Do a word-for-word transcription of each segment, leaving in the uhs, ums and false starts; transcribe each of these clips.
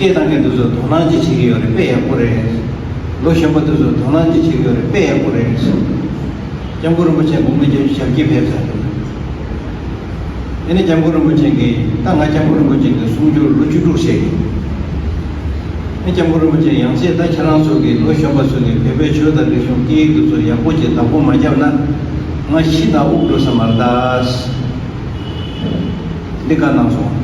སྐད་བཏང་མཁན་དེ་ཚོ་དོ་སྣང་ཅིག་བྱེད་ཀྱི་ཡོད་རེད། དཔེ་ཡག་པོ་རེད། ལོ་གཞོན་པ་དེ་ཚོ་དོ་སྣང་ཅིག་བྱེད་ཀྱི་ཡོད་རེད། དཔེ་ཡག་པོ་རེད། སྐྱབས་མགོན་རིན་པོ་ཆེ་དགུང་ལོ་བརྒྱད་ཅུ་ཞེ་བརྒྱད་ཕེབས་ཚར་འདུག་ཨེ་ནི་སྐྱབས་མགོན་རིན་པོ་ཆེ་གིས་ད་ང་སྐྱབས་མགོན་རིན་པོ་ཆེ་གི་གསུང་སྒྱུར་ལོ་བཅུ་དྲུག་བྱས། ཨེ་སྐྱབས་མགོན་རིན་པོ་ཆེ་ཡང་སེ་ད་ཁྱེད་རང་ཚོ་གི་ལོ་གཞོན་པ་ཚོ་གི་བོད་པའི་ཆོས་དང་རིག་གཞུང་སྐད་ཡིག་དེ་ཚོ་ཡག་པོ་ཅིག་བདག་པོ་མ་བརྒྱབ་ན་ང་ཤི་དང་དབུགས་འགྲོ་ས་མ་རེད་ད། འདི་བཀའ་གནང་སོང་།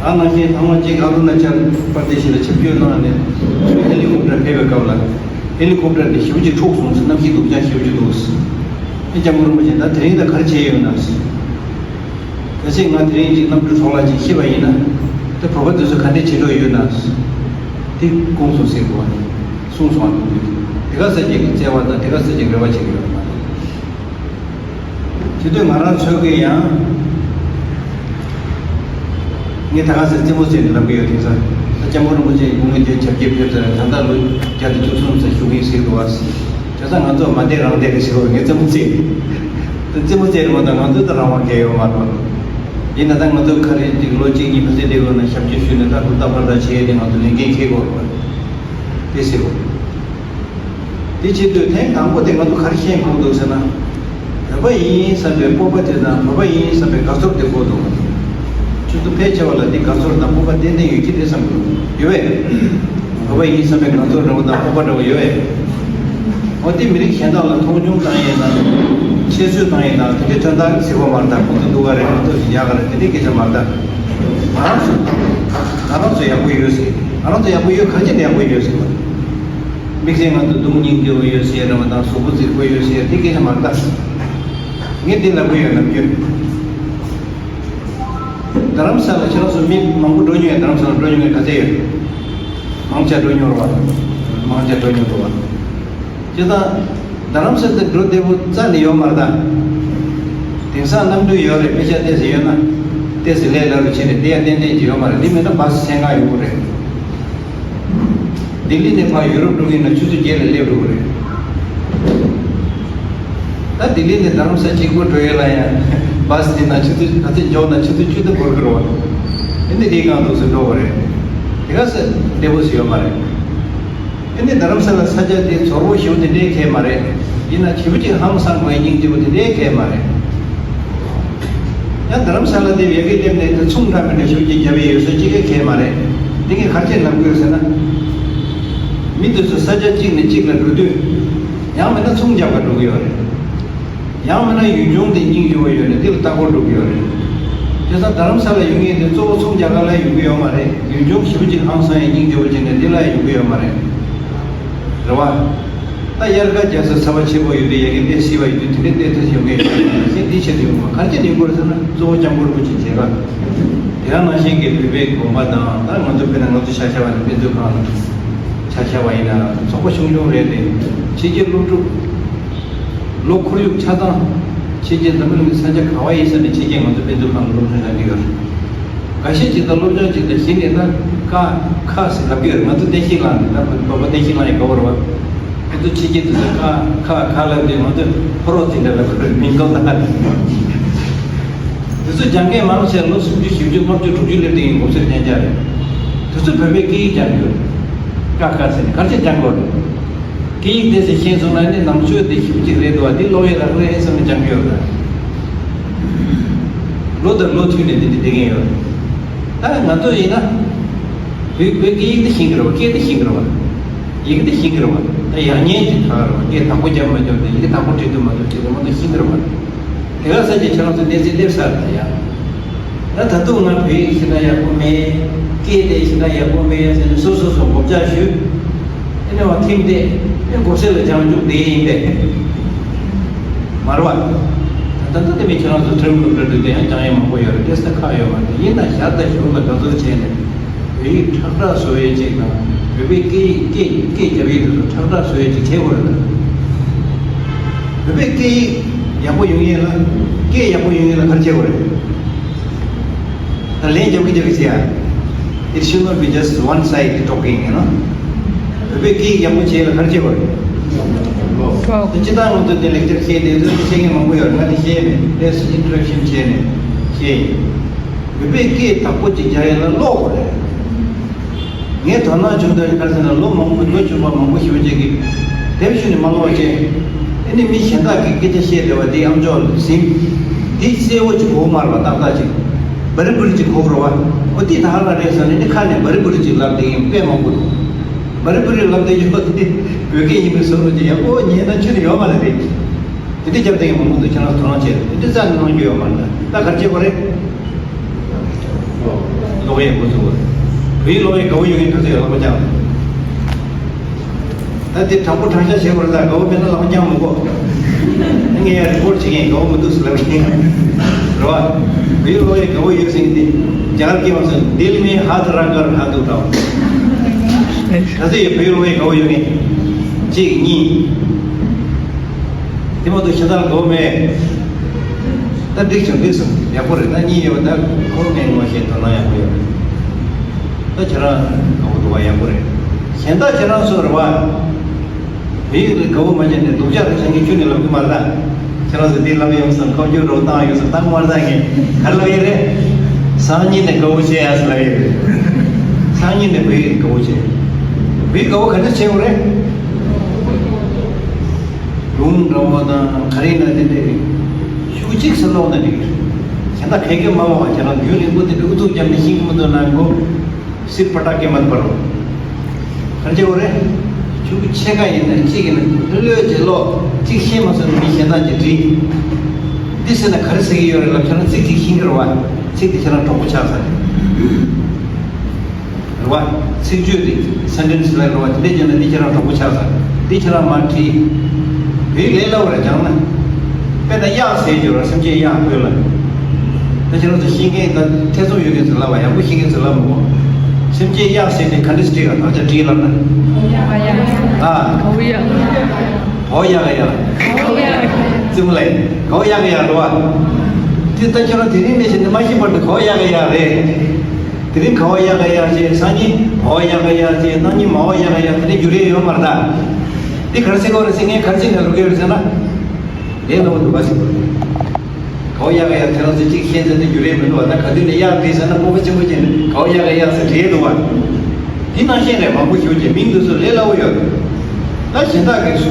ད་ནང་བཞིན་ཐེངས་མ་གཅིག་ཨ་རུ་ན་ཅལ་པར་དེ་ཞིག་ལ་ཆིབས་བསྒྱུར་གནང་ནས་ཧེ་ལི་ཀོབ་ཊར་ཕེབས་པའི་སྐབས་ལ་ཧེ་ལི་ཀོབ་ཊར་དེ་ཞེ་པོ་ཅིག་འཁྲུགས་སོང་ཟེར། གནམ་གཤིས་སྡུག་ཅག་ཞེ་པོ་ཅིག་འདུག་ཟེར། ཨེ་སྐྱབས་མགོན་རིན་པོ་ཆེ་ད་དེ་རིང་ད་ག་རེ་བྱས་ཡོད་ན་ཟེར། གལ་སྲིད་ང་དེ་རིང་ཅིག་གནམ་གྲུ་འཕྲོ་བརླག་ཅིག་ཤི་བ་ཡིན་ན་དེ་བོད་པ་དེ་ཚོ་ག་འདྲས་བྱེད་འགྲོ་ཡོད་ན་ཟེར། དེ་དགོངས་སོང་ཟེར་གོ། གསུངས་སོང་། དེ་ག་ས་ཅིག་གི་བརྩེ་བ་དང་དེ་ག་ས་ཅིག་རེ་བ་བྱེད་ཀྱི་ཡོད་མ་རེད། དེ་དུས་ང་རང་ཚོ་གིས་ཡང་། ངས་ད་ག་ས་རྩེད་མོ་རྩེ་ནས་ལབ་ཀྱི་ཡོད། དེང་སང་ད་སྐྱབས་མགོན་རིན་པོ་ཆེ་དགུང་ལོ་བརྒྱད་ཅུ་གྱ་བརྒྱད་ཕེབས་ཚར། ད་ལྟ་ལོ་བརྒྱ་དང་བཅུ་གསུམ་ཙམ་བཞུགས་ཀྱི་ཡིན་ཟེར་འདུག་བ། བྱས་ཙང་ང་ཚོ་མ་བསྡད་རང་བསྡད་རེད་ཟེར་བ། ངས་རྩེད་མོ་རྩེ། ད་རྩེད་མོ་རྩེ་རེད་མ་གཏོགས་ང་ཚོ་ད་རང་དབང་གང་ཡོད་མ་རེད། ཡིན་ན་ད་ང་ཚོ་ག་རེ་ཅིག་ལོ་གཅིག་གཉིས་ཕལ་ཆེར་བསྡད་དགོས་ན་ཞབས་ཕྱི་ཞུས་ནས་ད་ལྟ་བར་ད་བྱས་ཏེ་ང་ཚོ་ལས་འགན་འཁྱེར་དགོས་རེད་པ། དེ་ཟེར་བ། དེ་བྱེད་དུས་ཐེངས་དང་པོ་དེ་ང་ཚོ་ག་རེ་ཤེས་དགོས་འདུག་ཟེར་ན། བོད་པ་ཡིན་བསམ་པའི་སྤོབས་པ་དེ་དང་བོད་པ་ཡིན་བསམ་པའི་དགའ་ཚོར་དེ་དགོས་འདུག་ཁྱོད་ཚོ་ཕལ་ཆེ་བ་ལ་འདི་དགའ་ཚོར་དང་སྤོབས་པ་ཏན་ཏན་ཡོད་ཀྱི་རེད་བསམ་གྱི་འདུག་ཡོད་པས། བོད་པ་ཡིན་བསམ་པའི་དགའ་ཚོར་འདྲ་བོ་དང་སྤོབས་པ་འདྲ་བོ་ཡོད་པས། འོ་དེ་མི་རིགས་གཞན་དག་ལ་མཐོང་ཆུང་བཏང་ཡས་དང་། ཆེད་བརྗོད་བཏང་ཡས་དང་དེ་འདྲའི་དོན་དག་གི་ཟེར་བ་མ་རེད། ད་ཁོང་ཚོ་སྡུག་ག་རེད། ཁོང་ཚོ་ཞིག་ཡག་ག་རེད། དེ་འདྲའི་སྐད་ཆ་མ་རེད། ད་ང་རང་ཚོ་ང་རང་ཚོ་ཡག་པོ་ཡོད་ཟེར། ང་རང་ཚོ་ཡག་པོ་ཡོད། ག་རེ་བྱས་ནས་ཡག་པོ་ཡོད་ཟེར་བ། དམིགས་བསལ་ང་ཚོ་སྡུག་སྙིང་རྗེ་བོ་ཡོད་ཟེར་ར་མ་དང་གཟུགས་པོ་རྫིག་པོ་ཡོད་ཟེར་དེ་སྐད་ཆ་མ་རེད་ད། ངས་འདི་ལབ་གི་ཡོད་ནམ་རྒྱུན། རྡ་རམ་ས་ལ་ཁྱེད་རང་ཚོ་མི་མང་པོ་འགྲོ་མྱོང་ཡ། རྡ་རམ་ས་ལ་འགྲོ་མྱོང་ཡ་ག་ཚད་ཡོད། མང་ཆེ་འགྲོ་མྱོང་ར་བ། མང་ཆེ་འགྲོ་མྱོང་འགྲོ་བ། བྱས་ཙང་རྡ་རམ་ས་དེ་འགྲོ་བདེ་པོ་རྩ་ནས་ཡོད་མ་རེད་ད། དེང་སང་གནམ་གྲུ་ཡོད་རེད། པེ་ཤ་ཏོག་ཙམ་ཡོད་ན་ཏོག་ཙམ་ལས་སླ་རུ་ཕྱིན་རེད། དེ་ཡང་ཏན་ཏན་གྱི་ཡོད་མ་རེད། འདི་མེད་ན་བཱ་སི་ཚན་ཁག་ཡོང་གི་རེད། ལྡི་ལི་ནས་ཕར་ཡུ་རོབ་འགྲོ་གི་ཡིན་ན་ཆུ་ཚོད་བརྒྱད་ལ་སླེབས་འགྲོ་གི་རེད། ད་ལྡི་ལི་ནས་རྡ་རམ་ས་གཅིག་པོ་འགྲོ་ཡས་ལ་ཡང་བཱ་སི་དེ་ན་ཆུ་ཚོད་ག་ཚོད་འཇོག་ན་ཆུ་ཚོད་བཅུ་ཙམ་འགོར་གི་རེད་བ། ཨེ་ནི་དེའི་སྒང་འདུག་སེ་འགྲོ་གི་རེད། དེ་ག་ས་བདེ་པོ་ཞིག་ཡོད་མ་རེད། ཨེ་ནི་རྡ་རམ་ས་ལ་ས་ཆ་དེ་ཚོར་བོ་ཞེ་པོ་དེ་འདྲའི་གང་ཡང་མ་རེད། ཡིན་ན་ཞེ་པོ་ཅིག་ཧང་སངས་པའི་སྙིང་རྗེ་པོ་དེ་འདྲའི་གང་ཡང་མ་རེད། ཡང་རྡ་རམ་ས་ལ་དེ་ཡ་གི་སླེབས་ནས་དེ་ཚོང་འདྲ་མི་འདྲ་ཞེ་པོ་ཅིག་བརྒྱབ་ཡས་ཡོད་ས་གཅིག་གི་གང་ཡང་མ་རེད། དེ་གས་ག་རེ་བྱས་ལབ་དགོས་ཟེར་ན། མི་དེ་ཚོ་ས་ཆ་གཅིག་ནས་གཅིག་ལ་འགྲོ་དུས། ཡང་མིན་ན་ཚོང་རྒྱག་ག་འགྲོ་གི་ཡོད་རེད། ཡང་མིན་ན་ཡུལ་ལྗོངས་དེ་སྙིང་རྗེ་བོ་ཡོད་ནས་དེ་ལ་ལྟ་སྐོར་འགྲོ་གི་ཡོད་རེད། བྱས་ཙང་རྡ་རམ་ས་ལ་ཡོང་མཁན་དེ་གཙོ་བོ་ཚོང་རྒྱག་ག་ལ་ཡོང་གི་ཡོད་མ་རེད། ཡུལ་ལྗོངས་ཞེ་པོ་ཅིག་ཧང་སང་ཡས་སྙིང་རྗེ་བོ་བྱས་ནས་དེ་ལ་ཡོང་གི་ཡོད་མ་རེད། རེད་བ། ད་དབྱར་ཁ་རྒྱག་ས་ཚ་བ་ཆེ་པོ་ཡོད་དུས་ཡ་གི་ཏོག་ཙམ་བ་ཡོད་དུས་དེ་འདྲའི་ཏོག་ཙམ་ཡོང་མཁན་ཡོད་མ་རེད། དེ་འདི་ཆེད་དུ་ཡོང་བ་ག་རེ་བྱས་ནས་ཡོང་དགོས་རེད་ཟེར་ན་གཙོ་བོ་སྐྱབས་མགོན་རིན་པོ་ཆེ་མཇལ་ཁ། དེ་ག་ནང་བཞིན་གྱི་བོད་པའི་དགོན་པ་དང་ད་ང་ཚོ་དཔེར་ན་ང་ཚོ་ཆ་བཞག་པ་ནི་དཔེ་མཛོད་ཁང་ལ་ཆ་བཞག་པ་ཡིན་ན་ཚོགས་པ་ཆུང་ཆུང་རེད་དེ། ཕྱི་རྒྱལ་སློབ་ཕྲུག་ལོ་ཁོར་ཡུག་ཆ་ཚང་ཕྱི་རྒྱལ་འཛམ་བུ་གླིང་གི་ས་ཆ་ག་བ་ཡིན་ས་ནས་ཕྱི་རྒྱལ་ང་ཚོ་དཔེ་མཛོད་ཁང་ལ་སློབ་སྦྱོང་གནང་གི་ཡོད་རེད། འགའ་ཤས་ཅིག་ད་སློབ་སྦྱོང་ཅིག་ད་གཞི་ནས་ད་ཀ་ཁ་ཟེར་ལབ་ཀྱི་ཡོད་རེད། ང་ཚོ་བསྟན་བཤིག་ལངས་ནས་ད་བོད་པ་བསྟན་བཤིག་ལངས་ཡིན་དགའ་བོ་རེད་བ། ཁོ་ཚོ་ཕྱི་རྒྱལ་དུ་ད་ཀ་ཁ་ཁ་ལབ་དུས་ང་ཚོས་ཕོ་རོག་ཅིག་འདྲ་ལབ་ཀྱི་རེད། མིང་ཐོག་ད་དེ་ཚོ་སྦྱང་མཁན་མང་ཆེ་ལོ་སུམ་ཅུ་བཞི་བཅུ་ལྔ་བཅུ་དྲུག་ཅུ་སླེབས་དུས་ཡིན་གོ་སེར་རྐྱང་རྐྱང་རེད། དེ་ཚོ་བོད་པའི་སྐད་ཡིག་སྦྱང་གི་ཡོད་རེད། ཀ་ཁ་ཟེར་ནས་ག་རེ་བྱས་སྦྱང་དགོས་རེད། སྐད་ཡིག་དེ་ཚོ་ཤེས་སོང་ན་ནི་ནང་ཆོས་དེ་ཞིབ་ཅིག་རེད་འདུག་བ། འདི་ཀློག་ཡས་རག་རེད་བསམ་ནས་སྦྱང་གི་ཡོད་རེད། ལོ་དང་ལོ་མཐུད་ནས་འདི་འདྲ་བསྡད་མཁན་ཡོད་རེད། ད་ང་ཚོ་ཡིན་ན། བོད་བོད་སྐད་ཡིག་འདི་ཤེས་ཀྱི་རེད་བ། སྐད་འདི་ཤེས་ཀྱི་རེད་བ། ཡི་གེ་འདི་ཤེས་ཀྱི་རེད་བ། ད་ཡག་ཉེས་ཀྱི་ད་རེད་བ། སྐད་དག་པོ་རྒྱབ་མ་རྒྱབ་དང་ཡི་གེ་དག་པོ་འབྲི་འདུག་མ་འདུག་ཅེས་རེད་མ་གཏོགས་ཤེས་ཀྱི་རེད་བ། དེ་ག་ས་ཀྱི་ཁྱེད་རང་ཚོ་གནས་ཚུལ་སླེབས་ཚར་ད་ཡ། ད་ད་དུང་ང་བོད་ཡིག་ཞེ་དྲག་ཡག་པོ་མེད། སྐད་དེ་ཞེ་དྲག་ཡག་པོ་མེད་ཟེར་ནས་སོ་སོ་སོ་མགོ་བཅག་ཞུས། ཨེ་ནས་བ་ཐིམ་སྟེ་ཨེ་མགོ་སེར་ལ་སྦྱང་བཅུག་བསྡད་ཡིན་པས། མ་རེད་བ། ད་ལྟ་ད་དེ་མིན་ཁྱེད་རང་ཚོ་ཁྲིམས་ཁུར་འགྲོ་དུས་དེ་ཡང་སྦྱང་ཡས་མང་པོ་ཡོད་རེད། དེ་ས་ཁག་ཡོད་མ་རེད། ཡིན་ན་ཞར་དང་གཞུག་ལ་དགའ་ཚོར་བྱས་ནས་བོད་ཡིག་ཁྲག་ཁྲག་བཟོ་ཡས་ཅིག་དང་བོད་པའི་སྐད་ཡིག་སྐད་སྐད་རྒྱབ་ཡས་དེ་ཚོ་ཁྲག་ཁྲག་བཟོ་ཡས་ཅིག་བྱེད་དགོས་རེད་ད། བོད་པའི་སྐད་ཡིག་ཡག་པོ་ཡོང་ཡས་ལ་སྐད་ཡག་པོ་ཡོང་ཡས་ལ་ག་རེ་བྱེད་དགོས་རེད། ད་ལན་རྒྱབ་ཀྱི་རྒྱབ་ཀྱི་བྱེད་ཡ། It should not be just one side talking, you know. བོད་པའི་སྐད་ཡིག་ཡག་པོ་བྱེད་ཡས་ལ་ག་རེ་བྱེད་དགོས་རེད། ད་སྤྱིར་བཏང་ང་ཚོ་དེ་ལེགས་སྦྱར་བཤད་དེ་ཚོ་བཤད་མཁན་མང་པོ་ཡོད་རེད། ང་དེ་བཤད་མེད། Let's introduction བྱས་ནས་བཤད་ཡིན། བོད་པའི་སྐད་དག་པོ་ཅིག་རྒྱག་ཡ་ལ་ཀློག་དགོས་རེད། ངས་དོ་སྣང་བྱུང་དོན་ག་རེ་ཟེར་ན། ལོ་མང་པོ་ལོ་ཆུང་བ་མང་པོ་ཞེ་པོ་ཅིག་གིས་དེབ་ཞུ་ནས་མ་ཀློག་བྱས། ཨ་ནི་མི་གཞན་དག་གིས་སྐད་ཆ་བཤད་བསྡད་པ་དེ་ཨམ་ཅོག་ལ་ཟིན། དེ་གསལ་བོ་ཅིག་གོ་མ་རེད་པ། ཏག་ཏག་ཅིག་བ་རི་བུ་རི་ཅིག་གོ་རེད་པ། ཨོ་དེ་ད་ཧ་ལ་རེད་ཟེར་ནས་ནི་ཁ་ནས་བ་རི་བུ་རི་ཅིག་ལབ་བསྡད་མཁན་དཔེ་མང་པོ་འདུག་བ་རི་བུ་རི་ལབ་བསྡད་ཡོད་པ་དེ་བོད་སྐད་ཡིན་པའི་བཟོ་འདྲ་ཅིག་ཡག་པོ་ཉན་ན་ཆུ་ནི་ཡོད་མ་རེད་དེ། དེ་འདྲ་རྒྱབ་སྟེ་ཡང་མང་པོ་འདུག་ཁྱེད་རང་ཚོ་དོ་སྣང་བྱས། དེ་འདྲ་རྩ་ནས་གནང་རྒྱུ་ཡོད་མ་རེད། ད་ག་རེ་བྱེད་དགོས་རེད། ཀློག་ཡས་འགོ་འཛུགས་དགོས། བོད་ཡིག་ཀློག་ཡས་དགའ་བོ་ཡོད་མཁན་ག་ཚོད་ཡོད་ལག་པ་བརྐྱངས། ད་དེ་དྲང་པོ་དྲང་བཞག་བྱེད་དགོས་རེད། ད་དགའ་བོ་མེད་ན་ལག་པ་བརྐྱངས་མི་དགོས། ངས་ཡར་རི་པོར་ཊི་བྱེད་མཁན་དགའ་བོ་མི་འདུག་ཟེར་ལབ་མཁན་རེད་པ། བོད་ཡིག་ཀློག་ཡས་དགའ་བོ་ཡོད་ཟེར་མཁན་དེ་རྒྱ་གར་སྐད་མ་སོང་། दिल में हाथ रखकर हाथ उठाओ། ག་ཚོད་ཡོད་བོད་ཡིག་ཀློག་ཡས་དགའ་བོ་ཡོད་མཁན། གཅིག་གཉིས། དེ་མ་གཏོགས་གཞན་དག་ལ་དགའ་བོ་མེད། ད་འགྲིག་བྱུང་། འགྲིག་སོང་། ཡག་པོ་རེད། ད་གཉིས་ཡོད་པ་ད་ཁོ་ངས་ངོ་ཤེས། དོ་སྣང་ཡག་པོ་ཡོད་རེད། ད་ཁྱེད་རང་དགའ་བོ་འདུག་པ། ཡག་པོ་རེད། གཞན་དག་ཁྱེད་རང་ཚོ་རེད་པ། བོད་ཡིག་ལ་དགའ་བོ་མ་བྱས་ནས་སྡུག་ཅག་རེད་ཟེར་མཁན་ཁྱོན་ནས་ལབ་གི་མ་རེད་ད། ཁྱེད་རང་ཚོ་འདི་ལབ་ཡོང་སོང་། ཁ་བསྒྱུར་རོགས་བཏང་ཡོང་སོང་། བཏང་མ་རེད་ད། ངས་ག་རེ་ལབ་ཡོད་རེད། སང་ཉིན་ནས་དགའ་བོ་བྱེད་ཡ་ཟེར་ལབ་ཡོད་རེད། སང་ཉིན་ནས་བོད་ཡིག་དགའ་བོ་བྱེད། བོད་ཡིག་དགའ་བོ་ག་འདྲ་བྱེད་དགོས་རེད། ལུང་འདྲ་བོ་དང་ག་རེ་ཡིན་ན་དེ་འདྲས་ཤོག་གཅིག་སུ་ཀློག་ན་འགྲིག་གི་རེད། གཞན་དག་ག་གེ་མ་ཀློག་པ་ཁྱེད་རང་རྒྱུན་རིང་པོ་དེ་འདྲ་ཨུ་ཚུགས་བརྒྱབ་ནས་ཤེས་ཀྱི་མི་འདུག་ན། མགོ་སིར་པ་ཏག་གེ་མ་པ་རོ། ག་རེ་བྱེད་དགོས་རེད། ཤོག་གུ་ཕྱེད་ཀ་ཡིན་ན་གཅིག་ཡིན་ན་ལྷོད་ལྷོད་བྱས་ཀློག་གཅིག་ཤེས་མ་སོང་ན་མི་གཞན་དག་གིས་འདྲི། འདི་ཟེར་ན་ག་རེ་ཟེར་གྱི་ཡོད་རེད་ལབ། ཁྱེད་རང་ཚིག་གཅིག་ཤེས་ཀྱི་རེད་པ། ཚིག་དེ་ཁྱེད་རང་གྲོགས་པོ་ཆགས་ཚར་རེད། རེད་པ། ཚིག་བརྗོད་དེ་སེན་ཊེན་སི་ལབ་རེད་པ། དེ་འདྲ་བྱས་ན་འདི་ཁྱེད་རང་གྲོགས་པོ་ཆགས་ཚར། འདི་ཁྱེད་རང་མར་བྲིས། བོད་ཡིག་ལས་སླ་པོ་རེད་སྦྱངས་ན། དཔེར་ན་གཡག་ཟེར་གྱི་ཡོད་རེད། སེམས་ཅན་གཡག་བོད་ལ། ད་ཁྱེད་རང་ཚོ་ཤེས་མཁན་དང་ཐེ་ཚོམ་ཡོད་མཁན་ཚོས་ལབ་པ། ཡག་པོ་ཤེས་མཁན་ཚོས་ལབ་མི་དགོས། སེམས་ཅན་གཡག་ཟེར་དེ་ག་འདྲ་ཞིག་བྲིས་ག་ད་ཆ་བྲིས་ལབ་ན། ཨ། གའུ་ཡ། གའུ་ཡ་ག་ཡ། རྩེད་མོ་ལ་ཡིན། གའུ་ཡ་ག་ཡ་རེད་པ། དེ་ད་ཁྱེད་རང་དེ་རིང་ནས་བྱས་ནས་མ་ཤེས་བར་དུ་གའུ་ཡ་ག་ཡ་རེད། དེ་རིང་གའུ་ཡ་ག་ཡ་བྱས། སང་ཉིན་གའུ་ཡ་ག་ཡ་བྱས། གནངས་ཉིན་མའོ་ཡ་ག་ཡ། དེ་འདྲ་འགྱུར་ཡས་ཡོད་མ་རེད་ད། འདི་ག་རེ་ཟེར་དགོས་རེད་ཟེར། ངས་ག་རེ་ཟེར་ནས་ལབ་ཀྱི་ཡོད་རེད་ཟེར་ན། ལས་སླ་པོ་འདུག་ག་ཟེར་དགོས་རེད། གའུ་ཡ་ག་ཡ་ཁྱེད་རང་ཚོས་གཅིག་ཤེས་ཚེ་དེ་འགྱུར་ཡས་མི་འདུག་པ། ད་ག་དུས་ནས་གཡག་བྲིས་ཟེར་ན་སྤོབས་པ་ཆེན་པོ་བྱས་ནས་གའུ་ཡ་ག་ཡ་ཟེར་བྲིས་འདུག་པ། འདི་ནང་བཞིན་རེད། མང་པོ་ཞེ་པོ་ཅིག་མིང་འདི་ཚོ་ལས་སླ་པོ་ཡོད་རེད། ད་གཞན་དག་གིས་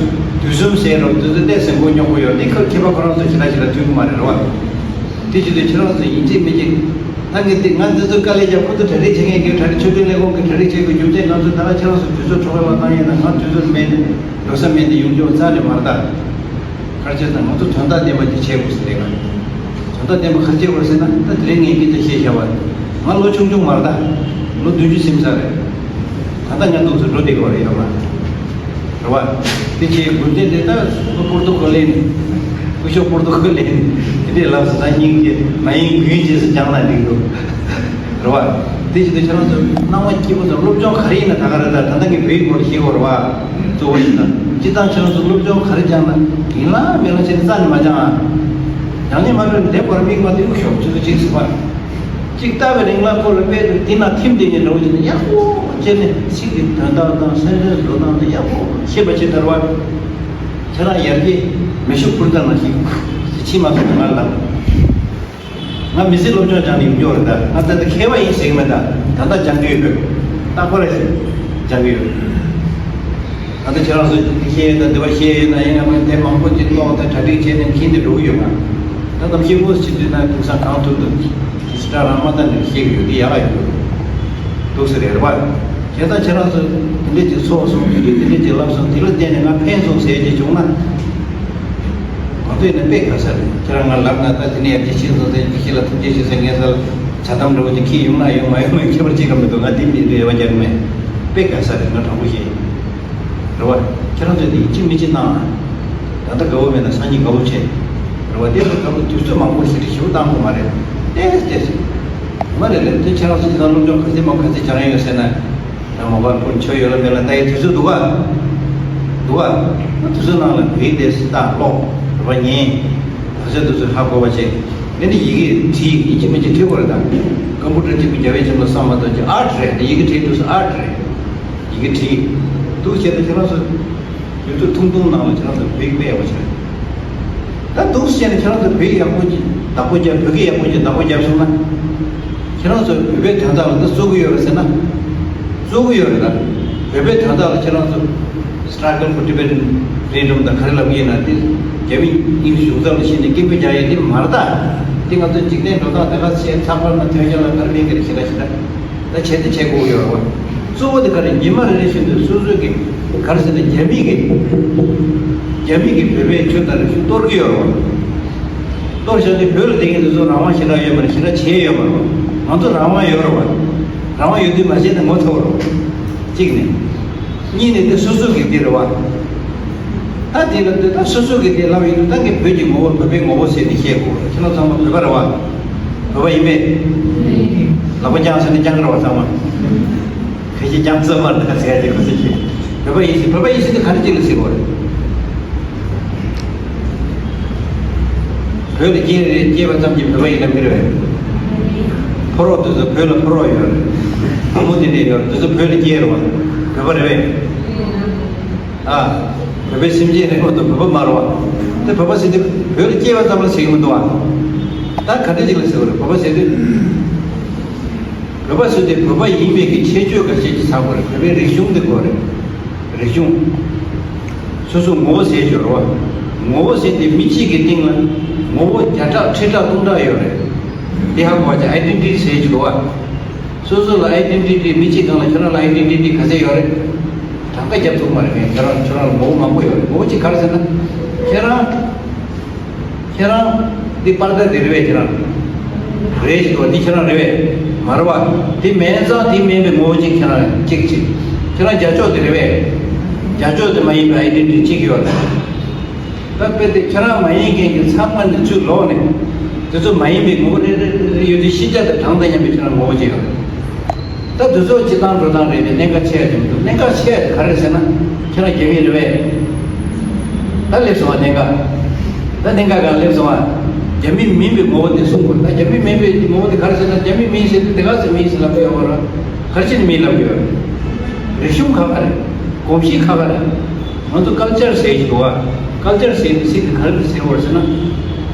དུས་གསུམ་ཟེར་རོ། དུས་ཚོད་གནས་ཟིན་པོ་སྙོག་པོ་ཡོད་རེད། འདི་ཁ་མཁས་པ་ཁོ་རང་ཚོ་ཞེ་དྲག་ཞེ་དྲག་མཐུན་གྱི་མ་རེད། རེད་པ། དེ་བྱེད་དུས་ཁྱེད་རང་ཚོ་ཡིན་གཅིག་མིན་གཅིག་ད་ངས་འདི་ང་འདི་ཚོ་དཀའ་ལས་རྒྱབ། ཁོ་ཚོ་གྲ་སྒྲིག་བྱེད་མཁན་གྱིས་གྲ་སྒྲིག། ཆོས་དོན་ལས་ཁུངས་ཀྱིས་གྲ་སྒྲིག་བྱེད་དགོས་རྒྱུ་མཚན་ང་ཚོ་ད་ལྟ་ཁྱེད་རང་ཚོ་དུས་ཚོད་འཕྲོ་བརླག་བཏང་ཡས་ན། ང་དུས་ཚོད་མེད་ནས་འགྲོ་ས་མེད་ནས་ཡོང་རྒྱུ་རྩ་ནས་མ་རེད་ད། ག་རེ་བྱས་ཙང་ང་ཚོ་དོན་དག་ལྡན་པ་ཅིག་བྱེད་དགོས་ཟེར་ལས་ཀ། དོན་དག་ལྡན་པ་ག་རེ་བྱེད་དགོས་ཟེར་ན། ད་དེ་རིང་ངས་སྐད་ཆ་བཤད་བཞག་པ། ང་ལོ་ཆུང་ཆུང་མ་རེད་ད། ལོ་བདུན་ཅུ་ཟིན་ཚར་རེད། ད་ལྟ་ང་འདུག་སེ་འགྲོ་བསྡད་ཀྱི་ཡོད་རེད། ཡོད་མ་རེད་པ། དེ་བྱས་དགོན་སྡེ་དེ་ད་སྐུ་པོར་ཏོ་ཀོ་ལི་ནས། སྐུ་ཞབས་པོར་ཏོ་ཀོ་ལི་ནས་དེ་འདྲས་ལབ་སོང་ཙང་། སྙིང་རྗེ། མ་ཡིན་དགུན་རྗེས་སུ་སྦྱངས་ན་འགྲིག་འདུག་རེད་པ། དེ་བྱེད་དུས་ཁྱེད་རང་ཚོ་སྣང་བ་སྐྱིད་པོ་དང་། སློབ་སྦྱོང་ག་རེ་ཡིན་ན། ད་ག་རེ་ད་ད་ལྟ་ངས་བོད་ཡིག་སྐོར་ལ་བཤད་ཀྱི་ཡོད་རེད་པ། གཙོ་བོ་ཡིན་ན་སྤྱིར་བཏང་ཁྱེད་རང་ཚོ་སློབ་སྦྱོང་ག་རེ་སྦྱངས་ན། ཡིན་ལ་མིན་ལ་བྱས་ནས་རྩ་ནས་མ་སྦྱང་ཨ། སྦྱང་ནས་མ་འགྲོ་ནས་དེབ་སྐོར་མིག་མ་བཏང་ཤོག་ཆུ་ཚོད་གཅིག་ཟིན་པ། གཅིག་ལྟ་བའི་རིང་ལ་ཁོ་ལ་དཔེ་དེ་དེ་ན་ཐིམ་བསྡད་མཁན་འདྲ་བོ་ཅིག་ནི་ཡག་པོ་བྱས་ནས་ཚིག་གི་དོན་དག་དང་སེན་ཊེན་སི་བཟོ་སྟངས་དེ་ཡག་པོ་ཤེས་པ་བྱེད་དར་བ། ཁྱེད་རང་ཡར་རྒྱས་མེ་ཤུགས་འཕུར་མདའ་ནང་བཞིན་ཕྱིན་མ་སོང་ན་ང་ལ་ལབ། ང་མི་ཚེ་སློབ་སྦྱོང་སྦྱངས་ནས་ཡོང་རྒྱུ་རེད་ད། ང་ད་ལྟ་མཁས་པ་ཡིན་ཟེར་གྱི་མེད་ད། ད་ལྟ་སྦྱང་གི་ཡོད། ད་ཁོ་རེ་སྦྱང་གི་ཡོད། ད་ལྟ་ཁྱེད་རང་ཚོ་བཤད་ཡོད་ད། འདི་བ་བཤད་ཡོད་ན་ཡང་ང་དེ་མང་པོ་ཅིག་ཀློག་དང་གྲ་སྒྲིག་བྱས་ནས་མཁྱེན་ཏེ་འགྲོ་གི་ཡོད། ང་ད་གཏམ་བཤད་དངོས་སུ་བྱེད་དུས་ན་དེང་སང་གང་ཐུབ་ཐུབ་ཀྱིས་ད་རང་མ་ད་ནས་བཤད་གི་ཡོད། དེ་ཡག་ག་ཡོད་འདུག་ཟེར་རེད་པ། བྱས་ཙང་ཁྱེད་རང་ཚོ་དེ་འདྲས་ཅིག་ཚོགས་སོང་། དེ་འདྲས་དེ་འདྲས་ཅིག་ལབ་སོང་། དེ་ལ་བརྟེན་ནས་ང་ཕན་སོང་ཟེར་གྱི་བྱུང་ན། ང་ཚོས་ནི་དཔེ་དགའ་ས་རེད། ཁྱེད་རང་ང་ལབ་ན་ད་དེ་ནས་ཡར་རྒྱས་ཕྱིན་སོང་ཟེར། དགེ་བཤེས་ལ་ཐུགས་རྗེ་ཆེ་ཟེར་ངས་ཟེར། བྱ་དམ་འདྲ་བོ་ཅིག་ཁྱེར་ཡོང་ན་ཡོང་། མ་ཡོང་ན་ཁྱད་པར་ཅི་གང་མི་འདུག་ང་དེ་མི་འདྲ་བ་རྒྱག་གི་མེད། དཔེ་དགའ་ས་རེད། ང་དྲང་པོ་བཤད། རེད་བ། ཁྱེད་རང་ཚོས་དེ་ཅི་མི་ཅི་གནང་། ད་ལྟ་དགའ་བོ་མེད་ན་སང་ཉིན་དགའ་བོ་བྱེད། རེད་བ། དེ་ལ་དགའ་བོ་དུས་ཚོད་མང་པོ་ཞིག་ཞིབ་བཏང་དགོས་མ་རེད། ཏེས་ཏེས། མ་རེད་ལབ་དུས་ཁྱེད་རང་ཚོ་དེང་སང་སློབ་སྦྱོང་ག་ཚད་མང་ག་ཚད་སྦྱང་ཡོད་ཟེར་ན། ད་མོ་བར་ཕུར་མཆོད་ཡོད་ལ་མེད་ལ་ལྟ་ཡའི་དུས་ཚོད་འདུག་ག་འདུག་ག་ཨ་དུས་ཚོད་ནང་ལ་བོད་ཡིག་དེ་སི་ཏ་ཀློག་རེད་པ། ཉན། ག་ཚོད་དུས་ཚོད་ཧ་གོ་བ་བྱེད། ཨ་ནི་ཡི་གེ་བྲིས། ཡིན་གཅིག་མིན་གཅིག་བྲིས་དགོས་རེད་ད། ཀམ་པུ་ཊར་གཅིག་པུ་རྒྱབ་པའི་ཁྱིམ་ལ་བསམ་མ་གཏོགས་ཀྱི་ཨར་ཊི་རེད། ཡི་གེ་བྲིས་དུས་སུ་ཨར་ཊི་རེད། ཡི་གེ་བྲིས། འདུག་བྱས་ན་ཁྱེད་རང་ཚོ་ཡུལ་དུས་ཐུང་ཐུང་ནང་ལ་ཁྱེད་རང་ཚོ་བོད་ཡིག་དཔེ་ཡག་པོ་བྱས། ད་འདུག་བྱས་ན་ཁྱེད་རང་ཚོ་བོད་ཡིག་ཡག་པོ་ཅིག་བདག་པོ་རྒྱབ། བོད་སྐད་ཡག་པོ་ཅིག་བདག་པོ་རྒྱབ་སོང་ན། ཁྱེད་རང་ཚོ་བོད་པའི་དོན་དག་ལ་འདི་བཙུགས་ཀྱི་ཡོད་རེད་ཟེར་ན། བཙུགས་ཀྱི་ཡོད་རེད་ད། བོད་པའི་དོན་དག་ལ་ཁྱེད་རང་ཚོ་Struggle for Tibetan Freedom དང་ག་རེ་ལབ་ཀྱི་ཡིན་ན། དེ་རྒྱ་མི་དབྱིན་ཇི་གཞུང་ཚབ་ལ་ཕྱིན་ནས་སྐད་འབོད་རྒྱག་ཡས་དེ་མ་རེད་ད། དེ་ང་ཚོ་འཇིག་རྟེན་འགྲོ་སྟངས་དེ་ག་ཚད་ཚགས་པར་ན་ཐོན་ཤག་ལ་ག་རེ་མིན་ག་རེ་ཞེ་དྲག་ཞེ་དྲག་ད་བྱས་ཏེ་བྱེད་དགོས་ཀྱི་ཡོད་རེད་བ། གཙོ་བོ་དེ་ག་རེ། ཉི་མ་རེ་རེ་བཞིན་དུ་སོ་སོའི་གི་ག་རེ་ཟེར་ན། རྒྱ་མི་གི་རྒྱ་མི་གི་བོད་པའི་ཆོས་དང་རིག་གཞུང་གཏོར་གྱི་ཡོད་རེད་བ། གཏོར་བཞག་དུས་བོད་ལ་བསྡད་མཁན་དེ་ཚོ་རང་དབང་ཞེ་དྲག་ཡོད་མ་རེད། ཞེ་དྲག་བྱས་ཡོད་མ་རེད་བ། ང་ཚོ་རང་དབང་ཡོད་རེད་བ། རང་དབང་ཡོད་དུས་མ་བྱས་ན་ངོ་ཚ་བ་རེད་བ། གཅིག་ནས། གཉིས་ནས་དེ་སོ་སོ་གི་དེ་རེད་བ། ད་དེ་ལ་དེ་ད་སོ་སོ་གི་དེ་ལབ་ཡོང་དུས་ད་ངས་བོད་ཀྱི་ངོ་བོ། བོད་པའི་ངོ་བོ་ཟེར་དེ་བཤད་དགོས་རེད། ཁྱེད་རང་ཚང་མ་བོད་པ་རེད་བ། བོད་པ་ཡིན་པས། ལག་པ་བརྐྱངས་ཟེར་ན་བརྐྱངས་ཀྱི་རེད་བ་ཚང་མ། ཁ་ཤས་ཀྱང་བསམ་མར་ད་ཟེར་ཡ་དེ་ཁོ་ཚོ་ཞིག་བོད་པ་ཡིན་ཟེར། བོད་པ་ཡིན་ཟེར་དུས་ག་འདྲ་ཅིག་ལ་ཟེར་དགོས་རེད། བོད་ལ་སྐྱེས་རེད། སྐྱེས་པ་ཙམ་གྱིས་བོད་པ་ཡིན་ལབ་ཀྱི་རེད་པས། ཕོ་རོག་དེ་ཚོ་བོད་ལ་ཕོ་རོག་ཡོད་རེད། བུ་མོ་དེ་འདྲས་ཡོད་རེད། དེ་ཚོ་བོད་ལ་སྐྱེས་རེད་བ། བོད་པ་རེད་པས། ཨ། བོད་པའི་སེམས་ཅན་རེད་མ་གཏོགས་བོད་པ་མ་རེད་བ། དེ་བོད་པ་ཟེར་དུས་བོད་ལ་སྐྱེས་པ་ཙམ་ལ་ཟེར་གྱི་མི་འདུག་བ། ད་ག་འདྲ་ཅིག་ལ་ཟེར་དགོས་རེད། བོད་པ་ཟེར་དུས། བོད་པ་ཟེར་དུས་བོད་པ་ཡིན་པའི་གི་ཁྱད་ཆོས་འགའ་ཤས་ཅིག་ཚང་དགོས་རེད། བོད་པའི་རིག་གཞུང་དེ་དགོས་རེད། རིག་གཞུང་། སོ་སོ་ངོ་བོ་ཟེར་ཡོད་རེད་བ། ངོ་བོ་ཟེར་དེ་མི་གཅིག་གི་སྟེང་ལ་ངོ་བོ་བརྒྱ་ཕྲག་ཁྲི་ཕྲག་སྟོང་ཕྲག་ཡོད་རེད། དེ་ཧ་གོ་བ་བྱས། Identity ཟེར་གྱི་འདུག་བ། སོ་སོ་ལ་Identity། མི་གཅིག་སྒང་ལ་ཁྱོད་རང་ལ་Identity ག་ཚད་ཡོད་རེད། གྲངས་ཀ་རྒྱབ་ཐུབ་མ་རེད། ཁྱོད་རང་ཁྱོད་རང་ལ་ངོ་བོ་མང་པོ་ཡོད་རེད། ངོ་བོ་གཅིག་ག་རེ་ཟེར་ན། ཁྱེད་རང་ཁྱེད་རང་འདི་པར་ད་འདི་རེད་པས། ཁྱེད་རང་རེད་ཞིག་འདུག་བ། འདི་ཁྱེད་རང་རེད་པས། མ་རེད་བ། འདི་མེད་ཙང་འདི་མིན་པའི་ངོ་བོ་གཅིག་ཁྱེད་རང་གཅིག་གཅིག་ཁྱེད་རང་རྒྱ་ཕྱོགས་འདི་རེད་པས། རྒྱ་ཕྱོགས་འདི་མ་ཡིན་པའི་Identity གཅིག་ཡོད་རེད། ད་དཔེ་དེ་ཁྱེད་རང་མ་ཡིན་མཁན་གྱི་ཚང་མ་ནི་ཚུར་ལོག་ནས་དེ་ཚོ་མ་ཡིན་པའི་ངོ་བོ་རེ་རེ་རེ་རེ་ཡོད་དུས་ཤེས་བྱ་དང་གྲངས་དང་མཉམ་པའི་ཁྱེད་རང་ངོ་བོ་གཅིག་ཡོད་རེད། ད་དེ་ཚོ་སྤྱི་བཏང་འགྲོ་སྟངས་རེད་དེ། གནད་འགག་ཆེ་ཡ་དེ་མི་འདུག་གནད་འགག་ཆེ་ཡ་དེ་ག་རེ་ཟེར་ན། ཁྱེད་རང་རྒྱ་མི་རེད་པས། ད་སླེབས་སོང་བ་གནད་འགག་ད་གནད་འགག་སྒང་སླེབས་སོང་བ། རྒྱ་མི་མིན་པའི་ངོ་བོ་དེ་གསུང་དགོས། ད་རྒྱ་མི་མིན་པའི་ངོ་བོ་དེ་ག་རེ་ཟེར་ན། རྒྱ་མི་མིན་ཟེར་དུས་དེ་ག་ཚོད་མིན་ཟེར་ལབ་ཀྱི་ཡོད་རེད། ག་རེ་བྱས་ནས་མིན་ལབ་ཀྱི་ཡོད་རེད། རིག་གཞུང་ཁག་ཁག་རེད། གོམས་གཤིས་ཁག་ཁག་རེད། ང་ཚོ་Culture ཟེར་གྱི་འདུག་བ། Culture ཟེར་དུས་ཚིག་དེ་ག་རེ་ཟེར་དགོས་རེད་ཟེར་ན།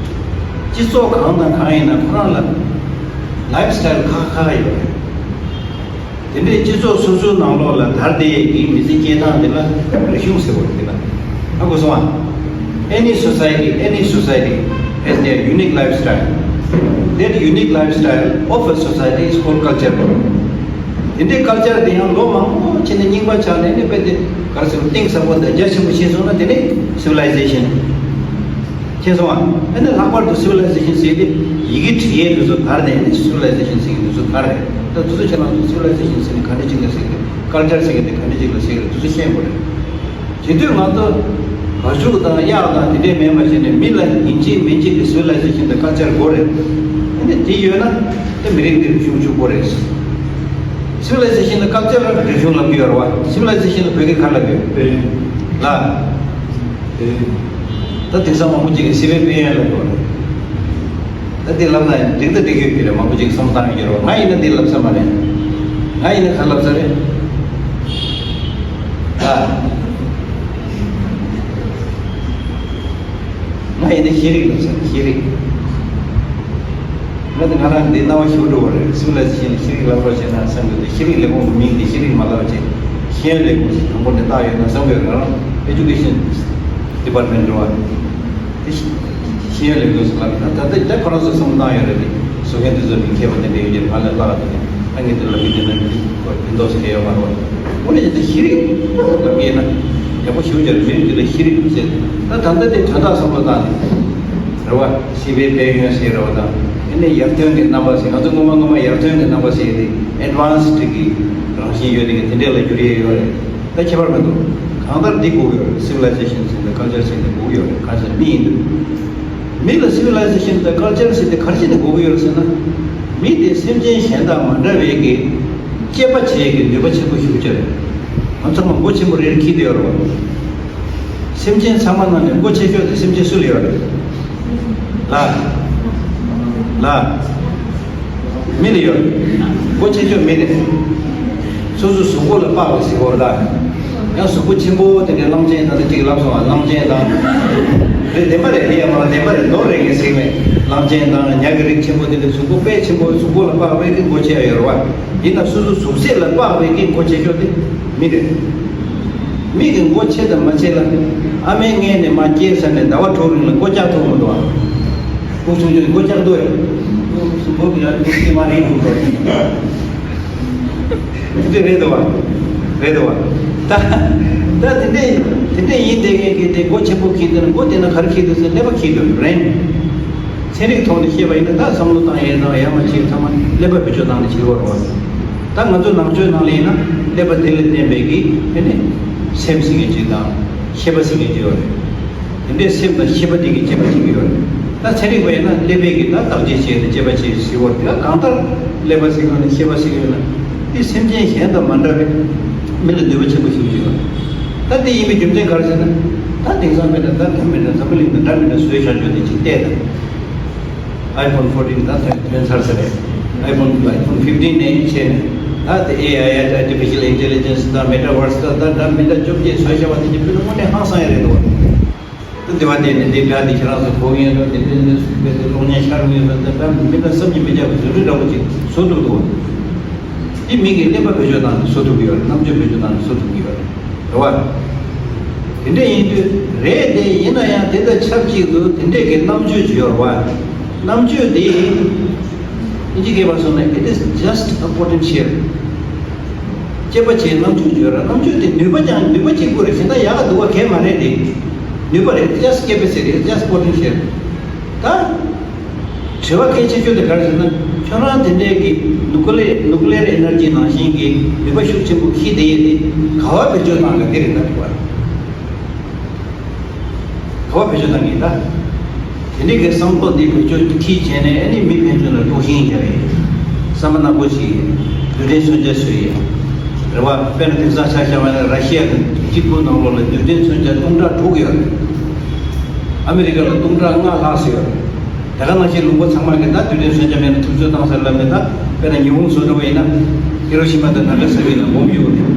སྤྱི་ཚོགས་གང་དང་གང་ཡིན་ན་ཁོ་རང་ལ་Lifestyle ཁག་ཁག་ཡོད་རེད། དེ་འདྲའི་སྤྱི་ཚོགས་སོ་སོའི་ནང་ལོགས་ལ་དར་བསྡད་ཡས་ཀྱི་མི་ཚེ་སྐྱེལ་སྟངས་དེ་ལ་རིག་གཞུང་ཟེར་བ་རེད། དེ་ལ་ཧ་གོ་སོང་ཨ། Any society, any society has their unique lifestyle. That unique lifestyle of a society is called culture. དེ་འདྲའི་Culture དེ་ཡང་ལོ་མང་པོ་ཕྱིན་ནས་རྙིང་པ་ཆགས་ནས་ནི་དཔེ་དེ་ག་རེ་ཟེར། གཏིང་ཟབ་པོ་དང་རྒྱ་ཆེན་པོ་ཕྱིན་སོང་ན་དེ་ནི་Civilization ཁྱེད་སོང་ཨ། ཨ་ནི་ལྷག་པར་དུ་Civilization ཟེར་དེ་ཡི་གེ་བྲིས་ཡས་དེ་ཚོ་དར་ནས་ནི་Civilization ཟེར་གྱི་དེ་ཚོ་དར་རེད། ད་དེ་ཚོ་ཁྱེད་རང་ཚོ་Civilization ཟེར་ནས་ག་འདྲ་ཅིག་ལ་ཟེར་གྱི་རེད། Culture ཟེར་གྱི་དེ་ག་འདྲ་ཅིག་ལ་ཟེར་གྱི་རེད། དེ་ཚོ་ཤེས་དགོས་རེད། དེ་དུས་ང་ཚོ་བ་ཕྱུགས་དང་གཡག་དང་དེ་འདྲས་མེད་པ་བྱས་ནས་མི་ལ་ཡིན་གཅིག་མིན་གཅིག་གི་Civilization དང་Culture དགོས་རེད། ཨ་ནི་དེ་ཡོད་ན་དེ་མི་རིགས་འདི་རིག་གཞུང་ཆུང་པོ་རེད། Civilization དང་Culture ལ་རིག་གཞུང་ལབ་ཀྱི་ཡོད་རེད་བ། Civilization ལ་བོད་སྐད་ག་རེ་ལབ་ཀྱི་ཡོད། ལ། ད་དེང་སང་མང་པོ་ཅིག་གིས་སྲིད་པའི་དཔལ་ཡོན་ལབ་ཀྱི་ཡོད་རེད། ད་དེ་ལབ་ན་འགྲིག་ད་འགྲིག་གི་ཡོད་ཀྱི་རེད། མང་པོ་ཅིག་གིས་བསམ་བཏང་ཡོད་ཀྱི་རེད་བ། ང་ཡིན་ན་འདི་ལབ་ས་མ་རེད། ང་ཡིན་ན་ག་ལབ་ས་རེད། ད་ང་ཡིན་ན་ཤེས་རིག་ལབ་ས་རེད། ཤེས་རིག་ང་དང་ང་རང་འདི་རྣ་བ་ཞུ་འགྲོ་བ་རེད། སུ་ལ་ཤེས་ཤེས་རིག་ལབ་རོགས་བྱས་ན་བསམ་གྱི་འདུག་ཤེས་རིག་ལས་ཁུངས་ཀྱི་མིང་འདི་ཤེས་རིག་མ་ལབ་བྱས། ཤེས་ཡོན་ལས་ཁུངས་ཤིག་དང་པོ་ནས་བཏགས་ཡོད་ན་བསམ་གྱི་ཡོད། ང་རང་Education Department འགྲོ་བ། དེ་ཤེས་ཤེས་ཡོན་ལས་ཁུངས་སུ་ལབ་ན་ད་ལྟ་ད་ཁོ་རང་ཚོ་བསམ་བཏང་ཡོད་རེད། དེ་བཟོ་མཁན་དེ་ཚོ་མི་མཁས་པ་དེ་འདྲ་ཡོད་ཀྱི་རེད། ང་ལ་ལྟ་བ་དེ་ནི་ཨ་ངས་དེ་ལབ་ཀྱི་དེ་ན་ཕན་ཐོགས་ཟེར་མཁན་ཡོད་མ་རེད་བ། འོ་ན་ད་ཤེས་རིག་ལབ་ཀྱི་ཡིན་ན་ཡག་པོ་ཞེ་པོ་ཅིག་རེད། མི་རིགས་འདི་ལ་ཤེས་རིག་ཟེར་ད་ད་ལྟ་དེ་དོན་དག་བསམ་བློ་བཏང་ནས་རེད་བ། སྲིད་པའི་དཔལ་ཡོན་ཟེར་རེད་བ་དང་། ཨ་ནི་ཡར་ཐོན་གྱི་རྣམ་པ་ཟེར། ང་ཚོ་སྔོན་མ་སྔོན་མ་ཡར་ཐོན་གྱི་རྣམ་པ་ཟེར་དེ་Advanced གི་རང་བཞིན་ཡོད་དེ་གི་དེ་འདྲས་ལ་འགྱུར་ཡས་ཡོད་རེད། ད་ཁྱད་པར་མི་འདུག་གང་ལྟར་འདི་དགོས་ཀྱི་ཡོད་རེད། Civilization ཟེར་དེ་Culture ཟེར་དེ་དགོས་ཀྱི་ཡོད་རེད། གང་ཟེར་མི་ཡིན་དུས་མི་ལ་Civilization དང་Culture ཟེར་དེ་ག་རེ་བྱས་ནས་དགོས་ཀྱི་ཡོད་རེད་ཟེར་ན། མི་དེ་སེམས་ཅན་གཞན་དང་མ་འདྲ་བའི་གི་དཔྱད་པ་བྱེད་ཀྱི་ནུས་པ་ཆེན་པོ་ཞིག་ཡོད་རེད། ང་ཚང་མ་མགོ་ཆེན་པོ་རེ་རེ་འཁྱེར་བསྡད་ཡོད་རེད་བ། སེམས་ཅན་ཚང་མ་ནང་ནས་མགོ་ཆེ་ཤོས་དེ་སེམས་ཅན་སུ་ལ་ཡོད་རེད། ལ། ལ། མི་ལ་ཡོད་རེད། མགོ་ཆེ་ཤོས་མི་རེད། སོ་སོའི་གཟུགས་པོ་ལ་དཔག་པའི་གཟིགས་སྐོར་ལ། ཡང་གཟུགས་པོ་ཆེན་པོ་དེ་འདྲའི་གླང་ཆེན་དང་དེ་གཅིག་ལབ་སོང་བ། གླང་ཆེན་དང་། རེད། བདེན་པ་རེད། དེ་ཡང་མ་བདེན་པ་རེད། ནོར་རེད་ངས་ཟེར་མེད། གླང་ཆེན་དང་ཉ་གི་རིགས་ཆེན་པོ་དེ་འདྲའི་གཟུགས་པོ་དཔེ་ཆེན་པོ། གཟུགས་པོ་ལ་དཔག་པའི་གི་མགོ་ཆེ་ཡ་ཡོད་རེད་བ། ཡིན་ན་སོ་སོ་གཟུགས་ཚད་ལ་དཔག་པའི་གི་མགོ་ཆེ་ཤོས་དེ་མི་རེད། མི་གི་མགོ་ཆེ་དང་མ་ཆེ་ལ། ཨ་མའི་མངལ་ནས་མར་སྐྱེས་ཚར་ནས་ཟླ་བ་དྲུག་རིང་ལ་མགོ་བཀྱག་ཐུབ་མི་འདུག་བ། སྐུ་གསུང་ཆོས་མགོ་བཀྱག་འདུག་ཨེ། སྐུ་གསུང་མགོ་གི་ཡར་མགོ་སྐྱེས་མ་རེད་འདུག་འདུག་དེ་རེད་འདུག་བ། རེད་འདུག་བ། ད་ད་དེ་འདྲས་དེ་འདྲས་ཡིན། དེ་གས་ཀྱི་དེ་མགོ་ཆེན་པོ་འཁྱེར་དེ་ན། མགོ་དེ་ན་ག་རེ་འཁྱེར་འདུག་ཟེར། ཀླད་པ་འཁྱེར་འདུག་རེད། ཚན་རིག་ཐོག་ནས་བཤད་པ་ཡིན་ན། ད་བསམ་བློ་བཏང་ཡས་དང་ཡ་མ་བྱས་ཚང་མ་ཀླད་པ་བེད་སྤྱོད་བཏང་ནས་བྱེད་དགོས་རེད་བ། ད་ང་ཚོ་ནང་ཆོས་ནང་ལ་ཡིན་ན་ཀླད་པ་དེ་ལ་བརྟེན་པའི་གི་དེ་ནས་སེམས་ཟེར་མཁན་ཅིག་དང་ཤེས་པ་ཟེར་མཁན་ཅིག་ཡོད་རེད། དེ་འདྲའི་སེམས་དང་ཤེས་པ་དེ་གི་སྐྱེད་པ་བྱེད་ཀྱི་ཡོད་རེད། ད་ཚན་རིག་པ་ཡིན་ན་ཀླད་པའི་གི་ད་བརྟག་དཔྱད་བྱས་ནས་སྐྱེད་པ་བྱེད་ཟེར་བ་དེ་ག་གང་ལྟར་ཀླད་པ་ཟེར་གི་ཡོད་ན་ཤེས་པ་ཟེར་གི་ཡོད་ན། དེ་སེམས་ཅན་གཞན་དང་མ་འདྲ་བའི་མི་ལ་ནུས་པ་ཆེན་པོ་ཞིག་ཡོད་རེད། ད་དེ་ཡིན་པའི་རྒྱུ་མཚན་ག་རེ་ཟེར་ན། ད་དེང་སང་མེད་ན་ད་ད་མེད་ན་འཛམ་བུ་གླིང་དུ་འདྲ་མི་འདྲ་བཟོས་བཞག་རྒྱུ་དེ་ཅིག་བལྟས་དང་། iPhone fourteen ད་ཐོན་ཐོན་ཚར་ས་རེད། iPhone iPhone fifteen ནས་བྱས་ནས་ད་དེ་ཨེ་ཨའི་ཨར་ཊི་ཕི་ཤལ་ཨིན་ཊེ་ལི་ཇེན་སི་དང་མེ་ཊ་ཝར་སི་དང་ད་འདྲ་མི་འདྲ་བཅོ་བརྒྱད་བཟོས་བཞག་པ་དེ་ཅིག་དཔེ་དངོས་གནས་ཧང་སང་ཡ་རེད་འདུག་ད་དེ་བ་དེ་ནས་འདི་འདྲ་འདི་ཁྱེད་རང་ཚོ་གོ་ངེས་རེད། དེ་འདྲ་འདི་སུ་དཔེ་དེ་གློག་བརྙན་ཤར་ངེས་རེད། ད་འདྲ་མི་འདྲ་བསམ་གྱིས་མི་ཁྱབ་པའི་བཟོ་སྐྲུན་འདྲ་པོ་ཅིག་བཟོ་ཐུབ་འདུག་དེ་མི་གི་ཀླད་པ་བེད་སྤྱོད་བཏང་ནས་བཟོ་ཐུབ་ཀྱི་ཡོད་རེད། རྣམ་དཔྱོད་བེད་སྤྱོད་བཏང་ནས་བཟོ་ཐུབ་ཀྱི་ཡོད་རེད། རེད་བ། དེ་འདྲ་ཡིན་དུས་རེད་དེ། ཡིན་ན་ཡང་དེ་དང་ཆབས་ཅིག་ཏུ་དེ་འདྲས་ཀྱི་རྣམ་དཔྱོད་ཅིག་ཡོད་རེད་བ། རྣམ་དཔྱོད་དེ་ཨིན་ཇི་སྐད་པར་སོང་ན། It is just a potential. སྐྱེད་པ་བྱེད་རྣམ་དཔྱོད་ཅིག་ཡོད་རེད། རྣམ་དཔྱོད་དེ་ནུས་པ་ཀྱང་ནུས་པ་གཅིག་པུ་རེད། གཞན་དག་ཡག་ག་སྡུག་ག་གང་མ་རེད་དེ། ནུས་པ་རེད། Just capacity, just potential. ད་དྲི་བ་གལ་ཆེ་ཤོས་དེ་ག་རེ་ཟེར་ན། ཁྱོད་རང་དེ་འདྲའི་གི་ནུ་ཀི་ལེ་ནུ་ཀི་ལེ་ཡར་ཨེ་ནར་ཇི་ནང་བཞིན་གྱི་ནུས་པ་ཤུགས་ཆེན་པོ་འཁྱེར་བསྡད་ཡས་དེ་ག་བ་བེད་སྤྱོད་བཏང་ག་དེ་རེད། ད་དྲི་བ་ག་བ་བེད་སྤྱོད་བཏང་གི་ད། དེ་འདྲའི་གི་བསམ་བློ་འདི་བེད་སྤྱོད་འཁྱེར་བྱས་ནས་ཨ་ནི་མི་ཕན་ཚུན་ལ་དཀྲུག་ཤིང་རྒྱག་ཡས། བསམ་པ་ནག་པོ་བྱེད་ཡས། རྡུལ་ཕྲན་མཚོན་ཆ་བཟོ་ཡས། རེད་བ། དཔེར་ན་དེང་སང་ཆ་བཞག་པ་ན་ར་ཤི་ཡ་གི་གཅིག་པུ་ནང་ལོགས་ལ་རྡུལ་ཕྲན་མཚོན་ཆ་སྟོང་ཕྲག་དྲུག་ཡོད་རེད། ཨ་མི་རི་ཀ་ལ་སྟོང་ཕྲག་ལྔ་ལྷག་ཙམ་ཡོད་རེད། དེ་ག་ནང་བཞིན་ལུང་པ་ཚང་མ་གི་ད་རྡུལ་ཕྲན་མཚོན་ཆ་མེད་ན་ཐུབ་ཚོད་བཏང་ས་ལབ་ནས། ད་དཔེར་ན་ཉི་ཧོང་བཟོ་འདྲ་བ་ཡིན་ན་ཧི་རོ་ཤི་མ་དང་ན་ག་ས་ཀི་ལ་འབོམ་གཡུགས་ནས་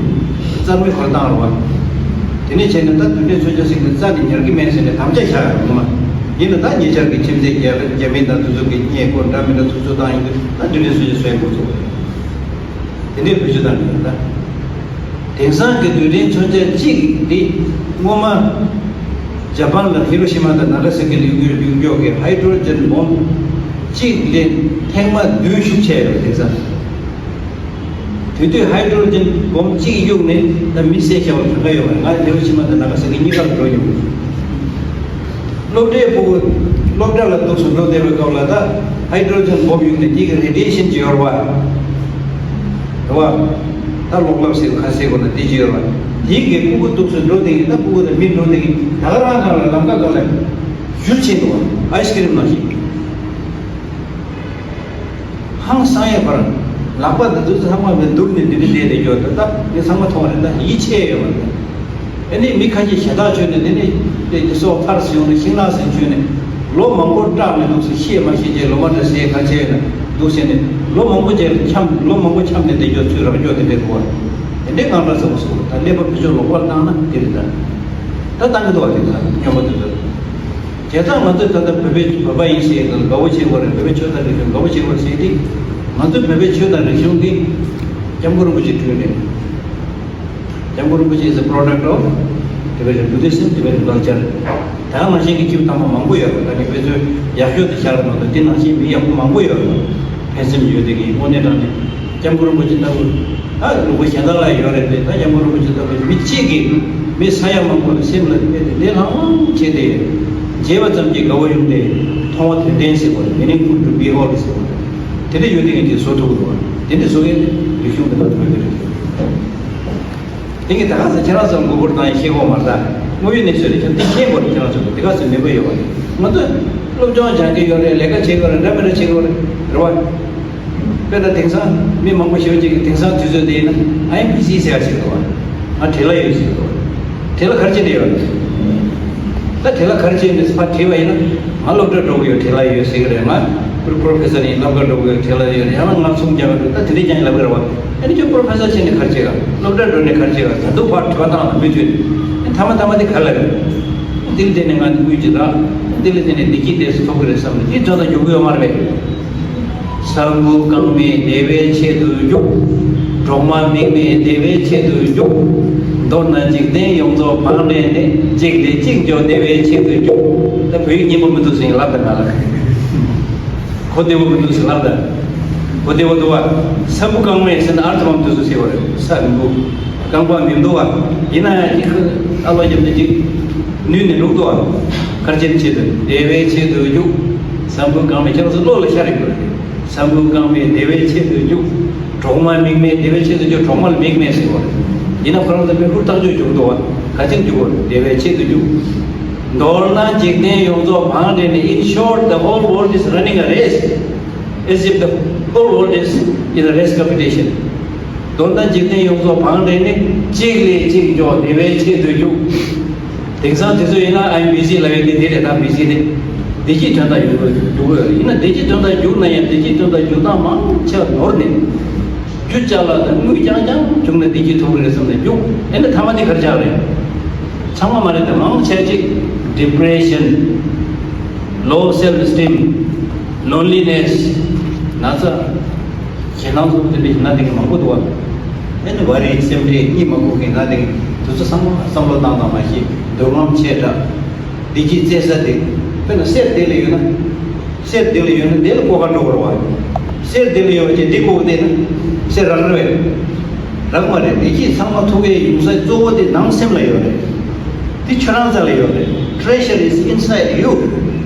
རྩ་མེད་ཁོར་བཏང་རེད་བ། དེ་ནས་བྱས་ནས་ད་རྡུལ་ཕྲན་མཚོན་ཆ་ཟེར་གི་རྩ་ནས་ཉར་གི་མེད་ཟེར་ནས་དམ་བཅའ་བཞག་ཡོད་རེད་ངོ་མ། ཡིན་ན་ད་ཉེ་ཆར་གི་ཁྱིམ་མཚེས་རྒྱ་རྒྱ་མི་དང་དེ་ཚོ་གི་བརྙས་བཀོད་འདྲ་མི་འདྲ་ཐུབ་ཚོད་བཏང་ཡོང་དུས་ད་རྡུལ་ཕྲན་མཚོན་ཆ་བཟོ་ཡ་འགོ་ཚུགས་རེད། དེ་འདྲའི་བེད་སྤྱོད་བཏང་གི་ཡོད་ད། དེང་སང་གི་རྡུལ་ཕྲན་མཚོན་ཆ་གཅིག་འདི་སྔོན་མ་ཇ་པན་ལ་ཧི་རོ་ཤི་མ་དང་ན་ག་ས་ཀི་ལ་གཡུག་གཡུག་གཡུག་གི་ཧའི་ཌྲོ་ཇན་བོམ་གཅིག་ལས་ཐེངས་མ་བདུན་ཤུགས་ཆེ་ཡོད། དེང་སང་དེ་དུས་ཧའི་ཌྲོ་ཇན་བོམ་གཅིག་གཡུག་ནས་ད་མི་བསད་ཤ་བ་གང་ག་ཡོད་པ། ང་ཧི་རོ་ཤི་མ་དང་ན་ག་ས་ཀི་གཉིས་ཀ་ལ་འགྲོ་མྱོང་། སློབ་གྲྭའི་ཕྲུ་གུ་སློབ་གྲྭ་ལ་འདུག་སེ་འགྲོ་བསྡད་པའི་སྐབས་ལ་ད་ཧའི་ཌྲོ་ཇན་བོམ་གཡུག་ནས་དེ་གི་རེ་ཌི་ཡེ་ཤན་ཅིག་ཡོད་རེད་བ། རེད་བ། ད་གློག་ཀླད་ཟེར་ག་ཟེར་དགོས་ན་དེ་ཅིག་ཡོད་རེད་བ། དེ་གི་ཕྲུ་གུ་འདུག་སེ་འགྲོ་བསྡད་ཀྱི། ད་ཕྲུ་གུ་དང་མི་འགྲོ་བསྡད་ཀྱི། ད་ག་རང་གང་ལ་ལམ་ཁ་སྒང་ལ་བཞུར་ཕྱིན་འདུག་བ། ཨའི་སི་ཀི་རིམ་ནང་བཞིན། ཧང་སང་ཡས་པར་ལག་པ་འདི་ཚོ་ཚང་མ་མེད་འདུག་ནས་འདི་འདྲ་བསྡད་བསྡད་ཡོད་དོ། ད་ངས་ཚང་མ་མཐོང་བ་རེད། ད་ཡིད་ཆེས་ཡོད་མ་རེད། ཨ་ནི་མི་ཁ་ཤས་ཞེ་ཐག་ཆོད་ནས་དེ་ནས་དེ་སོགས་ཕར་སོང་ནས་ཤིང་ནགས་ཟིན་ཆོད་ནས་ལོ་མང་པོ་སྐྲག་ནས་འདུག་སེ་ཤེས་མ་ཤེས་ཀྱི་ལོ་མ་འདྲ་ཟེར་ག་ཚད་ཡོད་ན་འདུག་ཟེར་ནས་ལོ་མང་པོ་རྗེས་འཁྱམས། ལོ་མང་པོ་འཁྱམས་ནས་བསྡད་ཡོད་ཚུལ་རག་ཡོད། དེ་འདྲ་འདུག་བ། དེ་འདྲའི་དངངས་སྐྲག་ཚ་པོ་སོང་། ད་ཀླད་པ་བེད་སྤྱོད་ལོག་པར་བཏང་ན་དེ་རེད། ད་ད་བཏང་གི་འདུག་བ། དེ་ཚོ་སྨྱོན་པ་དེ་ཚོ། བྱས་ཙང་ང་ཚོས་ད་ལྟ་བོད་པའི་བོད་པ་ཡིན་ཟེར་ཡས་དང་དགའ་བོ་བྱེད་དགོས་རེད། བོད་པའི་ཆོས་དང་རིག་གཞུང་དགའ་བོ་བྱེད་དགོས་རེད་ཟེར་ཡས་དེ། ང་ཚོའི་བོད་པའི་ཆོས་དང་རིག་གཞུང་གིས་སྐྱབས་མགོན་རིན་པོ་ཆེ་བསྐྲུན་རེད། སྐྱབས་མགོན་རིན་པོ་ཆེ is a product of Tibetan Buddhism, Tibetan culture. ད་ག་ནང་བཞིན་གྱི་སྐྱེས་བུ་དམ་པ་མང་པོ་ཡོད་རེད། ད་ནི་དཔེ་མཚོན་ཡག་ཤོས་དེ་ཤར་མ་གཏོགས་དེ་ནང་བཞིན་མི་ཡག་པོ་མང་པོ་ཡོད་རེད། ཕན་སེམས་ཡོད་དེ་གི་དངོས་གནས་དྲང་གནས་སྐྱབས་མགོན་རིན་པོ་ཆེ་ལྟ་བུ། ད་ལུང་པ་གཞན་དག་ལ་ཡོད་རེད་དེ། ད་སྐྱབས་མགོན་རིན་པོ་ཆེ་ལྟ་བུ་མི་གཅིག་གིས་མི་ས་ཡ་མང་པོ་ལ་སེམས་ལ་དཔེ་དེ་ལས་ལྷང་ལྷང་བྱས་ཏེ། མཇལ་བ་ཙམ་གྱིས་དགའ་བོ་ཡོང་སྟེ། མཐོང་བ་དོན་ལྡན་ཟེར་བ་རེད། Meaningful to behold ཟེར་བ་རེད། དེ་འདྲ་ཡོད་དེ་ངས་དེ་བཟོ་ཐུབ་ཀྱི་འདུག་བ། དེ་འདྲ་བཟོ་མཁན་དེ་རིག་གཞུང་དེ་ལ་ཐུག་གི་རེད། དེ་གི་ད་ག་ཚོད་ཁྱེད་རང་ཚོ་མགོ་སྐོར་བཏང་ཡས་ཤེས་གོ་མ་རེད། ད་དངོས་ཡོད་གནས་ཚུལ་རེད། ཁྱེད་འདི་ཤེས་དགོས་རེད། ཁྱེད་རང་ཚོ་དེ་ག་ཚོད་མི་དགོས་ཡོད་པ་རེད། ང་ཚོ་སློབ་སྦྱོང་སྦྱང་གི་ཡོད་རེད། ལས་ཀ་བྱེད་དགོས་རེད། འདྲ་མི་འདྲ་བྱེད་དགོས་རེད། རེད་བ། དཔེར་ན་དེང་སང་མི་མང་པོ་ཞེ་པོ་ཅིག་གིས་དེང་སང་དུས་ཚོད་འདི་ཡིན་ན་ཨའི་ཨེམ་པི་སི་ཟེར་ཡ་ཞིག་འདུག་བ། ང་བྲེལ་བ་ཡོད་ཞིག་འདུག་བ། བྲེལ་བ་ག་རེ་བྱས་ནས་ཡོད་རེད། ད་དེ་ལ་ག་རེ་བྱས་ནས་ཕར་བྲིས་པ་ཡིན་ན། ང་སློབ་གྲྭ་འགྲོ་གི་ཡོད། དེ་ལ་ཡོད་ཟེར་གི་རེད། ང་པོ་རོ་ཕེ་སར་ཡིན། སློབ་གྲྭ་འགྲོ་གི་ཡོད། དེ་ལ་ཡོད། ཡང་ན་ང་ཚོང་རྒྱག་གི་འདུག་ད་དེ་འདྲའི་རྐྱང་ལབ་གི་རེད་བ། ཨ་ནི་ཁྱོད་པོ་རོ་ཕེ་སར་བྱས་ནས་ག་རེ་བྱེད་ག་སློབ་གྲྭ་འགྲོ་ནས་ག་རེ་བྱེད་ག་ད་དུང་ཕར་དྲི་བ་བཏང་ལ་མི་ཐོན། ཨ་ཐ་མ་ཐ་མ་དེ་ག་རེ་ལབ་ཡོད། དེ་ལ་བརྟེན་ནས་ང་དངུལ་ཅིག་རག་དེ་ལ་བརྟེན་ནས་བདེ་སྐྱིད་དེ་ཚོ་ཐོབ་གི་རེད་བསམ་ནས་དེ་དོན་དག་འཇུག་གི་ཡོད་མ་རེད་པས། ས་འགུལ་རྐང་མེད་བདེ་བའི་ཆེད་དུ་རྒྱུག་གྲོག་མ་མིག་མེད་བདེ་བའི་ཆེད་དུ་རྒྱུག་མདོར་ན་འཇིག་རྟེན་ཡོངས་རྫོགས་བང་བསྒྲལ་ནས། གཅིག་ལས་གཅིག་མགྱོགས་བདེ་བའི་ཆེད་དུ་རྒྱུག་ད་བོད་ཡིག་སྙན་པོ་མི་འདུག་ཟེར་ལབ་དང་ང་ལ། གོ་བདེ་བོ་མི་འདུག་ཟེར་ལབ་དང་། གོ་བདེ་བོ་འདུག་བ། ས་འགུལ་རྐང་མེད་ཟེར་ན་ཨར་ཐི་མ་མི་འདུག་ཟེར་བ་རེད། ས་འགུལ་རྐང་པ་མི་འདུག་བ། ཡིན་ན་ཡང་ཅིག་ཨ་ལོ་རྒྱབ་ནས་ཅིག་ནུས་ནས་འགྲོ་འདུག་བ། གར་ཆེན་ཆེད་དུ་བདེ་བའི་ཆེད་དུ་རྒྱུག་ས་འགུལ་རྐང་མེད་ཁྱེད་རང་ཚོ་བློ་ལ་ཤར་ཡོད་པ་རེད། ས་འགུལ་རྐང་མེད་བདེ་བའི་ཆེད་དུ་རྒྱུག་གྲོག་མ་མིག་མེད་བདེ་བའི་ཆེད་དུ་རྒྱུག་གྲོག་མ་ལ་མིག་མེད་ཟེར་བ་རེད། ཡིན་ན་ཁོ་རང་ཚོ་མིག་ཧུར་ཐག་ཆོད་རྒྱུག་འདུག་བ། ག་ཅིག་རྒྱུག་བ་རེད། བདེ་བའི་ཆེད་དུ་རྒྱུག་མདོར་ན་འཇིག་རྟེན་ཡོངས་རྫོགས་བང་བསྒྲལ་ནས། In short, the whole world is running a race, as if the whole world is in a race competition. མདོར་ན་འཇིག་རྟེན་ཡོངས་རྫོགས་བང་བསྒྲལ་ནས། གཅིག་ལས་གཅིག་མགྱོགས་བདེ་བའི་ཆེད་དུ་རྒྱུག་དེང་སང་དེ་ཚོ་ཡིན་ན་ཨ་ཡིན་བི་སི་ལབ་ཡས་དེ་དེ་རེད། ད་བི་སི་དེ་བདེ་སྐྱིད་དོན་དག་ཡོང་དགོས་རྒྱུག་དགོས་ཡོད་རེད། ཡིན་ན་བདེ་སྐྱིད་དོན་དག་རྒྱུག་ན་ཡང་བདེ་སྐྱིད་དོན་དག་རྒྱུག་སྟངས་མང་ཆེ་བ་ནོར་ནས། རྒྱུ་ཅ་ལག་དང་དངུལ་རྐྱང་རྐྱང་བྱུང་ན་བདེ་སྐྱིད་ཐོབ་ཀྱི་རེད་བསམ་ནས་རྒྱུག་ཨེ་ནི་ཐ་མ་དེ་གར་ཆགས་རེད། ཚང་མ་མ་རེད་དེ་མང་ཆེ་ཅིག་depression, low self esteem, loneliness, ན་ཚ། ཞེད་སྣང་སོགས་དེ་འདྲའི་ཞེད་སྣང་དེ་ག་མང་པོ་འདུག་བ། ཨེ་ནི་བ་རི་སེམས་ཁྲལ་གཉིད་མ་ཁུག་མཁན་ན་དེ་དེ་ཚོ་ཚང་མ་བསམ་བློ་བཏང་དང་མ་ཤེས་འདོད་རྔམ་ཆེ་དྲགས། བདེ་སྐྱིད་བཙལ་ས་དེ། དཔེར་ན་གསེར་དེ་ལ་ཡོད་ན། གསེར་དེ་ལ་ཡོད་ན་དེ་ལ་ལྐོག་ག་འགྲོ་དགོས་རེད་བ། གསེར་དེ་ལ་ཡོད་པ་ཅན་དེ་ལྐོག་བལྟས་ན་གསེར་རག་རེད་བས། རག་མ་རེད། བདེ་སྐྱིད་ཚང་མ་ཐུག་པའི་ཡོང་ས་གཙོ་བོ་དེ་ནང་སེམས་ལ་ཡོད་རེད། དེ་ཁྱོད་རང་རྩ་ལ་ཡོད་རེད། Treasure is inside you.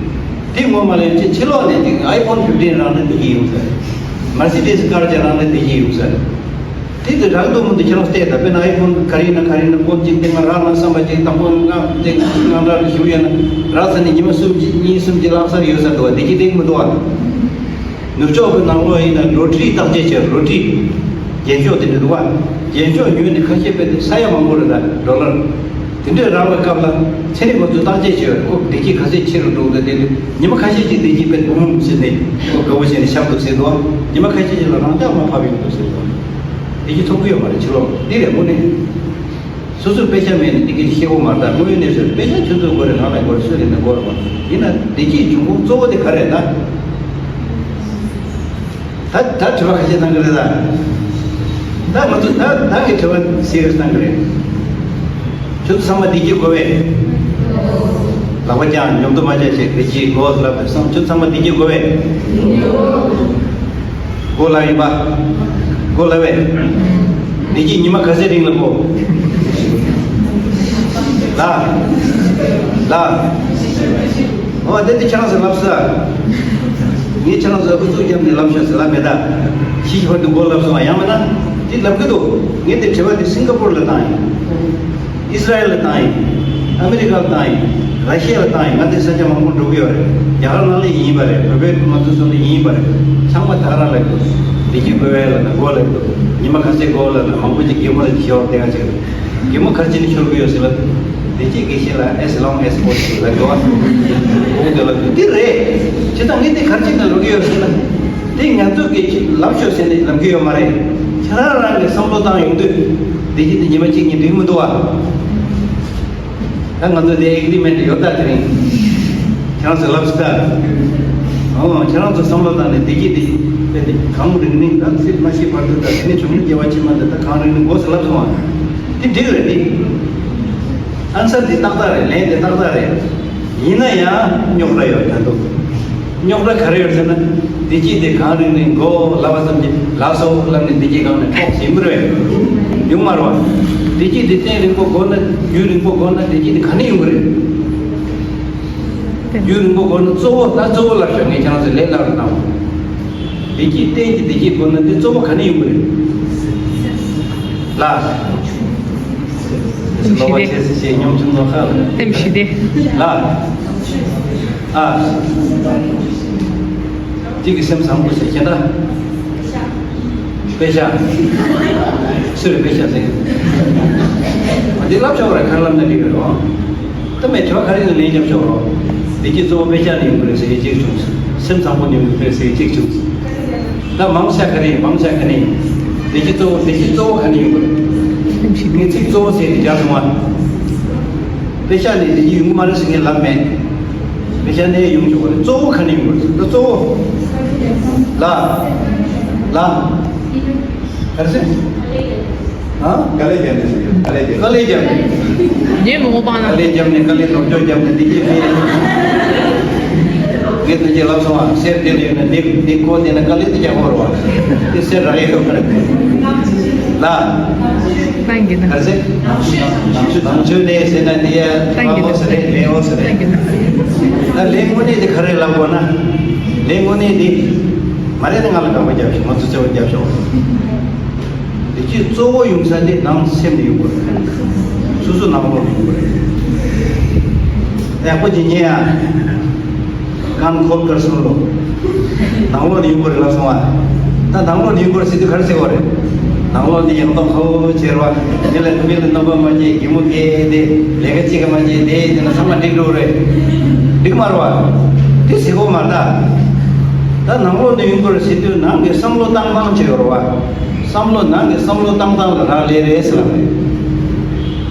དེ་ངོ་མ་ལེན་ཚེ་ཕྱི་ལོགས་ནས་དེ་iPhone fifteen རག་ན་བདེ་སྐྱིད་ཡོང་ས་རེད། Mercedes car ཅིག་རག་ན་བདེ་སྐྱིད་ཡོང་ས་རེད། དེ་དུས་རང་སྡུག་མི་འདུག་ཁྱེད་རང་བལྟས་དང་། དཔེར་ན་ཨའི་ཕོན་ག་རེ་ཡིན་ན་ག་རེ་ཡིན་ན་ཕོན་གཅིག་སྟེང་ན་རག་ན་བསམ་པ་གཅིག་དང་ཕོན་ལྔ་སྟེང་ལྔ་འདྲ་ཞིག་ཡོད་ན་རག་ཚར་ནས་ཉི་མ་གསུམ་གཅིག་གཉིས་གསུམ་གཅིག་ལྷག་ཚར་ཡོད་ས་འདུག་བ། བདེ་སྐྱིད་སྟེང་མི་འདུག་བ། ནུབ་ཕྱོགས་ཀྱི་ནང་ལོགས་ཡིན་ན་ལོ་ཊི་རི་བརྟག་དཔྱད་བྱས། ལོ་ཊི་རི་རྒྱན་ཤོག་དེ་འདྲ་འདུག་བ། རྒྱན་ཤོག་ཉོས་ནས་ཁ་ཤས་དཔེ་དེ་ས་ཡ་མང་པོ་རེད། ད་ཌོ་ལར་དེ་འདྲས་རག་པའི་སྐབས་ལ་ཚན་རིག་པ་ཚོས་བརྟག་དཔྱད་བྱས་པ་རེད། ཁོ་བདེ་སྐྱིད་ག་ཚད་ཆེ་རུ་འགྲོ་འདུག་དེ་ལས་ཉི་མ་ཁ་ཤས་ཀྱི་བདེ་སྐྱིད་དཔེ་འབུམ་ཟེར་ནས་ཁོ་དགའ་བོ་བྱས་ནས་བཞག་འདུག་ཟེར་འདུག་ཉི་མ་ཁ་ཤས་ཀྱི་ལ་རང་འཇགས་མ་ཕབ་ཡོང་འདུག་ཟེར་འདུག་བདེ་སྐྱིད་ཐོབ་ཀྱི་ཡོད་མ་རེད། ཕྱི་ལོགས་འདི་རེད་དངོས་གནས། སོ་སོར་དཔེ་ཆ་མེད་ནས་འདི་སྐད་ཆ་བཤད་དགོས་མ་རེད། ད་དངོས་ཡོད་གནས་ཚུལ་དཔེ་ཆ་ཁྱོད་ཚོས་དགོས་རེད། ང་ལ་དགོས་རེད། སུ་རེད་ན་དགོས་རེད་མ། ཡིན་ན་བདེ་སྐྱིད་འབྱུང་ཁུངས་གཙོ་བོ་དེ་ག་རེད་ད། ད་ད་དྲི་བ་ཁ་ཤས་བཏང་གི་རེད་ད། ད་ང་ཚོ་ད་ད་གི་དྲི་བ་སེ་རི་ཡས་བཏང་གི་རེད། ཁྱོད་ཚོ་ཚང་མ་བདེ་སྐྱིད་དགོས་པས། ལག་པ་བརྐྱངས། མཉམ་དུ་མ་བརྐྱངས་བྱས། བདེ་སྐྱིད་དགོས་ལབ་པས་སམ། ཁྱོད་ཚང་མ་བདེ་སྐྱིད་དགོས་པས། དགོས་ལབ་ཡིན་པ། དགོས་ལབ་པས། བདེ་སྐྱིད་ཉི་མ་ག་ཚོད་རིང་ལ་དགོས། ལ། ལ། འོ་དེ་དེ་ཁྱེད་རང་ཚོས་ལབ་ས། ངས་ཁྱེད་རང་ཚོ་ཨུ་ཚུགས་བརྒྱབ་ནས་ལབ་ཤོག་ཟེར་ལབ་མེད་ད། ཕྱི་ཕྱི་བར་དུ་མགོ་ལབ་སོང་བ་ཡང་མིན་ན། དེ་ལབ་གི་འདུག་ངས་དེ་དྲི་བ་དེ་སིང་ག་པོར་ལ་བཏང་ཡིན། ཨི་སི་ར་ཨེལ་ལ་བཏང་ཡིན། ཨ་མི་རི་ཀ་ལ་བཏང་ཡིན། ར་ཤི་ཡ་ལ་བཏང་ཡིན། ང་དེ་ས་ཆ་མང་པོ་འགྲོ་གི་ཡོད་རེད། རྒྱ་གར་ནང་ལ་ཡིན་པ་རེད། བོད་པའི་ང་ཚོ་སོང་ལ་ཡིན་པ་རེད། ཚང་མ་ད་ག་རང་ལབ་གི་འདུག་བདེ་སྐྱིད་དགོས་པས་ལབ་ན་དགོས་ལབ་གི་འདུག་ཉི་མ་ག་ཚོད་དགོས་ལབ་ན་མང་པོ་ཅིག་གད་མོ་ལ་ཤོར་བསྡད་ཡ་ཅིག་རེད། གད་མོ་ག་རེ་བྱས་ནས་ཤོར་གི་ཡོད་ཟེར་ལབ། བདེ་སྐྱིད་དགེ་བཤེས་ལ་as long as possible ལབ་དགོས་པ། འོ་དེ་ལབ་དུས་འདི་རེད། བྱས་ཙང་ངས་འདི་ག་རེ་བྱས་ནས་ལབ་ཀྱི་ཡོད་ཟེར་ན། འདི་ང་ཚོ་གིས་ལབ་ཤོག་ཟེར་ནས་ལབ་ཀྱི་ཡོད་མ་རེད། ཁྱེད་རང་རང་གིས་བསམ་བློ་བཏང་ཡོང་དུས་བདེ་སྐྱིད་འདི་ཉི་མ་གཅིག་གཉིས་འགྲིག་མི་འདུག་བ། ད་ང་ཚོ་འདི་ཨེ་གི་རི་མེན་ཊི་ཡོད་ད། དེ་རིང་ཁྱེད་རང་ཚོས་ལབ་ཟེར་ད། ཨོ་ཁྱེད་རང་ཚོ་བསམ་བློ་བཏང་ནས་བདེ་སྐྱིད་འདི་དཔེ་འདི་གངས་རིང་རིང་ད་སྲིད་མ་ཤི་བར་དུ་ད་དེ་ནས་བྱུང་ན་སྐྱེ་བ་ཕྱི་མ་འདི་ད་གངས་རིང་རིང་དགོས་ཟེར་ལབ་སོང་བ། དེ་འགྲིག་རེད་དེ། ཨན་སར་འདི་ཏག་ཏག་རེད། ལན་འདི་ཏག་ཏག་རེད། ཡིན་ན་ཡང་རྙོག་དྲ་ཡོད་ད་འདུག་རྙོག་དྲ་ག་རེ་ཡོད་ཟེར་ན། བདེ་སྐྱིད་དེ་གངས་རིང་རིང་དགོས་ལབ་པ་ཙམ་གྱིས་ལགས་སོ་ལབ་ནས་བདེ་སྐྱིད་གངས་ནས་ཕོག་ཟིན་པ་རེད། ཡོང་མ་རེད་བ། བདེ་སྐྱིད་དེ་གཏན་རིང་པོ་དགོས་ན་རྒྱུན་རིང་པོ་དགོས་ན་བདེ་སྐྱིད་དེ་ག་ནས་ཡོང་གི་རེད། རྒྱུན་རིང་པོ་དགོས་ན་གཙོ་བོ་ད་གཙོ་བོ་ལབ་ཤོག་ངས་ཁྱེད་རང་ཚོ་ལས་སླ་རུ་བཏང་བ། བདེ་སྐྱིད་གཏན་གྱི་བདེ་སྐྱིད་དགོས་ན་འདི་གཙོ་བོ་ག་ནས་ཡོང་གི་རེད། ལགས། ལྟེམ་ཞི་བདེ། ལྟེམ་ཞི་བདེ། ལགས། ཨ། གཅིག་གི་སེམས་བཟང་པོ་ཟེར་ཁྱེད་ད། དཔེ་ཆ། སུས་དཔེ་ཆ་ཟེར། འདི་ལབ་ཆོག་རེད། ཁ་ལབ་ན་འགྲིག་གི་རེད། ད་མེད་ཆོག་ག་རེ་ལ་ལན་རྒྱབ་ཆོག་རོགས། བདེ་སྐྱིད་གཙོ་བོ་དཔེ་ཆ་ནས་ཡོང་གི་རེད་ཟེར་གཅིག་བྱུང་། སེམས་བཟང་པོ་ནས་ཡོང་གི་རེད་ཟེར་གཅིག་བྱུང་། ད་མང་ཆ་ག་རེ་མང་ཆ་ག་ནས་བདེ་སྐྱིད་གཙོ་བོ་བདེ་སྐྱིད་གཙོ་བོ་ག་ནས་ཡོང་གི་རེད། ངས་ཚིག་གཙོ་བོ་ཟེར་ཏེ་རྒྱག་སོང་བ། དཔེ་ཆ་ནས་བདེ་སྐྱིད་ཡོང་གི་མ་རེད་ཟེར་ངས་ལབ་མེད། དཔེ་ཆ་ནས་ཡོང་ཆོག་གི་རེད། གཙོ་བོ་ག་ནས་ཡོང་གི་རེད། ད་གཙོ་བོ། ལ། ལ། ག་རེ་ཟེར། ཨ། དཀའ་ལས་བརྒྱབ་ནས་ཟེར། དཀའ་ལས་བརྒྱབ། དཀའ་ལས་བརྒྱབ་ནས། ངས་མི་ངོ་སྤང་ན། དཀའ་ལས་བརྒྱབ་ནས། དཀའ་ལས་ནོར་འཁྱོག་བརྒྱབ་ནས་འདི་སྐད་མེད། ངས་ད་ཅི་ལབ་སོང་ཨ། གསེར་དེ་ལ་ཡོད་ན་འདི་འདི་ཁོ་དེ་ན་དཀའ་ལས་དེ་རྒྱག་དགོས་རེད་བ། དེ་གསེར་རག་ཡས་ཡོད་མ་རེད། ལ། གཏན་གྱི་ན། ག་ཚད། ནང་ཆོས་ནང་ཆོས་ནས་ཟེར་ན་དེ་ཡ་གཏན་གྱི་ན། ཨོ་ཟེར་རེད། ལས་ཨོ་ཟེར་རེད། གཏན་གྱི་ན། ད་ལས་དངོས་གནས་དེ་ག་རེ་ལབ་དགོས་ན། ལས་དངོས་གནས་དེ་མ་རེད་ན། ང་ལ་དགག་པ་རྒྱབ་ཤོག་ང་ཚོ་བརྩེ་བ་རྒྱབ་ཤོག་བདེ་སྐྱིད་གཙོ་བོ་ཡོང་ས་དེ་ནང་སེམས་ནས་ཡོང་དགོས་རེད། སོ་སོ་ནང་ལོགས་ནས་ཡོང་དགོས་རེད། ཡག་པོ་ཅིག་ཉན་ཡ། ཀན་ཁོལ་ཀར་སོང་ལོ། ནང་ལོགས་ནས་ཡོང་དགོས་རེད་ལབ་སོང་བ། ད་ནང་ལོགས་ནས་ཡོང་དགོས་རེད་ཟེར་དུས་ག་རེ་ཟེར་དགོས་རེད། ནང་ལོགས་ནས་ཡང་ཏོག་ཁ་བོ་བྱེད་རོགས། མི་ལ་མི་ལ་རྣམ་པ་མ་བྱེད། གད་མོ་བགད་དེ། ལས་ཀ་གཅིག་ག་མ་བྱེད་དེ། དེ་ན་ཚང་མ་འགྲིག་འགྲོ་རེད། འགྲིག་མ་རེད་བ། དེ་ཟེར་དགོས་མ་རེད་ད། ད་ནང་ལོགས་ནས་ཡོང་དགོས་རེད་ཟེར་དུས་ནང་གི་བསམ་བློ་བཏང་སྟངས་བྱེད་དགོས་རེད་བ། བསམ་བློ་ནང་གི་བསམ་བློ་བཏང་སྟངས་ལ་རག་ལས་རེད་ཟེར་ལབ་རེད།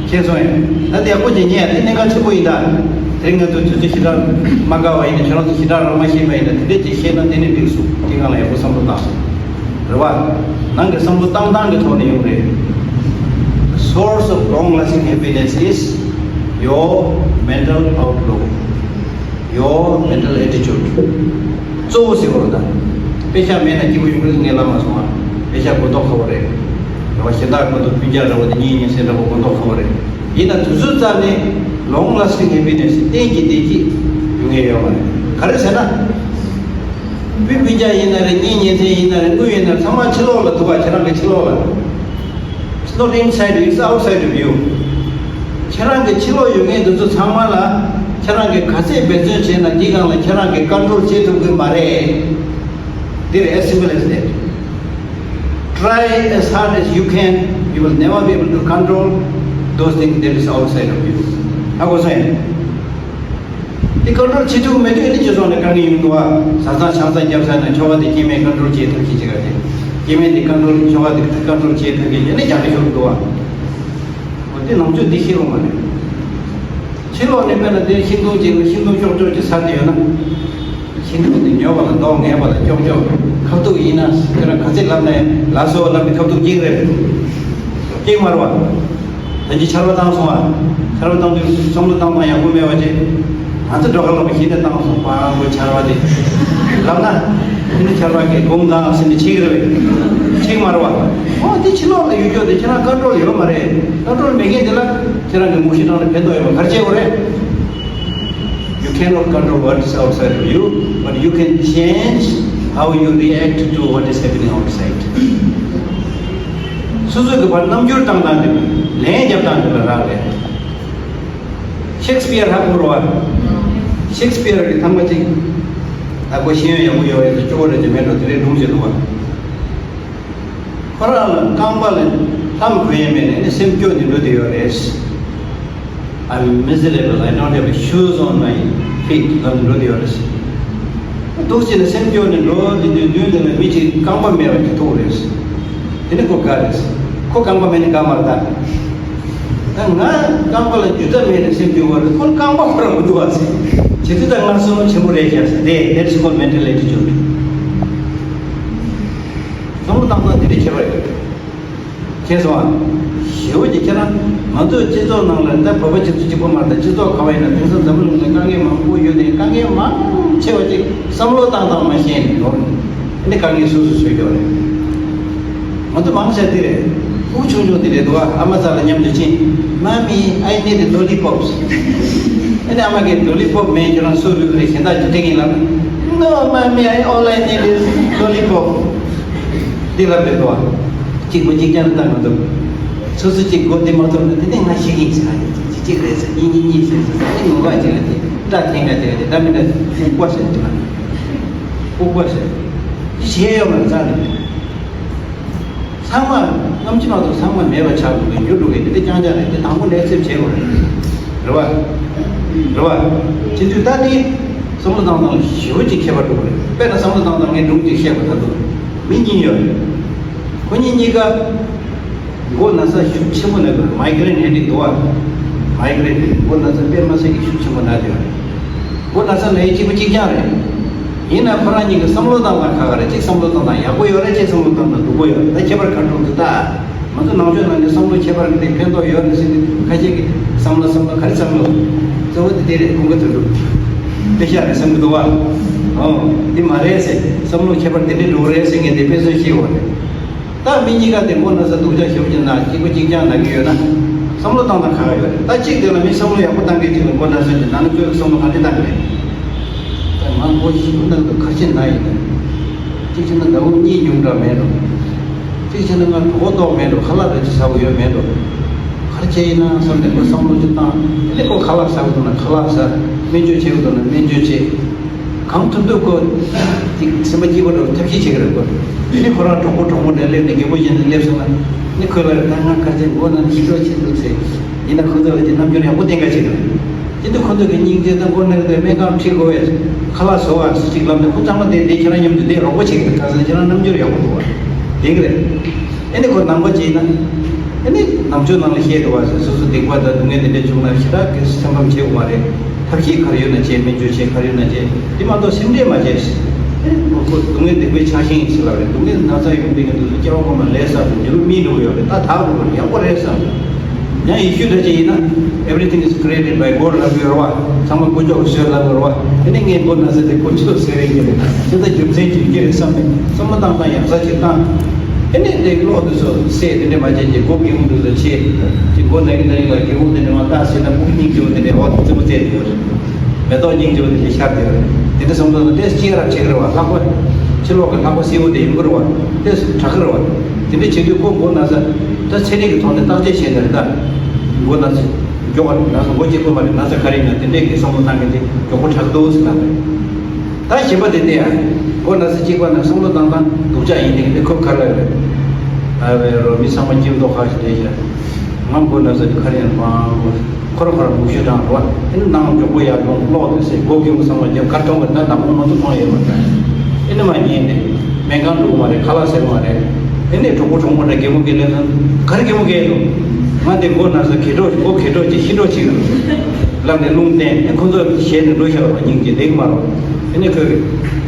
མཁྱེན་སོང་ངས། ད་དེ་ཡག་པོ་ཅིག་ཉན་ཡ། དེ་གནད་འགག་ཆེན་པོ་ཡིན་ད། དེ་རིང་ང་ཚོ་དུས་ཚོད་ཞེ་དྲག་མ་དགའ་བ་ཡིན་ན། ཁྱེད་རང་ཚོ་ཞེ་དྲག་རང་མ་ཤེས་པ་ཡིན་ན། དེ་འདྲས་ཅིག་ཤེས་ན་དེ་ནས་འགྲིག་སོང་། དེ་སྒང་ལ་ཡག་པོ་བསམ་བློ་བཏང་སོང་། རེད་བ། ནང་གི་བསམ་བློ་བཏང་སྟངས་ཀྱི་ཐོག་ནས་ཡོང་རེད། The source of long lasting happiness is your mental outlook, your mental attitude. གཙོ་བོ་ཟེར་བ་ད། དཔེ་ཆ་མེད་ན་སྐྱིད་པོ་ཡོང་གི་རེད་ངས་ལབ་མ་སོང་ང་། དཔེ་ཆ་མགོ་ཐོག་ཁ་བོ་རེད། རེད་བ། གཞན་དག་མགོ་ཐོག་སྤུན་ཀྱག་འདྲ་བོ་དེ་གཉིས་གཉིས་སེ་འདྲ་བོ་མགོ་ཐོག་ཁ་བོ་རེད། ཡིན་ན་དུས་ཚོད་རྩ་ནས་long lasting happiness གཏན་གྱི་བདེ་སྐྱིད་ཡོང་ངེས་ཡོད་མ་རེད། ག་རེ་ཟེར་ན། སྤུན་སྤུན་ཀྱག་ཡིན་ན་རེད། གཉེན་ཉེ་ཚན་ཡིན་ན་རེད། དངུལ་ཡིན་ན་རེད། ཚང་མ་ཕྱི་ལོགས་ལ་འདུག་ག་ཁྱེད་རང་གི་ཕྱི་ལོགས་ལ། It's not inside you, it's outside of you. ཁྱེད་རང་གི་ཕྱི་ལོགས་ཡོད་མཁན་དེ་ཚོ་ཚང་མ་ལ་ཁྱེད་རང་གིས་ག་ཚད་འབད་བརྩོན་བྱས་ན་འདི་སྒང་ལ་ཁྱེད་རང་གིས་ཀོན་ཊོལ་བྱེད་ཐུབ་ཀྱི་མ་རེད། འདིར་as simple as that. Try as hard as you can, you will never be able to control those things that is outside of you. ཧ་གོ་སོང་ངས། དེ་ཀོན་ཊོལ་བྱེད་ཐུབ་མེད་དུས་ཨ་ནི་སྤྱི་ཚོགས་ནས་དཀའ་ངལ་ཡོང་འདུག་བ། བཟའ་ཚང་ཆང་ས་བརྒྱབ་ཚར་ན་ཁྱོ་ག་དེ་སྐྱེ་དམན་ཀོན་ཊོལ་བྱེད་ཐུབ་ཀྱི་ཅིག་ག་དེ། སྐྱེ་དམན་དེ་ཀོན་ཊོལ་ཁྱོ་ག་དེ་ཀོན་ཊོལ་བྱེད་ཐུབ་ཀྱི་ཨ་ནི་རྒྱང་རིང་ཤོར་འདུག་བ། འོ་དེ་ནང་ཆོས་འདི་ཤེས་རུང་མ་རེད། ཕྱི་ལོགས་ནས་དཔེར་ན་དེ་ཤིང་སྡོང་ཅིག་ལ་ཤིང་སྡོང་ཤོག་ཅོག་ཅིག་ཟ་བསྡད་ཡོད་ན། ཤིང་སྡོང་དེ་ཉོ་བ་ལ་མདོག་ངན་པ་ལ་ཀྱོག་ཀྱོག་ཁ་ཐུག་ཡིན་ན་ཁྱོད་རང་ག་ཚད་ལབ་ན་ཡང་ལགས་སོ་ལབ་ནས་ཁ་ཐུག་སྐྱེལ་རེད། སྐྱེལ་མ་རེད་བ། ད་ཅི་ཆར་པ་བཏང་སོང་ཨ། ཆར་པ་བཏང་དུས་བསམ་བློ་བཏང་སྟངས་ཡག་པོ་མེད་པ་ཅིག་ང་ཚོ་འགྲོ་ཁ་ལ་མ་ཤེས་ནས་བཏང་སོང་། པ་རང་གོ་ཆར་པ་དེ་ལབ་ན། ཨ་ནི་ཆར་པ་གིས་དགུང་དང་ཟེར་ནས་ཕྱིན་གི་རེད་པས། ཕྱིན་མ་རེད་བ། ཨོ་དེ་ཕྱི་ལོགས་ལ་ཡོད་རྒྱུ་དེ་ཁྱེད་རང་ཀོན་ཊོལ་ཡོད་མ་རེད། ཀོན་ཊོལ་མེད་མཁན་དེ་ལ་ཁྱེད་རང་གི་མུ་ཤི་ནང་ལ་ཕན་ཐོགས་ཡོད་པ་ག་རེ་བྱེད་དགོས་རེད། You cannot control what is outside of you, but you can change how you react to what is happening outside. སོ་སོ་གི་བར་རྣམ་འགྱུར་བཏང་སྟངས་དེ་ལན་རྒྱབ་སྟངས་དེ་ལ་རག་ལས། ཤེག་སྤི་ཡར་ཧ་གོ་རོ་བ། ཤེག་སྤི་ཡར་གྱི་ཐང་པ་གཅིག་ད་ཁོ་ཤེས་ཡོན་ཡག་པོ་ཡོད་པ་ཡིན་ན་སྐྱོ་བོ་རེད་ཅེས་མེད་འགྲོ་དེ་རིང་སྒྲུང་བྱེད་འདུག་བ། ཁོ་རང་ལ་རྐང་པ་ལ་ལྷམ་གོན་ཡས་མེད་ནས་ནི་སེམས་སྐྱོ་ནས་འགྲོ་བསྡད་ཡོད་རེད། I'm miserable, I don't have shoes on my feet. ལབ་ནས་འགྲོ་བསྡད་ཡོད་རེད། འདུག་བྱས་ནས་སེམས་སྐྱོ་ནས་འགྲོ་བསྡད་དུས་མདུན་དེ་ལ་མི་གཅིག་རྐང་པ་མེད་པ་ཅིག་ཐུག་རེད། དེ་ནི་ཁོ་དགའ་རེད། ཁོ་རྐང་པ་མེད་ནས་དགའ་མ་རེད་ད། ད་ང་རྐང་པ་ལ་རྒྱུ་ད་མེད་ནས་སེམས་སྐྱོ་བ་རེད། ཁོ་རྐང་པ་ཁོ་རང་མི་འདུག་བ་ཟེར། བྱེད་དུས་ད་ང་བསམ་བློ་ཆེན་པོ་རེད་ཤག་ཟེར་དེ་that's called mental attitude. བསམ་བློ་བཏང་སྟངས་དེ་འདྲ་བྱེད་པ་རེད། མཁྱེན་སོང་ཨ། ཞེ་པོ་ཅིག་ཁྱེད་རང་ང་ཚོའི་སྤྱི་ཚོགས་ནང་ལ་ད་བོད་པ་སྤྱི་ཚོགས་གཅིག་པོ་མ་རེད། ད་སྤྱི་ཚོགས་ག་བ་ཡིན་ན་དེང་སང་འཛམ་བུ་གླིང་ལ་དཀའ་ངལ་མང་པོ་ཡོད་དེ་དཀའ་ངལ་མང་ཆེ་བ་ཅིག་བསམ་བློ་བཏང་སྟངས་མ་ཤེས་ནས་ནོར་ནས་དཀའ་ངལ་སོ་སོ་བཟོས་ཡོད་རེད། ང་ཚོ་མང་ཆེ་འདི་རེད། ཕྲུ་གུ་ཆུང་ཆུང་འདི་རེད་འདུག་ཨ། ཨ་མ་ཚ་ལ་མཉམ་དུ་ཕྱིན། Mommy, I need lollipops. ཨ་ནི་ཨ་མ་གིས་ལོ་ལི་པོབ་མེད་ཁྱོད་རང་སུ་ལུས་རེད་གཞན་དག་ཅིག་སྤྲད་ཀྱིན་ལབ། No, mommy, I, all I need is lollipop. འདི་ལབ་པའི་འདུག་ཨ། གཅིག་པོ་གཅིག་རྐྱང་བཏང་མ་ཐུབ། སོ་སོ་གཅིག་མགོ་འདི་མ་ཐོབ་ན་དེ་ནས་ང་ཤི་གིན་ཟེར་ཡ་གཅིག་རེད་ཟེར། གཉིས་གཉིས་གཉིས་ཟེར་ཟེར། ཨ་ནི་ངོ་ག་གཅིག་ལ་དེ་སྐྲ་འཐེན་ག་དེ་ལ་དེ་སྐྲ་མི་འདྲ་ཟེར། ལྐུགས་པ་ཟེར་དེ་ལ་ལྐུགས་པ་ཟེར། དེ་བྱས་ཡོད་མ་རེད་རྩ་ནས། ཚང་མ་རྔམ་བརྗིད་མ་གཏོགས་ཚང་མ་མེད་པ་ཆགས་འགྲོ་གི་འགྱུར་འགྲོ་གི་དེ་འདྲ་རྐྱང་རྐྱང་རེད། དེ་དང་པོ་ནས་ཨེག་སེབ་བྱེད་དགོས་རེད། རེད་བ། རེད་བ། བྱེད་དུས་ད་དེ་བསམ་བློ་བཏང་སྟངས་ཞེ་པོ་ཅིག་ཁྱད་པར་འདུག་རེད། དཔེར་ན་བསམ་བློ་བཏང་སྟངས་ངས་སྒྲུང་གཅིག་བཤད་པ། ད་དུང་མི་གཉིས་ཡོད་རེད། ཁོ་གཉིས་གཉིས་ཀ་མགོ་ན་ཚ་ཤུགས་ཆེན་པོ་ན་དགོས། མའི་གྷི་རེན་ཧེ་ཌེག་འདུག་བ། མའི་གྷི་རེན་མགོ་ན་ཚ་དཔེ་མ་སྲིད་ཀྱི་ཤུགས་ཆེན་པོ་ན་དགོས། མགོ་ན་ཚ་ན་ཡི་གཅིག་པ་གཅིག་རྐྱང་རེད། ཡིན་ན་ཁོ་རང་གཉིས་ཀྱི་བསམ་བློ་བཏང་སྟངས་ཁ་ཁ་རེད། གཅིག་བསམ་བློ་བཏང་སྟངས་ཡག་པོ་ཡོད་རེད། གཅིག་བསམ་བློ་བཏང་སྟངས་སྡུག་པོ་ཡོད་རེད། ད་ཁྱད་པར་ག་འགྲོ་འདུག་ད། ང་ཚོ་ནང་ཆོས་ནང་གི་བསམ་བློ་ཁྱད་པར་འདི་ཕན་ཐོགས་ཡོད་རེད་ཟེར་དུས་ཁ་ཤས་ཀྱིས་བསམ་བློ་བསམ་བློ་ག་རེ་བསམ་བློ། གཙོ་བོ་དེ་དེ་རེད། ཁོང་གི་དོན་གྲུབ་དཔེ་ཤག་རེད་བསམ་གྱི་འདུག་བ། ཨོ། འདི་མ་རེད་ཟེར། བསམ་བློ་ཁྱད་པར་དེ་འདྲས་འགྲོ་གི་རེད་ཟེར་མཁན་དེ་དཔེ་མཚོན་ཤེས་དགོས་རེད། ད་མི་གཉིས་ཀ་དེ་མགོ་ན་ཚ་སྡུག་ཅག་ཞེ་པོ་ཅིག་ན་གཅིག་པ་གཅིག་རྐྱང་ན་གི་ཡོད་ན། བསམ་བློ་བཏང་སྟངས་ཁ་ཁ་ཡོད་རེད། ད་གཅིག་དེ་ལ་མི་བསམ་བློ་ཡག་པོ་བཏང་མཁན་གཅིག་ལ་མགོ་ན་ཚ་ཅིག་ན་ན་ཁོས་བསམ་བློ་ག་འདྲས་བཏང་གི་རེད། ད་ང་མགོ་ཞེ་པོ་ན་གི་འདུག་ག་རེ་བྱས་ན་ཡིན་ན། གཅིག་བྱས་ན་ཟླ་བ་གཉིས་ཉུང་དྲགས་མེད་འགྲོ། གཅིག་བྱས་ན་ང་གྲོད་ཁོག་ལྟོགས་མེད་འགྲོ། ཁ་ལག་རེ་ཅིག་ཟ་དགོས་ཡོད་མེད་འགྲོ། ག་རེ་བྱས་ཡིན་ན་བསམ་ནས་ཁོ་བསམ་བློ་ཅིག་བཏང་། ཨ་ནི་ཁོ་ཁ་ལག་ཟ་དགོས་འདུག་ན་ཁ་ལག་ཟ། སྨན་བཅོས་བྱེད་དགོས་འདུག་ན་སྨན་བཅོས་བྱེད། གང་ཐུབ་ཐུབ་ཁོ་ཅིག་སེམས་པ་སྐྱིད་པོ་འགྲོ་ཐབས་ཤེས་བྱེད་ཀྱི་རེད། ཁོ་ཨ་ནི་ཁོ་རང་གྲོགས་པོ་གྲོགས་མོ་འདྲ་སླེབས་ནས་རྒད་པོ་བྱས་ནས་སླེབས་སོང་ན། ཨ་ནི་ཁོས་ལབ་རེད། ད་ང་ག་རེ་བྱས། མགོ་ན་ནས་ཤི་འགྲོ་བྱེད་འདུག་ཟེར། ཡིན་ན་ཁོ་ཚོ་ལ་ཅིག་རྣམ་འགྱུར་ཡག་པོ་བསྟན་ག་བྱེད་དགོས། དེ་དུས་ཁོ་ཚོ་གི་སྙིང་རྗེ་དང་། མགོ་ན་གི་སྨན་ཁང་ཁྲིད་དགོས་པས། ཁ་ལག་བཟོ་བ་ཟེར་ཅིག་ལབ་ནས། ཁོ་ཚང་མ་དེ་དེ་ཁྱེད་རང་མཉམ་དུ་དེ་རོགས་པ་བྱེད་ཀྱི་རེད། གང་ཟེར་ན་ཁྱེད་རང་རྣམ་འགྱུར་ཡག་པོ་འདུག་བ། དེ་གི་རེད། ཨེ་ནི་ཁོ་ནང་པ་ཅིག་ཡིན་ན། ཨེ་ནི་ནང་ཆོས་ནང་ལ་བཤད་འདུག་བ་ཟེར། སོ་སོ་སྡིག་པ་དང་སྡུག་བསྔལ་དེ་འདྲ་བྱུང་ན་ཞེ་དྲག་གི་སེམས་ཁམས་བྱེད་དགོས་མ་རེད། ཐབས་ཤེས་ག་རེ་ཡོད་ན་བྱེད། སྨན་བཅོས་བྱེད། ག་རེ་ཡོད་ན་བྱེད། དེ་མ་གཏོགས་སེམས་ཁྲལ་མ་བྱེད། ཨེ་ཁོ་སྡུག་བསྔལ་སྡིག་པའི་ཆགས་ཞེན་ཡིན་ཟེར་ལབ་རེད། སྡུག་བསྔལ་ན་ཚ་ཡོང་དུས་ཀྱི་དུས་སུ་སྐྱེ་བ་སྔོན་མ་ལས་བསགས་པའི་མྱུ་གུ་སྨིན་འགྲོ་གི་ཡོད་རེད། ད་དག་དགོས་རེད། ཡག་པོ་རེད་བསམ། ཡང་ཡེ་ཤུ་འདྲ་ཅིག་ཡིན་ན། Everything is created by God ལབ་ཡོད་རེད་བ། ཚང་མ་དཀོན་མཆོག་གིས་བཟོས་ལབ་ཡོད་རེད་བ། དེ་ནས་ངས་མགོ་ན་ཚ་དེ་དཀོན་མཆོག་གིས་བཟོས་རེད་ཟེར་ནས། དེ་ཚོ་རྒྱུ་མཚན་རྒྱུ་རྐྱེན་རེད་བསམ་ནས་བསམ་བློ་བཏང་སྟངས་ཡག་ས་ཅིག་བཏང་། དེ་ནས་དེ་གློག་དེ་ཚོ་བསད། དེ་འདྲས་མ་བྱས་ཀྱི་སྒོ་སྒེའུ་ཁུང་དེ་ཚོ་ཕྱེ། ཅིག་མགོ་ན་གི་ན་གི་ལ་སྒེའུ་ཁུང་དེ་འདྲས་མ་བཏགས་ཟེར་ན། སྨུག་སྙིང་རྗེ་བོ་དེ་འདྲས་འོ་དེ་ཚོ་བསད་དེ་ཡོད་རེད། མེ་ཏོག་སྙིང་རྗེ་བོ་དེ་འདྲས་ཤར་དེ་ཡོད་རེད། དེ་འདྲས་བསམ་བློ་བཏང་ན་ཏོག་ཙམ་སྐྱེ་རབས་བྱེད་ཀྱི་རེད་བ། ལྷག་པ་ཕྱི་ལོགས་ཀྱི་ལྷག་པ་སེར་པོ་དེ་ཡོང་གི་རེད་བ། ཏོག་ཙམ་དྲག་གི་རེད་བ། དེ་འདྲས་བྱེད་དུས་ཁོ་མགོ་ན་ཚ། ད་ཚན་རིག་གི་ཐོག་ནས་བརྟག་དཔྱད་བྱས་ནས་རེད་ད། མགོ་ན་ཚ་མགྱོགས་པ་ན་ཚ་མགོ་སྐྱེ་དགོས་མ་རེད། ན་ཚ་ག་རེ་ཡིན་ན་དེ་འདྲས་ཀྱི་བསམ་བློ་བཏང་མཁན་དེ་མགྱོགས་པོ་དྲག་འདུག་ཟེར་ལབ་རེད། ད་གཞན་པ་དེ་བལྟས་ཡ། མགོ་ན་ཚ་གཅིག་པ་ན་བསམ་བློ་བཏང་སྟངས་སྡུག་ཅག་ཡིན་དེ་འདྲས། ཁོ་ག་རེ་ལབ་རེད། ཨ་བའི་རོ་མི་ཚང་མ་སྐྱིད་མདོག་ཁ་ཞིག་རེད་ཤག་ང་མགོ་ན་ཚ་དེ་ག་རེ་ཡིན་པང་། ཁོ་རང་ཁོ་རང་མུ་ཤུ་དྲང་རོ། ཨེ་ནི་ནང་མགྱོགས་པོ་ཡར་ཡོང་། གློག་དེ་ཟེར། སྒོ་སྒེའུ་ཁུང་ཚང་མ་རྒྱབ། གར་གཏོང་བར་ད་ནག་པོ་མ་གཏོགས་མཐོང་ཡོད་མ་རེད། ཨེ་ནི་མ་ཉན་ནས་སྨན་ཁང་འགྲོ་གི་མ་རེད། ཁ་ལག་ཟ་གི་མ་རེད། ཨེ་ནི་གྲོགས་པོ་གྲོགས་མོ་འདྲ་རྒན་མོ་གི་ལས་ཁང་ག་རེ་རྒན་མོ་གས་འདུག་ང་དེ་མགོ་ན་ཚ་གས་འགྲོ། མགོ་གས་འགྲོ་ཅིག་ཤི་འགྲོ་ཅིག་ལབ་ནས་རླུང་བསྟན། ཨེ་ཁོ་ཚོ་ཞེད་ནས་འགྲོ་ཤག་རོ། སྙིང་རྗེ་བསྡད་གི་མ་རོ། ཨེ་ནི་ཁོས་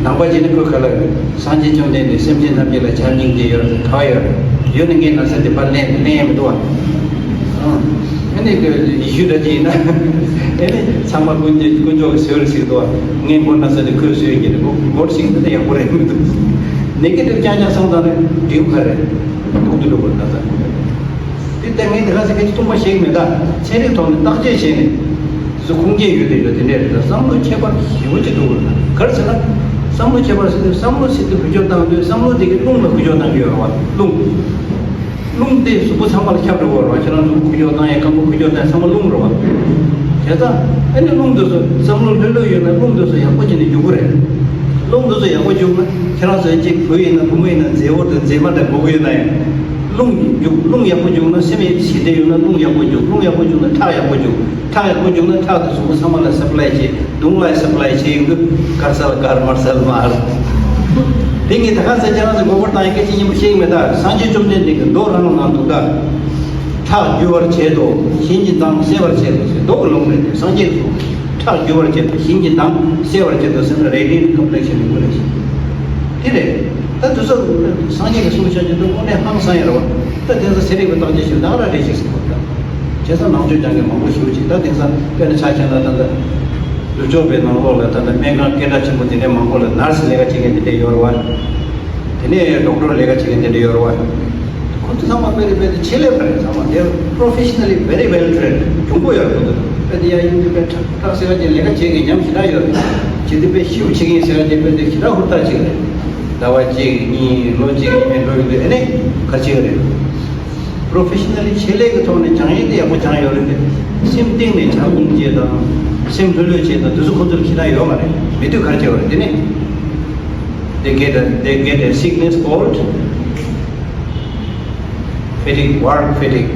ནང་པ་ཅིག་ནི་ཁོས་ག་ལ་རེད། སངས་རྒྱས་བཅོམ་ལྡན་འདས་སེམས་ཅན་ཐམས་ཅད་ལ་བྱམས་སྙིང་རྗེ་ཡོད་རེད། ག་བ་ཡོད་རེད། ཡོད་ནི་ངས་ན་ཚ་དེ་ཕར་ལེན་ལེན་ཡ་མི་འདུག་བ། ཨ་ནི་ཡེ་ཤུ་འདྲ་ཅིག་ཡིན་ན། ཨ་ནི་ཚང་མ་དཀོན་མཆོག་དཀོན་མཆོག་གིས་བཟོས་རེད་ཟེར་འདུག་བ། ངས་མགོ་ན་ཚ་དེ་ཁོས་བཟོས་ཡོད་ཀྱི་རེད། མགོ་མགོ་ཞིག་འདི་ད་ཡག་པོ་རེད་མི་འདུག་ནེ་གེ་ཊིབ་རྐྱང་རྐྱང་སོང་ཙང་ནི་འགྲིག་ག་རེད། ཐུག་ཏུ་འགྲོ་དགོས་ན་ད། དེ་ལྟ་ངས་དེ་ག་ཚེ་ཁ་ཅིག་སྟོང་པ་ཞིག་མེད་ད། ཚན་རིག་ཐོག་ནས་བརྟག་དཔྱད་བྱས་ནས། སུ་ཁུངས་སྐྱེལ་ཡོད་དེ་ཡོད་དེ་འདྲས་རེད་ད། བསམ་བློ་ཁྱད་པར་ཞེ་པོ་ཅིག་འདུག་ག་རེད་ཟེར་ན། བསམ་བློ་ཁྱད་པར་ཟེར་དུས་བསམ་བློ་ཟེར་དུས་འགུལ་སྐྱོད་བཏང་དུས་བསམ་བློ་དེ་གི་རླུང་ལ་འགུལ་སྐྱོད་བཏང་གི་ཡོད་རེད་བ། རླུང་། རླུང་དེ་གཟུགས་པོ་ཚང་མ་ལ་ཁྱབ་འགྲོ་གི་ཡོད་རེད་བ། ཁྱེད་རང་གཟུགས་པོ་འགུལ་སྐྱོད་བཏང་ཡས། རྐང་པ་འགུལ་སྐྱོད་བཏང་ཡས་ཚང་མ་རླུང་རེད་བ། བྱས་ཙང་ཨ་ནི་རླུང་དེ་ཚོ་བསམ་བློ་ལྷོད་ལྷོད་ཡོད་ན་རླུང་དེ་ཚོ་ཡག་པོ་བྱས་ནས་རྒྱུག་གི་རེད། རླུང་དེ་ཚོ་ཡག་པོ་རྒྱུག་ན་ཁྱེད་རང་ཚོ་གཅིག་བུ་ཡིན་ན་བུ་མོ་ཡིན་ན་མཛེས་པོ་དང་མཛེས་མ་འདྲ་དགོས་ཀྱི་ཡོད་ན་ཡང་། རླུང་རྒྱུག་རླུང་ཡག་པོ་རྒྱུག་ན་སེམས་ཞི་བདེ་ཡོད་ན་རླུང་ཡག་པོ་རྒྱུག་རླུང་ཡག་པོ་རྒྱུག་ན་ཁྲག་ཡག་པོ་རྒྱུག་ཁྲག་ཡག་པོ་རྒྱུག་ན་ཁྲག་དེ་གཟུགས་པོ་ཚང་མ་ལ་སབ་ལའི་བྱེད། མདུང་ལ་སབ་ལའི་བྱེད་ཡོང་དུས་དཀར་གསལ་དཀར་དམར་གསལ་དམར། དེ་ངས་ད་ག་ཚོད་ཁྱེད་རང་ཚོ་མགོ་སྐོར་བཏང་ཡ་སྐད་ཆ་སྙན་པོ་བཤད་ཀྱི་མེད་ད། སངས་རྒྱས་བཅོམ་ལྡན་འདས་ཀྱིས་མདོ་རང་ལ་ནང་དུ་ད། ཁྲག་རྒྱུ་བར་བྱེད་དོ། གཞན་གྱི་མདངས་གསལ་བར་བྱེད་དོ་ཟེར་མདོ་གི་ལུང་རེད་དེ། སངས་རྒྱས་ཀྱིས་གསུངས། ཁྲག་རྒྱུ་བར་བྱེད་དོ། གཞན་གྱི་མདངས་གསལ་བར་བྱེད་དོ་ཟེར་ན་radiant complexion ཡིན་པ་རེད། དེ་རེད། ད་དུས་ཚོད་སངས་རྒྱས་ཀྱིས་གསུངས་ཤག་གི་འདུག་དངོས་གནས་ཧང་སང་ཡ་རེད་བ། ད་དེ་ཚོ་ཚན་རིག་པའི་བརྟག་དཔྱད་བྱས་ད་ག་རང་རེད་ཅེས་ཟེར་གོ་ད། བྱས་ཙང་ནང་ཆོས་སྦྱང་མཁན་མང་པོ་ཞེ་པོ་ཅིག་ད་དེང་སང་དཔེར་ན་ཆ་བཞག་ན་ད་ལྟ་ནུབ་ཕྱོགས་པའི་ནང་ལོགས་ལ་ད་ལྟ་སྨན་ཁང་སྐད་གྲགས་ཆེན་པོ་དེ་འདྲའི་མང་པོ་ལ་ནར་སི་ལས་ཀ་བྱེད་མཁན་དེ་འདྲ་ཡོད་རེད་བ། དེ་ནས་ཌོག་ཊར་ལས་ཀ་བྱེད་མཁན་དེ་འདྲ་ཡོད་རེད་བ། ཁོ་ཚོ་ཚང་མ་དཔེ་རེད། དཔེ་དེ་ཆེད་ལས་པ་རེད། ཚང་མ་they are professionally very well trained གྱོང་པོ་ཡོད་རེད། ཁོ་ཚོ་དཔེ་དེ་ཡ་ཡིན་དུས་དཔེ་ཁྲག་ཁྲག་སེ་ག་ཅིག་ལས་ཀ་བྱེད་མཁན་ཉམས་ཞེ་དྲག་ཡོད་རེད། བྱེད་དུས་དཔེ་ཞེ་པོ་བྱེད་མཁན་སེ་ག་ཅིག་དཔེ་དེ་ཞེ་དྲག་ཧུར་ཐག་བྱེད་ཀྱི་རེད། ཟླ་བ་གཅིག་གཉིས་ལོ་གཅིག་ཡིན་ནས་འགྲོ་ཡོང་དུས་ཨ་ནི་ག་རེ་བྱེད་ཀྱི་རེད། པྲོ་ཕེ་ཤི་ན་ལི་ཆེད་ལས་ཀྱི་ཐོག་ནས་སྦྱང་ཡས་དེ་ཡག་པོ་སྦྱངས་ཡོད་རེད་དེ། སེམས་གཏིང་ནས་བྱམས་སྙིང་རྗེ་དང་སེམས་ལྷོད་ལྷོད་བྱེད་དང་དེ་ཚོ་ཁོ་ཚོར་ཁྱེད་རང་ཡོད་མ་རེད། མེད་དུས་ག་རེ་བྱེད་པ་རེད། དེ་ནས་they get a, they get a sickness called fatigue, work fatigue,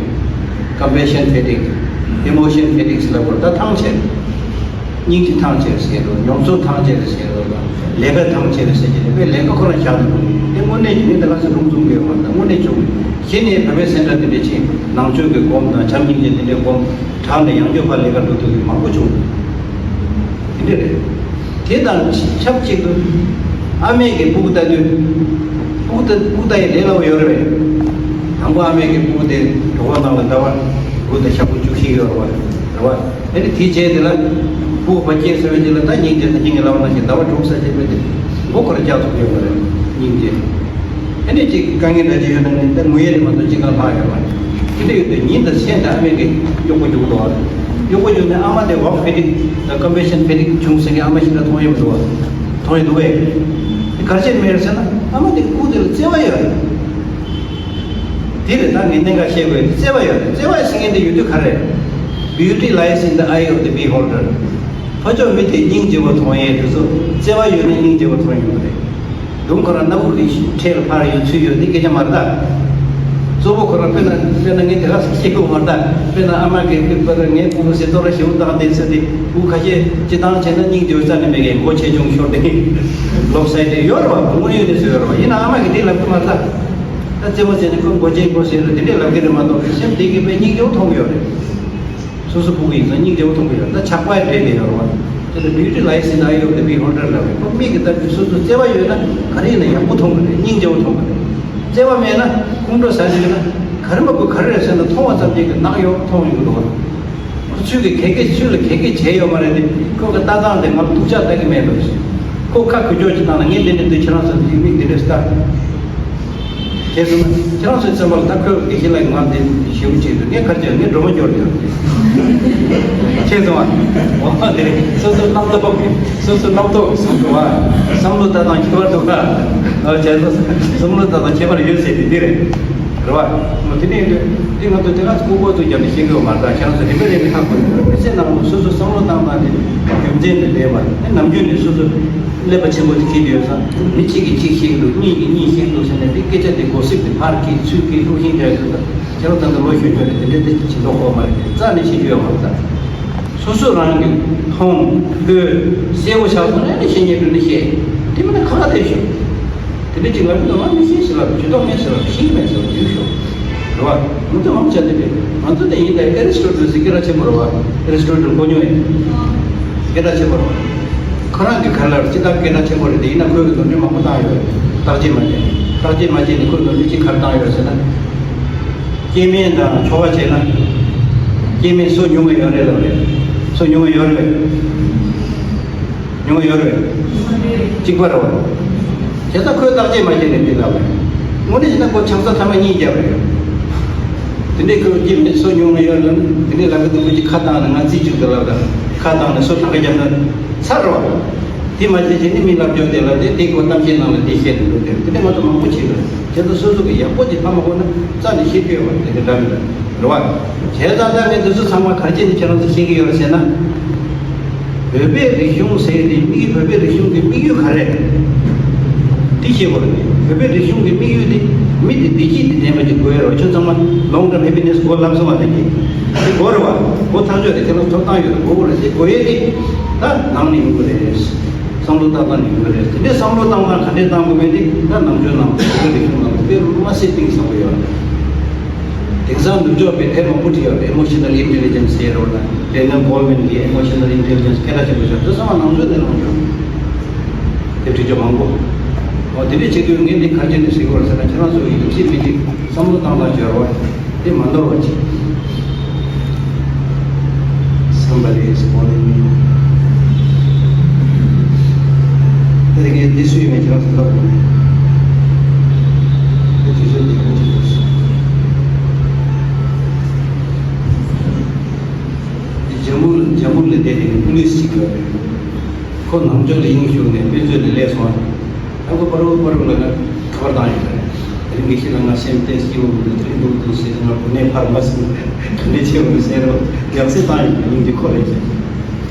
compassion fatigue, emotion fatigue ཟེར་ལབ་པ་ད་ཐང་ཆད། སྙིང་རྗེ་ཐང་ཆད་ཟེར་རོ། མྱོང་ཚོར་ཐང་ཆད་ཟེར་རོ། ལས་ཀ་ཐང་ཆད་ཟེར་གྱི་རེད་པས། ལས་ཀ་ཁོ་རང་བཞག་འདུག་དེ་དངོས་གནས་ཀྱི་ངས་ད་ག་ཚོད་རུང་ཚུགས་ཡོད་མ་རེད། དངོས་གནས་བྱུང་གཞི་ནས་བོད་པའི་སེམས་ཁྲལ་དེ་འདྲ་ཕྱིན། ནང་ཆོས་ཀྱི་སྒོམ་དང་བྱམས་སྙིང་རྗེ་དེ་འདྲའི་སྒོམ་དྲངས་ནས་ཡང་བསྐྱར་ཕར་ལས་ཀ་འགྲོ་ཐུབ་ཀྱི་མང་པོ་བྱུང་འདུག་དེ་འདྲ་རེད། དེ་དང་ཆབས་ཅིག་ཏུ་ཨ་མས་ཀྱི་སྤུ་གུ་ལྟ་དུས། སྤུ་གུ་ལྟ་སྤུ་གུ་ལྟ་ཡི་ལས་སླ་པོ་ཡོད་རེད་པས། དང་པོ་ཨ་མས་ཀྱི་སྤུ་གུ་དེ་གྲོད་ཁོག་ནང་ལ་ཟླ་བ་དགུ་དང་ཞག་པོ་བཅུ་བཞི་ཡོད་རེད་པ། རེད་པ། ཨ་ནི་དེའི་རྗེས་དེ་ལ་སྤུ་གུ་ཕར་སྐྱེས་ཚར་བའི་རྗེས་ལ་ད་སྙིང་རྗེ་དང་སྙིང་གི་ལབ་ན་ཞིག་ཟླ་བ་དྲུག་ཙམ་སྐྱེས་པའི་དེ་མགོ་སྐོར་བཅག་ཐུབ་ཡོད་པ་རེད། སྙིང་རྗེ། ཨ་ནི་ཅིག་དཀའ་ངལ་འདྲ་ཅིག་ཡོད་ན་ནི་ད་ངུ་ཡས་རེད་མ་གཏོགས་ཅི་གང་ལྷག་ཡོད་མ་རེད། དེ་འདྲ་ཡོད་དུས་ཉིན་དང་མཚན་དང་ཨ་མས་ཀྱི་གཡོག་པོ་རྒྱུག་འདུག་ག་གཡོག་པོ་རྒྱུག་ནས་ཨ་མ་དེ་ཝརྐ་ཕེ་ཊིག་དང་ཀམ་པེ་ཤན་ཕེ་ཊིག་བྱུང་ཟེར་མཁན་ཨ་མ་ཞིག་ལ་མཐོང་ཡོད་མི་འདུག་ག་མཐོང་ཡོད་འདུག་གས། དེ་ག་རེ་བྱས་ནས་མེད་ཟེར་ན་ཨ་མ་དེ་སྤུ་གུ་དེ་ལ་བརྩེ་བ་ཡོད་རེད། དེ་རེད། ད་ངས་གནད་འགག་བཤད་དགོས། བརྩེ་བ་ཡོད་རེད། བརྩེ་བ་ཟེར་མཁན་དེ་ཡོད་དུས་ག་རེ། Beauty lies in the eye of the beholder. ཕ་ཕྱོགས་མི་དེ་སྙིང་རྗེ་བོ་མཐོང་ཡས་དེ་ཚོ་བརྩེ་བ་ཡོད་ན་སྙིང་རྗེ་བོ་མཐོང་ཡོང་གི་རེད། དུང་ཁོ་རང་སྣ་བུག་གི་ཁྲོད་ལ་ཕར་ཡོད་ཚུར་ཡོད་འདི་སྐད་ཆ་མ་རེད་ད། གཙོ་བོ་ཁོ་རང་དཔེར་ན་དཔེར་ན་ངས་དེ་ག་ཚོད་བཤད་དགོས་མ་རེད་ད། དཔེར་ན་ཨ་མ་གིས་དཔེར་ན་ངའི་སྤུ་གུ་ཟེར་ཏོ་ར་ཞེ་པོ་བཏང་དེ་ཟེར་དེ་སྤུ་གུ་ཁ་ཤས་སྤྱི་བཏང་བྱས་ན་སྙིང་རྗེ་བོ་རྩ་ནས་མེད་མཁན། མགོ་ཆེ་ཆུང་ཤོར་དེ་ལོབ་སའི་ཌི་ཡོད་རེད་པ། དངོས་ཡོད་གནས་ཚུལ་ཡོད་རེད་པ། ཡིན་ནའང་ཨ་མ་གིས་དེ་ལབ་གི་མ་རེད་ད། ད་རྩེད་མོ་རྩེ་ནས་ཁོས་མགོ་ཆེ་མགོ་ཟེར་རེད་དེ་འདྲས་ལབ་གི་རེད་མ་གཏོགས་སེམས་དེ་གི་དཔེ་སྙིང་རྗེ་བོ་མཐོང་གི་ཡོད་རེད། སོ་སོ་སྤུ་གུ་ཡིན་ཙང་སྙིང་རྗེ་བོ་མཐོང་གི་ཡོད། ད་ཇག་པ་ཡི་འདྲེ་ལས་ཡོད་རེད་པ། དེ་ལ་beauty lies in the eye of the beholder ལབ་རེད། ཁོ་མིག་གི་ལྟ་དུས་སོ་སོ་བརྩེ་བ་ཡོད་ན་ག་རེ་ཡིན་ན་ཡག་པོ་མཐོང་གི་རེད། སྙིང་རྗེ་བོ་མཐོང་གི་རེད། བརྩེ་བ་མེད་ན་ཁོང་ཁྲོ་ཟ་ནས་ཡོད་ན་ག་རེ་མ་དགོས་ག་རེ་རེད་ཟེར་ན་མཐོང་བ་ཙམ་གྱིས་ནག་ཡོད་མཐོང་ཡོང་གི་འདུག་བ། ཁོ་ཚུལ་གྱིས་ག་གེ་ཚུལ་ལ་ག་གེ་བྱས་ཡོད་མ་རེད་དེ། ཁོ་གི་ལྟ་སྟངས་དེ་ང་ལ་སྡུག་ཅག་ལྟ་གི་མེད་པ་རེད། ཁོ་ཁ་གུ་ཅོག་ཅིག་བཏང་ན་ངས་འདི་ནས་འདི་ཁྱེད་རང་ཚོ་འདི་མིག་འདི་འདྲས་ལྟ། ཁྱེད་ཚོ་ཁྱེད་རང་ཚོའི་བཙོན་པ་ལ་ད་ཁོས་དགེ་བཤེས་ལགས་ང་འདི་ཞེ་པོ་ཅིག་འདུག་ངས་ག་རེ་བྱས། ངས་སྒྲོལ་མ་སྐྱོར་ཡོད། ཁྱེད་ཚོ་ཨ་འོ་འདི་རེད། སོ་སོ་རྣམ་རྟོག་གི་སོ་སོ་རྣམ་རྟོག་གི་བཟོ་འདུག་ཨ། བསམ་བློ་ལྟ་སྟངས་ཁྱད་པར་འདུག་ཨ། ཁྱེད་ཚོ་བསམ་བློ་ལྟ་སྟངས་ཁྱད་པར་ཡོད་ཟེར་དེ་འདི་རེད། རེད་བ། དེ་ནས་དེ་ང་ཚོ་དེ་ག་ཚོད་ཀོ་ཀོ་ཚོ་རྒྱབ་ནས་བཤད་དགོས་མ་རེད། ད་ཁྱེད་རང་ཚོ་རིམ་པས་རིམ་པས་ཧ་གོ་ཡོང་། མི་ཚེ་ནང་ལ་སོ་སོ་བསམ་བློ་བཏང་སྟངས་དེ་རྒྱུ་མཚན་དེ་མེད་པ་ནི་ནམ་རྒྱུན་ནས་སོ་སོ་ཀླད་པ་ཆེན་པོ་དེ་འཁྱེར་ཡོད་ཙང་མི་གཅིག་གིས་གཅིག་བཤད་ཀྱི་འདུག་གཉིས་ཀྱིས་གཉིས་བཤད་ཀྱི་འདུག་ཟེར་ནས་དེ་སྐད་ཆ་དེ་གོ་སྲིབ་དེ་ཕར་འཁྱེར་ཚུར་འཁྱེར་དཀྲུག་ཤིང་རྒྱག་ཡོད་ཙང་ཁྱེད་རང་ད་ལྟ་ལོ་གཞོན་གཞོན་རེད། དེ་འདྲའི་དེ་ཅི་མདོག་ཁོག་མ་རེད། རྩ་ནས་བཤད་རྒྱུ་ཡོད་མ་རེད། ད་སོ་སོ་རང་གིས་མཐོང་ཐོས་གསལ་པོ་ཆགས་སོང་ན་ནི་བཤད་ཉན་འགྲོ་ནི་བཤད། དེ་མིན་ན་ཁ་ཁ་བསྡད་ཤོག་དེ་འདྲ་ཅིག་ལབ་ཀྱི་འདུག་ང་མི་ཤེས་ཟེར་ལབ། ཇུས་གཏོགས་མེད་ཟེར་ལབ། ཤེས་ཀྱི་མེད་ཟེར་ལབ། ཡོད་ཤོག་རེད་བ། མི་ཚོ་མང་ཆེ་འདི་འདྲ། ང་ཚོ་དེ་ཡིན་ད། ཨེ་རི་སི་ཊོ་ཊལ་ཟེར་སྐད་གྲགས་ཆེན་པོ་རེད་བ། ཨེ་རི་སི་ཊོ་ཊལ་གོ་མྱོང་ཡིན། སྐད་གྲགས་ཆེན་པོ་རེད་བ། ཁོ་རང་གི་ག་ལ་སྤྱི་བཏང་སྐད་གྲགས་ཆེན་པོ་རེད་དེ། ཡིན་ན་ཁོས་ཀྱི་ནོར་འཁྲུལ་མང་པོ་བཏང་ཡོད་རེད། བརྟག་དཔྱད་མ་བྱས། བརྟག་དཔྱད་མ་བྱས་ནས་ཁོས་ནོར་འཁྲུལ་ཅིག་ག་རེ་བཏང་ཡོད་ཟེར་ན། སྐྱེ་དམན་དང་ཆོ་ག་བྱས་ན། སྐྱེ་དམན་སོ་ཉུང་བ་ཡོད་རེད་ལབ་རེད། སོ་ཉུང་བ་ཡོད་རེད་པས། ཉུང་བ་ཡོད་རེད་པས། གཅིག་པ་རེད་པ། བྱས་ཙང་ཁོས་བརྟག་དཔྱད་མ་བྱས་ནས་འདི་ལབ་རེད། དངོས་གནས་བྱས་ན་ཁོ་ཆང་ས་ཐ་མ་གཉིས་བརྒྱབ་རེད། དེ་འདྲའི་ཁོས་སྐྱེ་དམན་སོ་ཉུང་བ་ཡོད་ལབ་ན། དེ་འདྲའི་ལབ་ཀྱི་འདུག་ཁོ་ཅིག་ཁ་བཏང་ནས་ང་རྩིས་བཅུག་དང་ལབ་དང་། ཁ་བཏང་ནས་སོ་གྲངས་ཀ་བརྒྱབ་ན་ཚར་རེད་པ། དེ་མ་བྱས་བྱས་ནས་མི་ལབ་རྒྱུ་དེ་ལ་དེ་དེ་ཁོ་གཏམ་བཤད་ནང་ལ་དེ་བཤད་ནས་འདུག་དེ་དེ་འདྲ་ང་ཚོ་མང་པོ་བྱེད་དགོས། དེ་ཚོ་སོ་སོ་གི་ཡག་པོ་ཅིག་ཧ་མ་གོ་ན་རྩ་ནས་བཤད་རྒྱུ་ཡོད་པ་དེ་འདྲ་འདྲ་མི་འདུག་རེད་བ། བྱས་ཙང་ད་ངས་འདི་ཚོ་ཚང་མ་ག་རེ་བྱས་ནས་ཁྱེད་རང་ཚོ་ཤེས་ཀྱི་ཡོད་རེད་ཟེར་ན། བོད་པའི་རིག་གཞུང་ཟེར་དེ་དམིགས་ཡུལ། བོད་པའི་རིག་གཞུང་གི་དམིགས་ཡུལ་ག་རེ་རེད། དེ་ཤེས་དགོས་རེད། བོད་པའི་རིག་གཞུང་གི་དམིགས་ཡུལ་དེ་མི་དེ་བདེ་སྐྱིད་དེ་ལྡན་པ་ཅིག་དགོས་ཡོད་རེད་བ། ཁྱོད་ཚང་མ་long term happiness goal ལབ་སོང་བ་དེ་གི་དེ་དགོས་རེད་བ། དགོས་ཐག་ཆོད་རེད། ཁྱེད་རང་ཐོབ་ཐང་ཡོད་རེད། དགོས་དགོས་རེད། དེ་དགོས་ཡས་དེ་ད་ནང་ནས་ཡོང་གི་རེད། བསམ་བློ་བཏང་སྟངས་ནས་ཡོང་གི་རེད། དེ་འདྲའི་བསམ་བློ་བཏང་སྟངས་ག་འདྲས་བཏང་དགོས་མིན་དེ་ད་ནམ་རྒྱུན་ནང་བོད་པའི་རིག་གཞུང་ནང་དཔེ་མ་སྲིད་གཏིང་ཟབ་པོ་ཡོད་རེད། དེང་སང་ནུབ་ཕྱོགས་པའི་དེབ་མང་པོ་བྲིས་ཡོད་རེད། Emotional Intelligence ཟེར་རོ་ལ། Daniel Goleman གྱི་Emotional Intelligence སྐད་གྲགས་ཆེན་པོ་ཆགས། དེ་ཚང་མ་ནང་ཆོས་ནས་བླངས་ཡོད། དེབ་བྲིས་རྒྱུ་མང་པོ། འོ་དེ་འདྲ་བྱེད་དུས་ངས་འདི་ག་རེ་བྱས་ནས་ཟེར་གྱི་ཡོད་རེད་ཟེར་ན། ཁྱེད་རང་ཚོ་ཡིན་གཅིག་མིན་གཅིག་བསམ་བློ་བཏང་སྟངས་སྦྱོར་བ་དེ་མ་འདོར་བ་བྱེད། Somebody is calling me. དེ་རིང་ངས་འདི་སུ་ཡིན་མིན་ཁྱེད་རང་ཚོ་ལབ་དགོས་ནས། དེ་དུས་ཚོད་འདི་ཁོ་ཅིག་འདུག་སོང་། འཇམ་མུར་འཇམ་མུར་ལ་བསྡད་དེ་ནི་པུ་ལིས་ཅིག་ཡོད་རེད། ཁོ་ནང་ཆོས་ལ་དབྱིངས་ཞུགས་ནས་དཔེ་མཛོད་ལ་སླེབས་སོང་། ཨ་ཁོ་པ་རུ་པ་རུ་ལ་ང་ཁ་པར་བཏང་ཡོད་རེད། དེ་རིང་དགེ་བཤེས་ལགས་ང་སེམས་གཏིང་སྐྱིད་པོ་མི་འདུག་དེ་རིང་སྡུག་འདུག་ཟེར། ང་གོ་གནས་འཕར་མ་སོང་། ག་འདྲ་བྱས་པ་རེད་ཟེར་རོ། ཡག་སེ་བཏང་ཡོད་རེད། དབྱིངས་འདི་ཁོ་རེད་ཟེར།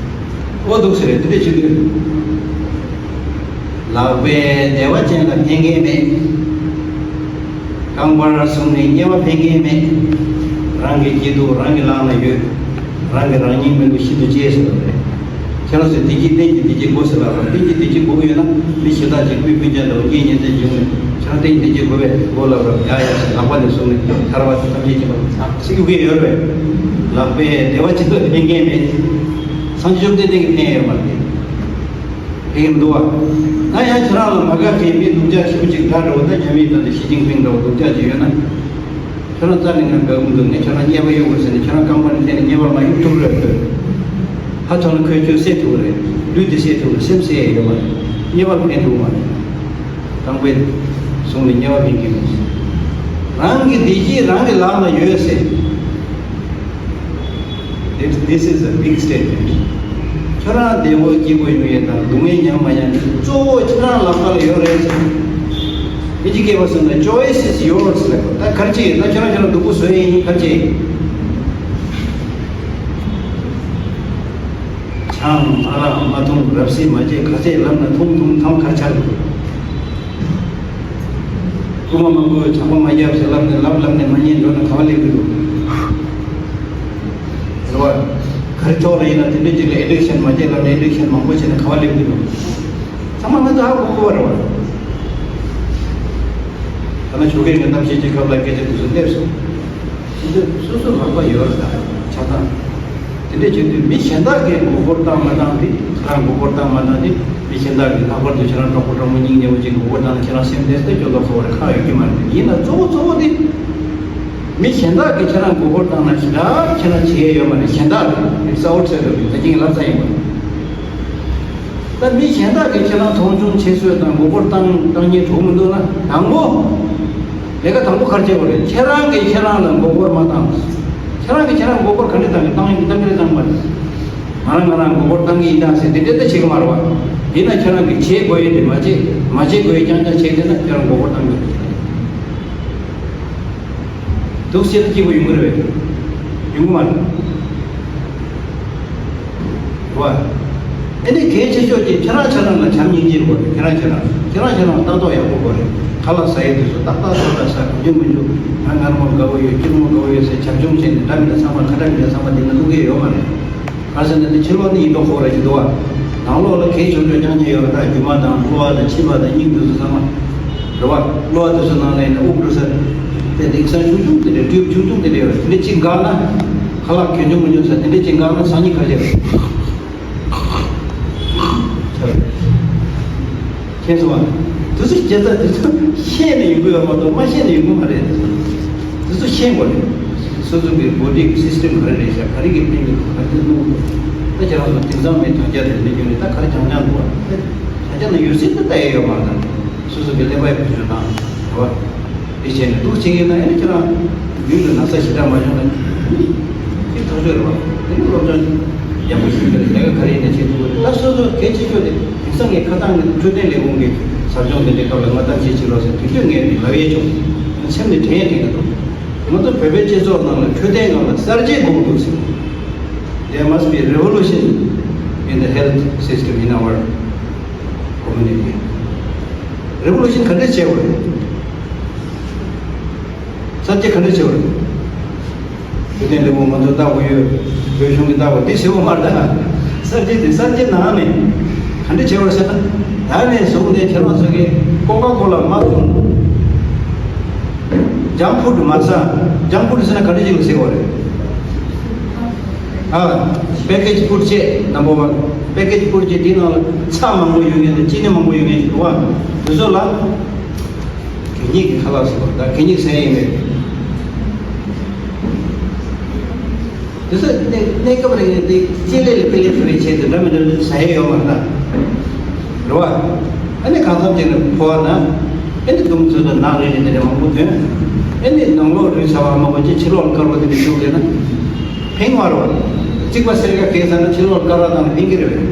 ཨོ་འདུག་ཟེར་རེད། དེ་འདྲ་བྱེད་དུས། ལག་པས་བདེ་བ་ཅན་ལ་ཕན་མཁན་མེད། རྐང་པར་བཟུང་ནས་དམྱལ་བ་ཕན་མཁན་མེད། རང་གི་སྐྱིད་སྡུག་རང་གི་ལག་ན་ཡོད། རང་གིས་རང་ཉིད་མི་ལུས་ཤིན་ཏུ་གཅེས་ཟེར་བ་རེད། ཁྱེད་རང་ཚོས་བདེ་སྐྱིད་རྟེན་གྱི་བདེ་སྐྱིད་དགོས་ཟེར་ལབ་རོགས། རྟེན་གྱི་བདེ་སྐྱིད་དགོས་ཀྱི་ཡོད་ན་མི་གཞན་དག་ཅིག་སྤུན་སྤུན་ཀྱག་འདྲ་བོ་སྐད་ཉན་ཚད་བྱུང་ནས་ཁྱེད་རང་རྟེན་གྱི་བདེ་སྐྱིད་དགོས་པས་དགོས་ལབ་རོགས། ཡ་ཡ་ཟེར་ལག་པ་ནས་བཟུང་ནས་ཐར་པ་དང་ཐམས་ཅད་མཁྱེན་པ་ཚང་ཚིག་གི་ཡོད་རེད། ལག་པས་བདེ་བ་ཅི་འདོད་ཕན་མཁན་མེད། སངས་རྒྱས་བཅོམ་ལྡན་འདས་ཀྱི་ཕན་ཡོད་མ་རེད། ཕན་གྱི་མི་འདུག་བ། ད་ཡང་ཁྱེད་རང་ལ་མ་དགའ་མཁན་མི་སྡུག་ཅག་ཞེ་པོ་ཅིག་དགྲ་འདྲ་བོ་ད་རྒྱ་མི་དང་ཞི་ཅིན་ཕིང་འདྲ་བོ་སྡུག་ཅག་ཅིག་ཡོད་ན། ཁྱོད་རང་རྩ་ནས་ང་དགའ་གི་མི་འདུག་ངས་ཁྱོད་རང་དམྱལ་བ་གཡུག་དགོས་ཟེར་ནས་ཁྱོད་རང་རྐང་པ་ནས་འཐེན་ནས་དམྱལ་བར་མ་གཡུག་ཐུབ་རེད་ཁོས། ཧ་ཐོན་ན་ཁོས་ཁྱོད་བསད་ཐུབ་རེད། ལུས་འདི་བསད་ཐུབ་རེད། སེམས་བསད་ཡ་ཡོད་མ་རེད། དམྱལ་བར་འཐེན་ཐུབ་མ་རེད། རྐང་པའི་གཟུངས་ལས་དམྱལ་བར་འཐེན་གྱི་མེད། རང་གི་བདེ་སྐྱིད་རང་གི་ལག་ན་ཡོད་ཟེར། This, this is a big statement. ཁྱོད་རང་བདེ་བོ་སྐྱིད་པོ་ཡོང་ཡས་དང་སྡུག་བསྔལ་མྱངས་མ་མྱངས་ནི་གཙོ་བོ་ཁྱོད་རང་ལག་པ་ལ་ཡོད་རེད་ཟེར། དབྱིན་ཇི་སྐད་པ་གསུངས་ན་choice is yours ལབ། ད་ག་རེ་བྱེད་ཡིན་ན་ཁྱོད་རང་ཁྱོད་རང་སྡུག་པོ་བཟོ་ཡས་ཡིན། ག་རེ་བྱེད་ཡིན། ཆང་ཨ་རག་མ་འཐུང་། རབ་གསལ་མ་བྱེད། ག་ཚད་ལབ་ན་འཐུང་འཐུང་ཐམ་གར་ཆག་རྐུ་མ་མ་རྐུ། ཇག་པ་མ་རྒྱབ་ཟེར་ལབ་ནས་ལབ་ལབ་ནས་མ་ཉན་འགྲོ་ན་ག་བ་སླེབས་ཀྱི་འདུག་རེད་བ། ག་རེ་ཐོག་ལ་ཡིན་ན་དེ་འདྲའི་ཅིག་ལ་addiction མ་བྱེད་ལབ་ནས་addiction མང་པོ་བྱས་ནས་ག་བ་སླེབས་ཀྱི་འདུག་ཚང་མ་ང་ཚོ་ཧ་གོ་གི་རེད་བ། ད་ནི་ཆོས་རྒན་གྱི་གཏམ་བཤད་ཀྱི་སྐབས་ལ་སྐད་ཆ་དེ་ཚོ་སླེབས་སོང་། དེ་ཚོ་སོ་སོ་ལག་པ་ཡོད་རེད། ད་ཆ་ཚང་། དེ་འདྲ་བྱེད་དུས་མི་གཞན་དག་གིས་མགོ་སྐོར་བཏང་མ་བཏང་དེ་ཁྱེད་རང་མགོ་སྐོར་བཏང་མ་བཏང་དེ་མི་གཞན་དག་གིས་ལྷག་པར་དུ་ཁྱེད་རང་གྲོགས་པོ་གྲོགས་མོ་སྙིང་ཉེ་བོ་ཅིག་གིས་མགོ་སྐོར་བཏང་ན་ཁྱེད་རང་སེམས་བདེ་སྟེ་སྐྱོ་ལོ་ཁོ་བར་ཁག་ཡོད་ཀྱི་མ་རེད། ཡིན་ན་གཙོ་བོ་གཙོ་བོ་དེ་མི་གཞན་དག་གིས་ཁྱེད་རང་མགོ་སྐོར་བཏང་ན་ཞེ་དྲག་ཁྱེད་རང་བྱེད་ཡས་ཡོད་མ་རེད། གཞན་དག་རེད། It's outside of you. ད་ཅིག་ལབ་ས་ཡིན་པ། ད་མི་གཞན་དག་གིས་ཁྱེད་རང་མཐོང་ཆུང་བྱེད་སྲོལ་དང་མགོ་སྐོར་བཏང་བཏང་ཉེན་གྲོགས་མི་འདུག་ན་དང་པོ། ལས་ཀ་དང་པོ་ག་རེ་བྱེད་དགོས་རེད། ཁྱེད་རང་གིས་ཁྱེད་རང་ལ་མགོ་སྐོར་མ་བཏང་། ཁྱེད་རང་གིས་ཁྱེད་རང་མགོ་སྐོར་ག་འདྲ་བཏང་གི་བཏང་ཡིན་གཏམ་འདྲ་བཏང་མ་རེད། ང་རང་ང་རང་མགོ་སྐོར་བཏང་གི་ཡིན་ད་ཟེར་དེ་འདྲ་ད་བྱེད་ཀྱི་མ་རེད་བ། ཡིན་ན་ཁྱེད་རང་གིས་བྱེད་དགོས་ཡིན་དེ་མ་བྱེད་མ་བྱེད་དགོས་ཡིན་རྐྱང་རྐྱང་བྱེད་དེ་ན་ཁྱེད་རང་མགོ་སྐོར་བཏང་གི་རེད། འདུག་སེ་སྐྱིད་པོ་ཡོང་གི་རེད་བས། ཡོང་གི་མ་རེད་བ། ཨེ་ནི་གལ་ཆེ་ཤོས་དེ་ཁྱེད་རང་ཁྱེད་རང་ལ་བྱམས་སྙིང་རྗེ་དགོས་རེད། ཁྱེད་རང་ཁྱེད་རང་ཁྱེད་རང་ཁྱེད་རང་ལྟ་རྟོག་ཡག་པོ་དགོས་རེད། ཁ་ལག་ཟ་ཡས་དུས་སུ་ཏག་ཏག་ཏག་ཏག་ཟ། གོ་རྒྱུ་མི་འཇུ། ང་མངར་མོ་དགའ་བོ་ཡོད། སྐྱུར་མོ་དགའ་བོ་ཡོད་ཟེར་བྱབ་ཆུང་བྱས་ནས་འདྲ་མི་འདྲ་ཚང་མ་ཁ་འདྲ་མི་འདྲ་ཚང་མ་འདི་ན་བླུག་གི་ཡོད་མ་རེད། ག་ཟེར་ན་འདི་ཕྱི་ལོགས་ནས་ཡིན་མདོག་ཁ་པོ་ར་ཞིག་འདུག་བ། ནང་ལོགས་ལ་གལ་ཆེ་ཤོས་རྐྱང་རྐྱང་ཡོད་རེད། ད་རྒྱུ་མ་དང་གློ་བ་དང་མཆིན་པ་དང་སྙིང་འདི་ཚོ་ཚང་མ་རེད་བ། གློ་བ་འདི་ཚོ་ནང་ལ་ཡིན་ན་དབུགས་འགྲོ་ས་དེ་འདི་ས་ཆུང་ཆུང་དེ་འདྲ་ཊིའུབ་ཆུང་ཆུང་དེ་འདྲ་ཡོད་རེད། དེ་འདྲ་གཅིག་འགག་ན་ཁ་ལག་གྱོན་རྒྱུ་མི་འཇུ་ས་དེ་འདྲ་གཅིག་འགག་ན་སང་ཉིན་ག་རེ་རེད། མཁྱེན་སོང་བ། དེ་ཚོ་སྐྱེ་ས་དེ་ཚོ་ཤེས་ནས་ཡོང་གི་ཡོད་མ་གཏོགས་མ་ཤེས་ནས་ཡོང་གི་མ་རེད། དེ་ཚོ་ཤེས་དགོས་རེད། སོ་སོ་གི་བོ་ཌི་གི་སིས་ཊེམ་ག་རེ་རེད་ཤག་ག་རེ་གི་ཕན་གི་འདུག་ག་རེ་གི་གནོད་གི་འདུག་ད་ཁྱེད་རང་ཚོ་དེང་སང་མི་དྲ་རྒྱ་དེ་འདྲ་ཡོད་རེད། ད་ག་རེ་རྐྱང་རྐྱང་འདུག་བ། དྲ་རྒྱ་ནང་ཡོད་སྲིད་དུ་ལྟ་ཡས་ཡོད་མ་རེད། སོ་སོ་གི་ཀླད་པ་ཡི་བེད་སྤྱོད་བཏང་རེད་བ། དེ་བྱས་ནས་འདུག་བྱེད་ཀྱི་ན་ཡང་ཁྱེད་རང་ཡུལ་ལ་ན་ཚ་ཞེ་དྲག་མ་བྱུང་ན་ཅིག་ཐག་ཆོད་རེད་བ། དེ་ནི་སློབ་སྦྱོང་ཡག་པོ་ཞིག་བྱས་ནས་ལས་ཀ་ག་རེ་ཡིན་ན་བྱེད་ཐུབ་ཀྱི་རེད། ད་སོ་སོ་གལ་ཆེ་ཤོས་དེ་དེང་སང་ངས་ཁ་སང་གི་འཕྲོད་བསྟེན་ལས་ཁུངས་ཀྱི་ཟབ་སྦྱོང་དེ་འདྲའི་སྐབས་ལ་ང་གཏམ་བཤད་བྱེད་རོགས་ཟེར་དུས་དུས་ངས་དེ་ལབ་ཡས་བྱུང་། སེམས་ནས་དྲན་ཡས་དྲན་གྱི་འདུག་ང་ཚོ་བོད་པའི་སྤྱི་ཚོགས་ནང་ལ་འཕྲོད་བསྟེན་སྒང་ལ་གསར་བརྗེ་དགོས་འདུག་ཟེར། There must be revolution in the health system in our community. རེ་བོ་ལུ་ཤིན་ག་འདྲས་བྱེད་དགོས་རེད། གསར་བརྗེ་ག་འདྲས་བྱེད་དགོས་རེད། བོད་དོན་ལས་ཁུངས་ང་ཚོ་ལྟ་དགོས་ཡོད། བོད་གཞུང་གིས་ལྟ་དགོས་འདི་ཟེར་བ་མ་རེད་ད། གསར་བརྗེ་དེ་གསར་བརྗེ་ནང་ནས་ག་འདྲས་བྱེད་དགོས་རེད་ཟེར་ན། ད་ནས་བཟུང་སྟེ་ཁྱེད་རང་ཚོ་གིས་ཀོ་ཀ་ཀོ་ལ་མ་འཐུང་། ཇང་ཕུཌ་མ་ཟ། ཇང་ཕུཌ་ཟེར་ན་ག་འདྲས་ཅིག་ལ་ཟེར་དགོས་རེད། ཨ། པེ་ཀེ་ཇི་ཕུཌ་བཅས་ནམ་བར་ཝན། པེ་ཀེ་ཇི་ཕུཌ་བཅས་འདི་ནང་ལ་ཚྭ་མང་པོ་ཡོད་མཁན་དང་ཅི་ནི་མང་པོ་ཡོད་མཁན་ཞིག་འདུག་བ། འདི་ཚོ་ལ་གད་སྙིགས་ཀྱི་ཁ་ལག་ཟེར་བ་དང་གད་སྙིགས་ཟེར་ཡས་མེད། འདི་ཚོ་གནས་གནས་སྐབས་རིང་འདི་ལྕེ་ལེ་ལ་པེ་ལེ་ཕུ་རེ་བྱས་ཏེ་འདྲ་མི་འདྲ་ཟ་ཡས་ཡོད་མ་རེད་ད། རེད་བ། ཨ་ནི་གང་འཚམ་ཅིག་ནས་ཕོ་བ་ན། ཨ་ནི་དུམ་ཚོད་དུ་ནག་རིལ་རིལ་དེ་འདྲ་མང་པོ་ཐོན། ཨ་ནི་ནང་ལོགས་རུལ་ཚ་བ་མང་པོ་ཅིག་ཕྱི་ལོགས་ལ་དཀར་པོ་དེ་འདྲ་བྱུང་ཟེར་ན། ཕན་མ་རེད་བ། གཅིག་པ་སེར་ཁ་གས་ཟ་ན་ཕྱི་ལོགས་ལ་དཀར་བ་བཏང་ན་ཕན་གྱི་རེད་བས།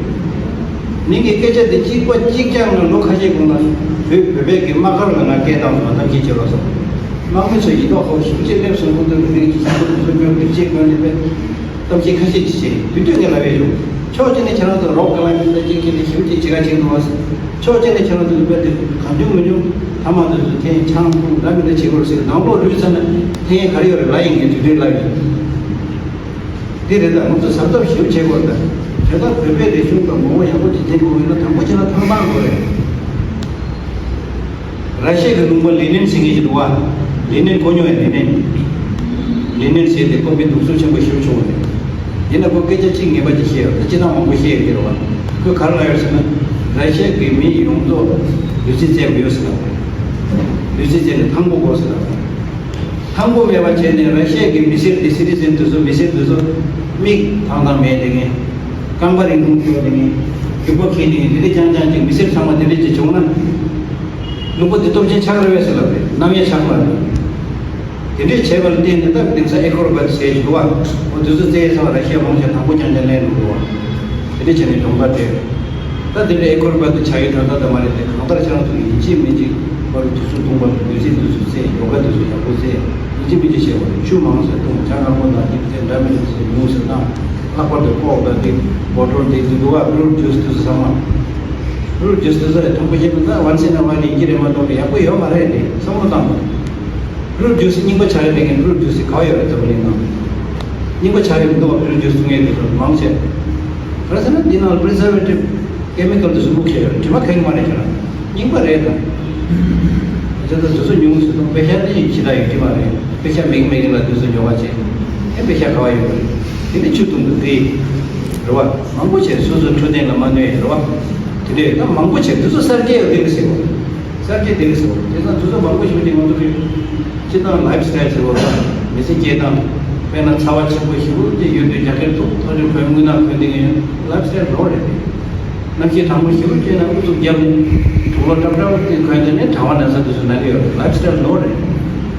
མིང་གི་སྐད་ཆ་དེ་གཅིག་པ་གཅིག་རྐྱང་ནས་ལོ་ཁ་ཤས་གོང་ལ་བོད་བོད་པའི་གི་དམག་སྒར་ལ་ང་སྐད་བཏང་སོང་། གཏམ་གྱི་བྱེད་རོགས་སོང་། དམག་མི་ཚོ་ཡིད་དོགས་ཁོག་ཞིབ་ཅེས་སླེབས་སོང་། ཁོ་ཚོ་གི་མིང་གཅིག་ཁོ་ཚོ་ཚོ་སྐྱོན་སྒྲིག་ཆས་གོན་ནས་པས། གཏམ་བཤད་ཁ་ཤས་ཅིག་བྱས། དུས་དུས་ངས་ལབ་ཡས་ཡོད། ཕྱོགས་གཅིག་ནས་ཁྱེད་རང་ཚོ་རོགས་ཀ་ལ་ཡིན་ད་ཅིག་ཁྱེད་ནས་ཞིབ་ཅིག་བྱེད་ག་བྱེད་འདུག་བ། ཕྱོགས་གཅིག་ནས་ཁྱེད་རང་ཚོ་དཔེ་དེ་གང་བྱུང་མི་བྱུང་ཐ་མག་དེ་ཚོ་འཐེན་ཆང་འཐུང་འདྲ་མི་འདྲ་བྱེད་དགོས་ཟེར། ནང་ལོགས་རུལ་ཚར་ན་འཐེན་ཡས་ག་རེ་ཡོད་རེད་ལབ་ཡིན། ངས་དུས་དུས་ལབ་ཡོད། འདི་རེད། ད་ང་ཚོ་གཟབ་གཟབ་ཞིབ་བྱེད་དགོས་རེད། ད་ དེ་ལྟར་བོད་པའི་རིག་གཞུང་དང་ངོ་བོ་ཡག་པོ་ཅིག་འཛིན་དགོས་ཡོད་ན། དང་པོ་བྱས་ན་ཐང་སྟོང་དགོས་རེད། ར་ཤི་ཡ་གི་ལུང་པ་ལེ་ནིན་ཟེར་མཁན་ཞིག་འདུག་བ། ལེ་ནིན་གོ་མྱོང་ཡ། ལེ་ནིན། ལེ་ནིན་ཟེར་དེ་ཁོ་མི་སྡུག་སྲོག་ཆེན་པོ་ཞེ་པོ་བྱུང་བ་རེད། ཡིན་ན་ཁོ་སྐད་ཆ་གཅིག་ངེས་པ་ཅིག་བཤད་ཡོད་རེད། སྤྱིར་བཏང་མང་པོ་བཤད་ཡོད་ཀྱི་རེད་བ། ཁོས་ག་རེ་ལབ་ཡོད་ཟེར་ན། ར་ཤི་ཡ་གི་མི་ཡོངས་རྫོགས་ལུས་རྩལ་རྩེད་མི་ཡོད་ཟེར་ལབ་པ་རེད། ལུས་རྩལ་རྩེད་ནས་ཐང་པོ་དགོས་ཟེར་ལབ་པ་རེད། ཐང་པོ་མེད་པ་བྱས་ནས་ར་ཤི་ཡ་གི་མི་སེར་དེ། སི་ཊི་ཛེན་དེ་ཚོ། མི་སེར་དེ་ཚོ་མིག་ཐང་ཐང་མེད་དེ་ངས། རྐང་པ་རིང་ཐུང་གྱོན་དེ་ངས། རྒྱུག་པ་འཁྱེར་དེ་ངས། དེ་འདྲས་རྐྱང་རྐྱང་ཅིག་མི་སེར་ཚང་མ་དེ་འདྲས་ཅིག་བྱུང་ན། ལུང་པ་དེ་སྟོབས་ཆེན་ཆགས་རེད་པས་ཟེར་ལབ་རེད། གནམ་ཡས་ཆགས་ལབ་རེད། དེ་འདྲས་བྱས་པ་ལ་བརྟེན་ནས། ད་དེང་སང་ཨེ་ཁོར་བཱཊ་ཟེར་ཞིག་འདུག་བ། འོ་དེ་ཚོ་རྩེད་ས་ར་ཤི་ཡ་མང་ཆེ་དང་པོ་རྐྱང་རྐྱང་ལེན་འགྲོ་འདུག་བ། དེ་འདྲས་བྱས་ནས་གྱོང་ཁ་སྤྲད། ད་དེ་འདྲས་ཨེ་ཁོར་བཱཊ་དེ་ཆགས་ཡོད་ད་ལྟ་ད་མ་རེད་དེ། གང་ལྟར་ཁྱེད་རང་ཚོ་ཡིན་གཅིག་མིན་གཅིག་པར་དུས་ཚོད་ཐུང་བ་དང་། དུས་ཚོད་དུས་ཚོད་རྩེད། ཡོ་ག་དུས་ཚོད་ཡག་པོ་རྩེད། ཡིན་གཅིག་མིན་གཅིག་བྱས་པ་རེད། ཆུ་མང་ཙམ་འཐུང་། ཇ་མངར་མོ་དང་གཅིག་རྩེད། འདྲ་མི་འདྲ་ཚོ་ཉུང་ཙམ་བཏང་། ལྷག་པར་དུ་ཀོག་དང་དེ། བོ་ཊལ་དེ་དུས་འདུག་བ། ཕུ་རུཊ་ཇུས་དུས་ཚོད་ཚང་མ། ཕུ་རུཊ་ཇུས་དུས་ཚོད་རེད། དང་པོ་བཤད་ན་ད་ཝན་སི་ཨིན་ཨ་ཝའིལ་ཡིན་གྱི་རེད་མ་གཏོགས་ཡག་པོ་ཡོད་མ་རེད་དེ། བསམ་བློ་བཏང་དང་། ཕུ་རུཊ་ཇུས་རྙིང་པ་ཆགས་རེད། དེ་གིན་ཕུ་རུཊ་ཇུས་ག་པར་ཡོད་རེད། འཛམ་བུ་གླིང་ནང་རྙིང་པ་ཆགས་ཡོད་མི་འདུག་བ། ཕུ་རུཊ་ཇུས་འཐུང་ཡས་དེ་ཚོ་མང་ཆེ། ག་རེ་ཟེར་ན་འདི་ནང་པི་རི་ཛར་ཝེ་ཊིབ་ཀེ་མི་ཀལ་དེ་ཚོ་བླུགས་བྱས་ཡོད་རེད། དྲི་མ་ཁ་གི་མ་རེད་ཁྱེད་རང་། རྙིང་པ་རེད་ད། ཁྱེད་ཚོ་དུས་ཚོད་ཉུང་ཟེར་དང་། པེ་ཤ་དེ་ཡིན་ཇི་ལྟར་ཡོད་ཀྱི་མ་རེད། པེ་ཤ་མེད་མེད་ལ་དུས་ཚོད་འཇོག་པ་བྱས། ཨེ་པེ་ཤ་ག་པར་ཡོད་རེད། དེ་ནི་ཆུ་བཏུང་དུས་དེ་རེད་བ། མང་པོ་བྱས་སོ་སོའི་འཕྲོད་བསྟེན་ལ་མ་གནོད་ཡས་རེད་བ། དེ་འདྲས་ད་མང་པོ་བྱས་དུས་ཚོད་གསར་བརྗེ་ཡོད་དེ་རེད་ཟེར་བ། གསར་བརྗེ་དེ་རེད་ཟེར་བ། དེ་ཙང་དུས་ཚོད་མང་པོ་ཞིག་དེ་ང་ཚོ་གི་སྤྱིར་བཏང་ལའིབ་སི་ཊའིལ་ཟེར་བ་ད། མི་ཚེ་སྐྱེལ་སྟངས། དཔེར་ན་ཚ་བ་ཆེན་པོ་ཞེ་པོ་ཅིག་ཡོད་དུས་རྒྱ་སྐྱེད་ཐུབ། ཐག་ཆོད་ཁོས་རྔུལ་ནག་གོན་དེ་ངས་ལའིབ་སི་ཊའིལ་ནོར་རེད་དེ། གནམ་གཤིས་གྲང་མོ་ཞེ་པོ་བྱས་ན་ཨུ་ཚུགས་བརྒྱབ་ནས་དུག་ལོག་འདྲ་འདྲ་དེ་གོན་དེ་ནས་གྲང་བ་ན་ཚ་དེ་ཚོ་ན་གི་ཡོད་རེད། ལའིབ་སི་ཊའིལ་ནོར་རེད།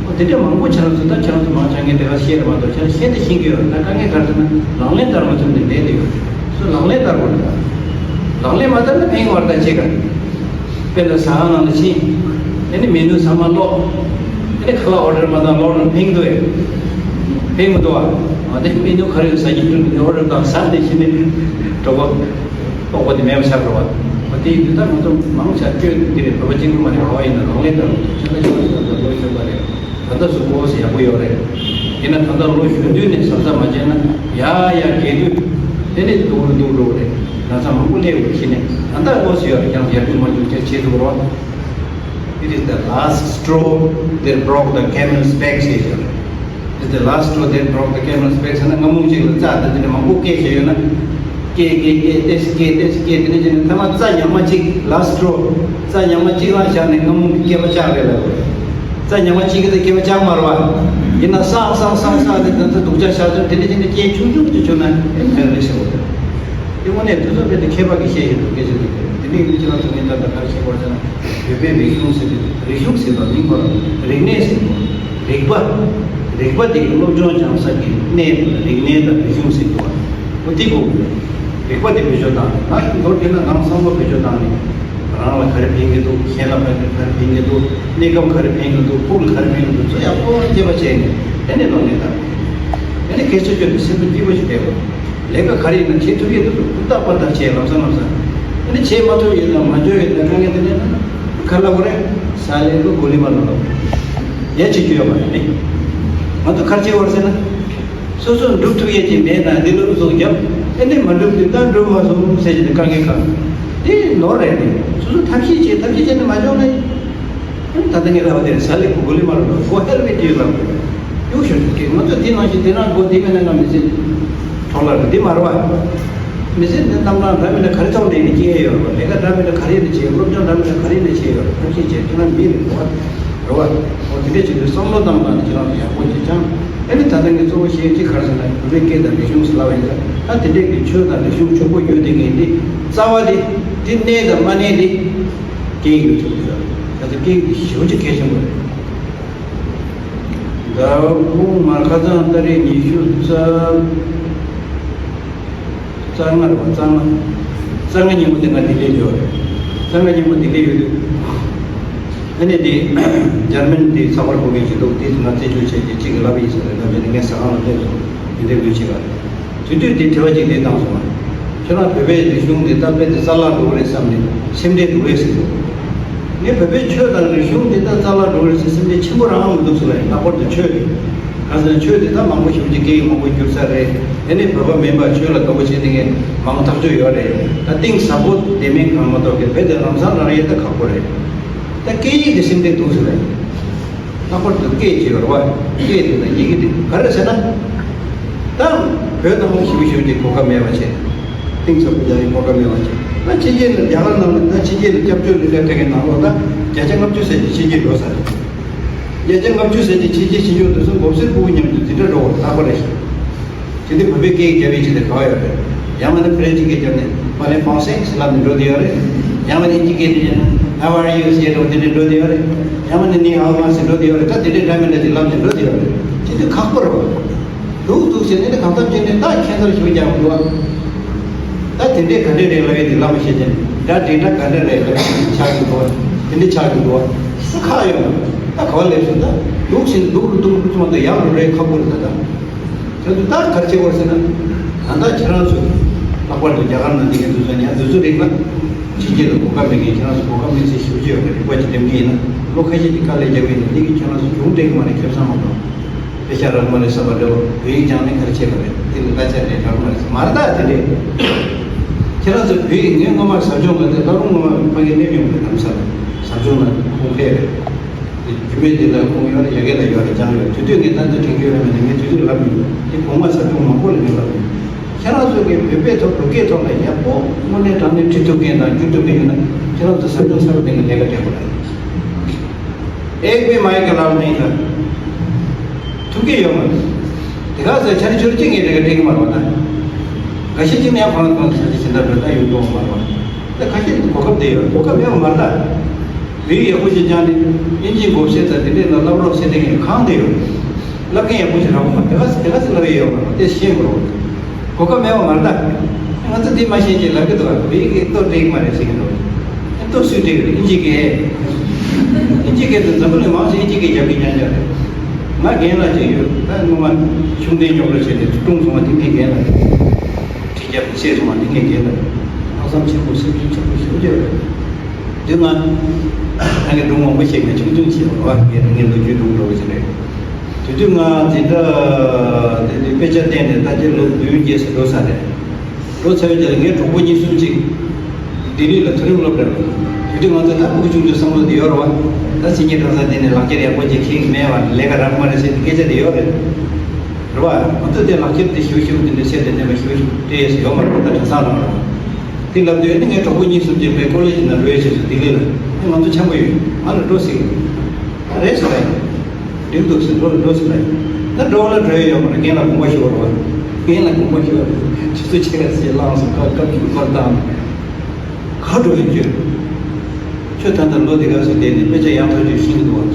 ཨོ་དེ་འདྲ་མང་པོ་ཁྱེད་རང་ཚོ། ད་ཁྱེད་རང་ཚོ་མང་ཆེ་ངས་དེ་ག་བཤད་རེད་མ་གཏོགས་ཁྱེད་རང་ཤེས་དེ་ཤེས་ཀྱི་ཡོད། ད་དཀའ་ངལ་ག་རེ་ཟེར་ན་ལག་ལེན་བསྟར་མ་ཐུབ་ནས་བསྡད་དེ་ཡོད། སོ་ལག་ལེན་བསྟར་དགོས་རེད། ལག་ལེན་མ་བསྟར་ན་ཕན་གྱི་མ་རེད། ད་ཅེས་ག་དཔེར་ན་ཟ་ཁང་ནང་ལ་ཕྱིན། ཨ་ནི་མེ་ནུ་ཚང་མ་ཀློག་ཨ་ནི་ཁ་ལག་ཨོ་ཌར་མ་བཏང་ཀློག་ན་ཕན་གྱི་འདུག་ཨེ། ཕན་མི་འདུག་ཨ། ཨ་ནི་མེ་ནུ་ག་རེ་ཡོད་ཟ་གི་འདུག་ཨོ་ཌར་བཏང་ཟ་ནས་ཕྱིན་ནས་གྲོད་པ་ལྟོགས་པ་དེ་མེད་པ་ཆགས་འགྲོ་བ། ཨ་དེ་ཡིན་དུས་ད་ང་ཚོ་མང་ཆེ་བ་སྤྱོད་འདི་རེད། བོད་པ་གཅིག་པུ་མ་རེད། ག་པར་ཡིན་ན་ལག་ལེན་བསྟར་དགོས། ཁྱེད་ཚོ་ཁྱེད་ཚོ་ལོ་གཞོན་པ་རེད། ད་ལྟ་གཟུགས་པོ་ཡག་པོ་ཡོད་རེད། ཡིན་ན་ད་ལྟ་ལོ་གཞོན་དུས་ནས་གཟབ་གཟབ་མ་བྱས་ན་ཡར་ཡར་རྒས་དུས་དེ་ནས་སྡུག་རུ་སྡུག་རུ་རེད། ན་ཚ་མང་པོ་སླེབས་ཡོད་རེད། གཞི་ནས་ད་ལྟ་ཨོ་ཙི་ཡོད་རེད། ཀྱང་ཡར་རྒྱུག་མར་རྒྱུག་བྱས་བྱེད་ཐུབ་རོགས། It is the last straw that broke the camel's back ཟེར་ཡོད་རེད། It's the last straw that broke the camel's back ཟེར་ན། རྔ་མོང་གཅིག་ལ་རྩྭ་དང་དེ་འདྲ་མང་པོ་སྐྱེས་བྱས་ཡོད་ན། སྐྱེས་སྐྱེས་སྐྱེས་ཏེས་སྐྱེས་ཏེས་སྐྱེས། དེ་ནས་བྱས་ནས་མཐའ་མ་རྩྭ་ཉག་མ་གཅིག last straw རྩྭ་ཉག་མ་གཅིག་ལ་བཞག་ནས་རྔ་མོང་གི་སྐྱེས་པ་བཅག་རེད་ལབ། རྩྭ་ཉག་མ་གཅིག་གིས་དེ་སྐྱེས་པ་བཅག་མ་རེད་བ། ཡིན་ན་བསགས་བསགས་བསགས་བསགས་དེ་ད་ལྟ་སྡུག་ཅག་བཞག་ཚུལ་དེ་འདྲ་བྱས་ནས་སྐྱེས་ཆུང་ཆུང་ཅིག་བྱུང་ན་ཨེ་ཕན་རེད་ཟེར་བ་རེད། དེ་དངོས་གནས་དུས་ཚོད་སྤེལ་ཏེ་མཁས་པ་གིས་བཤད་བཞིན་འདུག་སྐད་ཆ་དེ་དེ་འདྲའི་མི་ཁྱེད་རང་ཚོ་ངས་ད་ལྟ་ག་རེ་བཤད་དགོས་ཟེར་ན། བོད་པའི་རིག་གཞུང་ཟེར་དུས། རིག་གཞུང་ཟེར་བ་མིང་ཁོ་རང་རིག་གནས་ཟེར་དགོས། རིག་པ། རིག་པ་དེ་གི་སློབ་སྦྱོང་སྦྱང་ས་གི་གནས་དེ་ལ་རིག་གནས་དང་རིག་གཞུང་ཟེར་དགོས། འོ་དེ་དགོས་ཀྱི་རེད། རིག་པ་དེ་བེད་སྤྱོད་བཏང་ནས། ང་མདོར་བསྡུས་ན་ནང་བསམ་བློ་བེད་སྤྱོད་བཏང་ནས། རང་ལ་ག་རེ་ཕན་གྱི་འདུག་གཞན་ལ་ག་རེ་ག་རེ་ཕན་གྱི་འདུག་གནས་སྐབས་ག་རེ་ཕན་གྱི་འདུག་ཕུགས་ལ་ག་རེ་ཕན་གྱི་འདུག་ཚོ་ཡག་པོ་དཔྱད་པ་བྱས་ནས་དེ་ནས་ལག་ལེན་བསྟར། དེ་ནས་སྐད་ཆ་བརྗོད་དེ་སེམས་པ་སྐྱིད་པོ་ཞིག་བསྡད་དགོས། ལས་ཀ་ག་རེ་ཡིན་ན་བྱེད་ཐུབ་ཡས་འདུག་ཧུར་ཐག་པར་ཐག་བྱས་ལམ་སང་ལམ་སང་། ཨ་ནི་བྱེད་མ་ཐུབ་ཡོད་དང་མ་འཇོན་ཡོད་དང་དཀའ་ངལ་དེ་འདྲ་ཡིན་ན་ག་རེ་ལབ་དགོས་རེད། ས་ལེ་ཀུ་གུ་ལི་མ་ལོ་ལོ། ཡ་བྱེད་རྒྱུ་ཡོད་མ་རེད་ནི། ང་ཚོ་ག་རེ་བྱེད་དགོས་རེད་ཟེར་ན། སོ་སོ་འགྲུབ་ཐུབ་ཡས་ཅིག་མེད་ན་འདི་ལ་ཨུ་ཚུགས་རྒྱབ། ཨ་ནི་མ་འགྲུབ་དུས་ད་འགྲུབ་མ་སོང་ཟེར་གྱི་འདུག་དཀའ་ངལ་གང་། དེ་ནོར་རེད་ནི། སོ་སོ་ཐབས་ཤེས་བྱེད། ཐབས་ཤེས་བྱས་ནས་མ་འཇོན་ན། ད་ལྟ་ངས་ལབ་པ་དེ་ས་ལེ་ཀུ་གུ་ལི་མ་ལོ་ལོ། Go ahead with your life. You should take it. ང་ཚོ་འདི་ནང་བཞིན་འདི་ན་དགོས། འདི་མེད་ན་ང་མི་ཚེ་འཕྲོ་བརླག་རེད། འདི་མ་རེད་བ། མི་ཚེ་འདི་རྣམ་གྲངས་འདྲ་མི་འདྲ་ག་རེ་ཐོག་ནས་ཡིན་ན་སྐྱེལ་ཡོད་རེད་བ། ལས་ཀ་འདྲ་མི་འདྲ་ག་རེ་ཡིན་ན་བྱེད། སློབ་སྦྱོང་འདྲ་མི་འདྲ་ག་རེ་ཡིན་ན་བྱེད་ཡོད་རེད། ཐབས་ཤེས་བྱེད། ཁྱེད་རང་མི་རེད་བ། རེད་བ། འོ་དེ་འདྲ་བྱེད་དུས་བསམ་བློ་བཏང་སྟངས་དེ་ཁྱེད་རང་ཚོ་ཡག་པོ་བྱེད་ཀྱང་། ཨ་ནི་ད་ལྟ་ངས་གཙོ་བོ་བཤད་ཀྱི་ག་རེ་ཟེར་ན། བོད་པའི་སྐད་དང་རིག་གཞུང་ཟེར་ལབ་པ་ཡིན་ཙང་། ད་དེ་འདྲས་ཀྱི་ཆོས་དང་རིག་གཞུང་ཕྱུག་པོ་ཡོད་དེ་ངས་འདི་རྩ་བ་དེ་འདི་གནས་དང་མ་གནས་དེ། སྐད་ཡིག་ལ་ཐུག་ཡོད། ད་ལྟ་སྐད་ཡིག་འདི་ཞེ་པོ་ཅིག་གལ་ཆེན་པོ་རེད། ཟླ་དགུང་མ་ཁ་སང་ཏ་རིག་ཉི་ཤུ་རྩ་རྩ་ལྔ་རེད་པ། རྩ་ལྔ། རྩ་ལྔ་ཉིན་མོ་དེ་ང་ལྡི་ལིར་ཡོད་རེད། རྩ་ལྔ་ཉིན་མོ་ལྡི་ལིར་ཡོད་དུས། ཨ་ནི་དེ་འཇར་མན་དེ་ཚགས་པར་ཕོག་མཁན་ཞིག་འདུག་དེས་ང་རྩད་གཅོད་བྱས་ཏེ་གཅིག་གིས་ལབ་པ་ཡིན་ཟེར་རེད། ད་དེ་ནི་ངས་ཟ་ཁང་ལ་སླེབས་སོང་། དེ་འདྲའི་དགོས་ཆེ་བ་རེད། དེ་དུས་དེ་དྲི་བ་གཅིག་དེ་བཏང་སོང་བ། ཁྱོད་རང་བོད་པའི་རིག་གཞུང་དེ་ད་དཔེ་དེ་རྩ་བརླག་འགྲོ་གི་རེད་བསམ་ནས་སེམས་ཁྲལ་འདུག་གས་ཟེར་འདུག་ངས་བོད་པའི་ཆོས་དང་རིག་གཞུང་དེ་ད་རྩ་བརླག་འགྲོ་གི་རེད་ཟེར་སེམས་ཁྲལ་ཆེན་པོ་རང་མི་འདུག་ཟེར་བ་ཡིན། ལྷག་པར་དུ་ཆོས་རེད། གང་ཟེར་ན་ཆོས་དེ་ད་མང་པོ་ཞེ་པོ་ཅིག་སྐད་ཡིག་མང་པོ་བསྒྱུར་ཚར་རེད། དེ་ནས་བོད་པ་མིན་པ་ཆོས་ལ་དགའ་པོ་བྱེད་མཁན་མང་ཐག་ཆོད་ཡོད་རེད། ད་གཏིང་ཟབ་པོ་དེ་མིན་གང་མ་གཏོགས་གི་བོད་དེ་ལམ་སང་རང་ཡེ་ད་ཁག་པོ་རེད། ད་སྐད་ཡིག་དེ་སེམས་གཏིང་ཐུག་ཟེར་བས། ལྷག་པར་དུ་སྐད་ཅེས་པ་རེད་བ། སྐད་དེ་དང་ཡི་གེ་དེ་ག་རེ་ཟེར་ན། ད་བོད་ནང་ཞེ་པོ་ཞེ་པོ་ཅིག་གོ་སྐབས་མེད་པ་བྱས། གཏིང་ཟབ་པོ་རྒྱག་ཡའི་གོ་སྐབས་མེད་པ་བྱས། ད་ཕྱི་རྒྱལ་ལ་རྒྱ་གར་ནང་ལ་ད་ཕྱི་རྒྱལ་ལ་སྐྱབས་བཅོལ་ལི་ལ་སྤྲད་མཁན་ནང་ལོགས་ད་བརྒྱ་ཆ་ལྔ་བཅུ་ཟེར་གྱི་ཕྱི་རྒྱལ་འགྲོ་ས་རེད། བརྒྱ་ཆ་ལྔ་བཅུ་ཟེར་གྱི་ཕྱི་རྒྱལ་ཕྱི་ཕྱོགས་དེ་ཚོ་མགོ་སེར་སྤུ་གུ་མཉམ་དུ་འཛིན་གྲྭ་འགྲོ་བར་ལྟ་བུ་རེད་ཤག་དེ་དུས་བོད་པའི་སྐད་རྒྱབ་ཡས་ཅིག་དེ་ག་བ་ཡོད་རེད། ཡང་མིན་ན་ཕ་རན་སི་སྐད་རྒྱབ་ནས་parlez français ཟེར་ལབ་ནས་འགྲོ་བསྡད་ཡོད་རེད། ཡང་མིན་ན་ཨིན་ཇི་སྐད་དེ་བྱས་ན་how are you ཟེར་འགྲོ་དེ་འདྲས་འགྲོ་བསྡད་ཡོད་རེད། ཡང་མིན་ན་ནི་ཧའོ་མ་ཟེར་འགྲོ་བསྡད་ཡོད་རེད། ད་དེ་འདྲས་འདྲ་མི་འདྲ་ཅིག་ལབ་ནས་འགྲོ་བསྡད་ཡོད་རེད། དེ་དུས་ཁག་པོ་རེད་བ། འདུག་འདུག་ཟེར་ནས་ནི་གང་ཐབས་བྱས་ནས་ད་ཁྱད་མཚར་ཞིག་རྒྱག་འདུག་བ། ད་དེ་འདྲས་ག་འདྲས་རེད་ལབ་ཡས་དེ་ལབ་མ་ཤེས་ཀྱང་འདྲ་འདྲས་འདྲ་ག་འདྲས་རེད་ལབ་ཡས་ཆགས་ཀྱི་འདུག་བ། དེ་འདྲས་ཆགས་ཀྱི་འདུག་བ། སུ་ཁག་ཡོད་ན། ད་ག་བ་ལས་སུ་ད་འདུག་ཟེར་ནས་འདུག་རུ་འདུག་རུ་ཚོ་མ་གཏོགས་ཡག་རུ་རེད་ཁག་པོ་རེད་ད་ད། ཁྱོད་ཚོ་ད་ག་རེ་བྱེད་དགོས་ཟེར་ན། ད་ལྟ་ཁྱེད་རང་ཚོ་ལྷག་པར་དུ་རྒྱ་གར་ནང་འདི་གའི་དུས་ཚོད་ནས་དུས་ཚོད་རིང་ལ་ཕྱི་རྒྱལ་ལ་གོ་སྐབས་མེད་མཁན་ཁྱེད་རང་ཚོ་གོ་སྐབས་མེད་ཚེ་ཞེ་པོ་ཅིག་ཡོད་པའི་རིག་པ་ཅིག་འདེམས་ཀྱི་ཡིན་ན་ལོ་ཁ་ཤས་ཀྱི་དཀའ་ལས་རྒྱག་གི་ཡིན་ན་འདི་གི་ཁྱེད་རང་ཚོ་གྱོང་སྤྲད་ཀྱི་མ་རེད། ཁེ་བཟང་མ་གཏོགས་དཔེ་ཆ་རག་མ་རེད་བསམ་པ་འདྲ་བོ། བོད་ཡིག་སྦྱངས་ནས་ག་རེ་བྱེད་པ་རེད། དེ་ལ་གླ་ཆ་རེད་རག་མ་རེད་མ་རེད་ད་དེ་རེད། ཁྱེད་རང་ཚོ་བོད་ཡིག་ངས་སྔོན་མ་ཟབ་སྦྱོང་ག་དེ་ད་རུང་སྔོན་མ་ཕ་གི་སླེབས་མྱོང་རེད་ལམ་སང་ཟབ་སྦྱོང་ན་ཁོང་ཕེབས་རེད། རྒྱུ་མེད་འདི་ལ་ཁོང་ཡོད་རེད་ཡ་གི་ལ་ཡོད་རེད་སྦྱངས་ཡོད་དུས་དུས་ངས་ད་འདི་དྲན་གྱི་ཡོད་རེད་མ་ནས་ངས་དུས་དུས་ལབ་ཡོད་དེ་གོང་མ་ཟབ་སྦྱོང་མང་པོ་ལ་ངས་ལབ་ཡོད། ཁྱེད་རང་ཚོ་གིས་བོད་པའི་ཐོག་བོད་སྐད་ཐོག་ལ་ཡག་པོ་དངོས་གནས་དྲང་གནས་ཁྲིད་ཐུབ་མཁན་དང་བསྒྱུར་ཐུབ་མཁན་ཡོད་ན་ཁྱེད་རང་ཚོ་ཟབ་སྦྱོང་གསར་པ་སྟེང་ལ་ལས་ཀ་སྤྲད་དགོས་རེད། ཨེ་པི་མ་ཡི་ག་ལབ་མིན་ལ་ཐུབ་ཀྱི་ཡོད་མ་རེད། དེ་ག་ཚོད་ཆ་རེ་ཆུ་རེ་གཅིག་ངས་དེ་ག་སྤྲད་ཀྱི་མ་རེད་བ་ད། འགའ་ཤས་ཅིག་ནས་ཡང་ཁོ་རང་ཚོ་ཆ་རེ་ཞིག་འདྲ་འགྲོ་ད་ཡོང་གི་ཡོད་མ་རེད་བ། ད་ཁ་ཤས་གོ་སྐབས་དེ་ཡོད་གོ་སྐབས་ཡོད་མ་རེད་ད། བོད་ཡིག་ཡག་པོ་ཞིག་སྦྱངས་ནས་དབྱིན་ཇིའི་མགོ་བཤད་ཚར་དེ་འདྲས་ལ་བསླབ་རོགས་ཟེར་དེ་ངས་གང་དེ་ཡོད། བསླབ་མཁན་ཡག་པོ་ཞིག་རག་གི་མ་དེ་ག་དེ་ག་ཚོད་བསླབ་ཡས་ཡོད་མ་རེད་དེ་ཤེས་དགོས་རེད། གོ་སྐབས་མེད་པ་མ་རེད་ད། ང་ཚོ་འདི་མ་ཤེས་ཀྱི་ལབ་ཀྱི་འདུག་བ་བོད་ཡིག་གི་ལྟོ་སྤྲད་ཀྱི་མ་རེད་ཟེར་གྱི་འདུག་ཨེ་ལྟོ་སུས་སྤྲད་ཀྱི་རེད་ཨིན་ཇི་སྐད། ཨིན་ཇི་སྐད་དུ་འཛམ་བུ་གླིང་མང་ཆེ་ཨིན་ཇི་སྐད་རྒྱབ་ཀྱི་ཉན་རྒྱབ་རེད། ང་རྒན་ལགས་ཅིག་ཡོད་ད་སྔོན་མ་ཤུགས་ལྡན་སྐྱོབ་རོགས་བྱས་ཏེ་ཀྲུང་སོང་བ་དེ་ངའི་རྒན་ལགས་རེད། ཁྲི་རྒྱབ་ཆེ་སོང་བ་དེ་ངའི་རྒན་ལགས་རེད། ལྷག་བསམ་ཆེན་པོ་སེམས་ཤུགས་ཆེན་པོ་ཞེ་པོ་ཅིག་ཡོད་རེད། དེ་ང་ད་ངས་སྒྲུང་མང་པོ་བཤད་ངས་ཆུང་ཆུང་བྱས་པ་རེད་བ་ངས་ད་ངའི་ལོ་རྒྱུས་སྒྲུང་འགྲོ་བ་ཞིག་རེད། དེ་དུས་ང་འཛིན་གྲྭ་དེ་དུས་དཔེ་ཆ་བལྟས་ནས་ད་ལྟའི་ལོ་བདུན་བརྒྱད་ཙམ་འགྲོ་ས་རེད། འགྲོ་ཚར་བའི་རྗེས་ལ་ངའི་གྲོགས་པོ་གཉིས་གསུམ་ཅིག་ལྡི་ལི་ལ་མཐོ་རིམ་སློབ་གྲྭར་འགྲོ། དེ་དུས་ང་ཚོ་ད་ཕྲུ་གུ་ཆུང་ཆུང་བསམ་བློ་དེ་ཡོད་རེད་བ། ད་སེམས་ཉིད་གྲྭ་ཚང་དེ་ནས་ལག་ཁྱེར་ཡག་པོ་ཅིག་ཁྱེར་གི་མེད་བ་ལས་ཀ་རག་མ་རེད་ཟེར་དེ་སྐད་ཆ་དེ་ཡོད་རེད། རེད་བ། ང་ཚོ་དེ་ལག་ཁྱེར་དེ་ཞུ་ཞུ་དེ་འདྲ་བཤད་དེ་གནས་པ་ཞུ་ཞུ་སྤྲད་ཡས་ཡོད་མ་རེད་ད་གྲྭ་ཚང་རང་རེད་བ། དེ་ལབ་དུས་ཨ་ནི་ངའི་གྲོགས་པོ་གཉིས་གསུམ་གྱིས་པའི་ཀོ་ལེ་ཇི་ནང་འགྲོ་ཡས་བྱས་སོང་ལྡི་ལི་ལ། ཨ་ང་ཚོ་འཆམ་པོ་ཡོད། ང་ལ་འགྲོ་ཟེར་གི་རེད། ཨ་རེད་ཟེར་ལབ་ཡིན། འགྲིག་འདུག་ཟེར་འགྲོ་འགྲོ་ཟེར་ལབ་ཡིན། ད་འགྲོ་བ་ལ་འགྲོ་ཡས་ཡོད་མ་རེད་རྒན་ལགས་དགོངས་པ་ཞུ་བ་རེད་བ། རྒན་ལགས་དགོངས་པ་ཞུ་བ་རེད། ཆུ་ཚོད་ཕྱེད་ཀ་ཙམ་བླངས་སོང་སྐབས་སྐབས་ཀྱི་སྐོར་བཏང་། ག་འགྲོ་ཡིན་ཁྱོད། ཁྱོད་ད་ལྟ་ལོ་འདི་ག་ཚོད་བསྡད་ནས་དཔེ་ཆ་ཡག་ཐག་ཆོད་ཤེས་ཀྱི་འདུག་བ།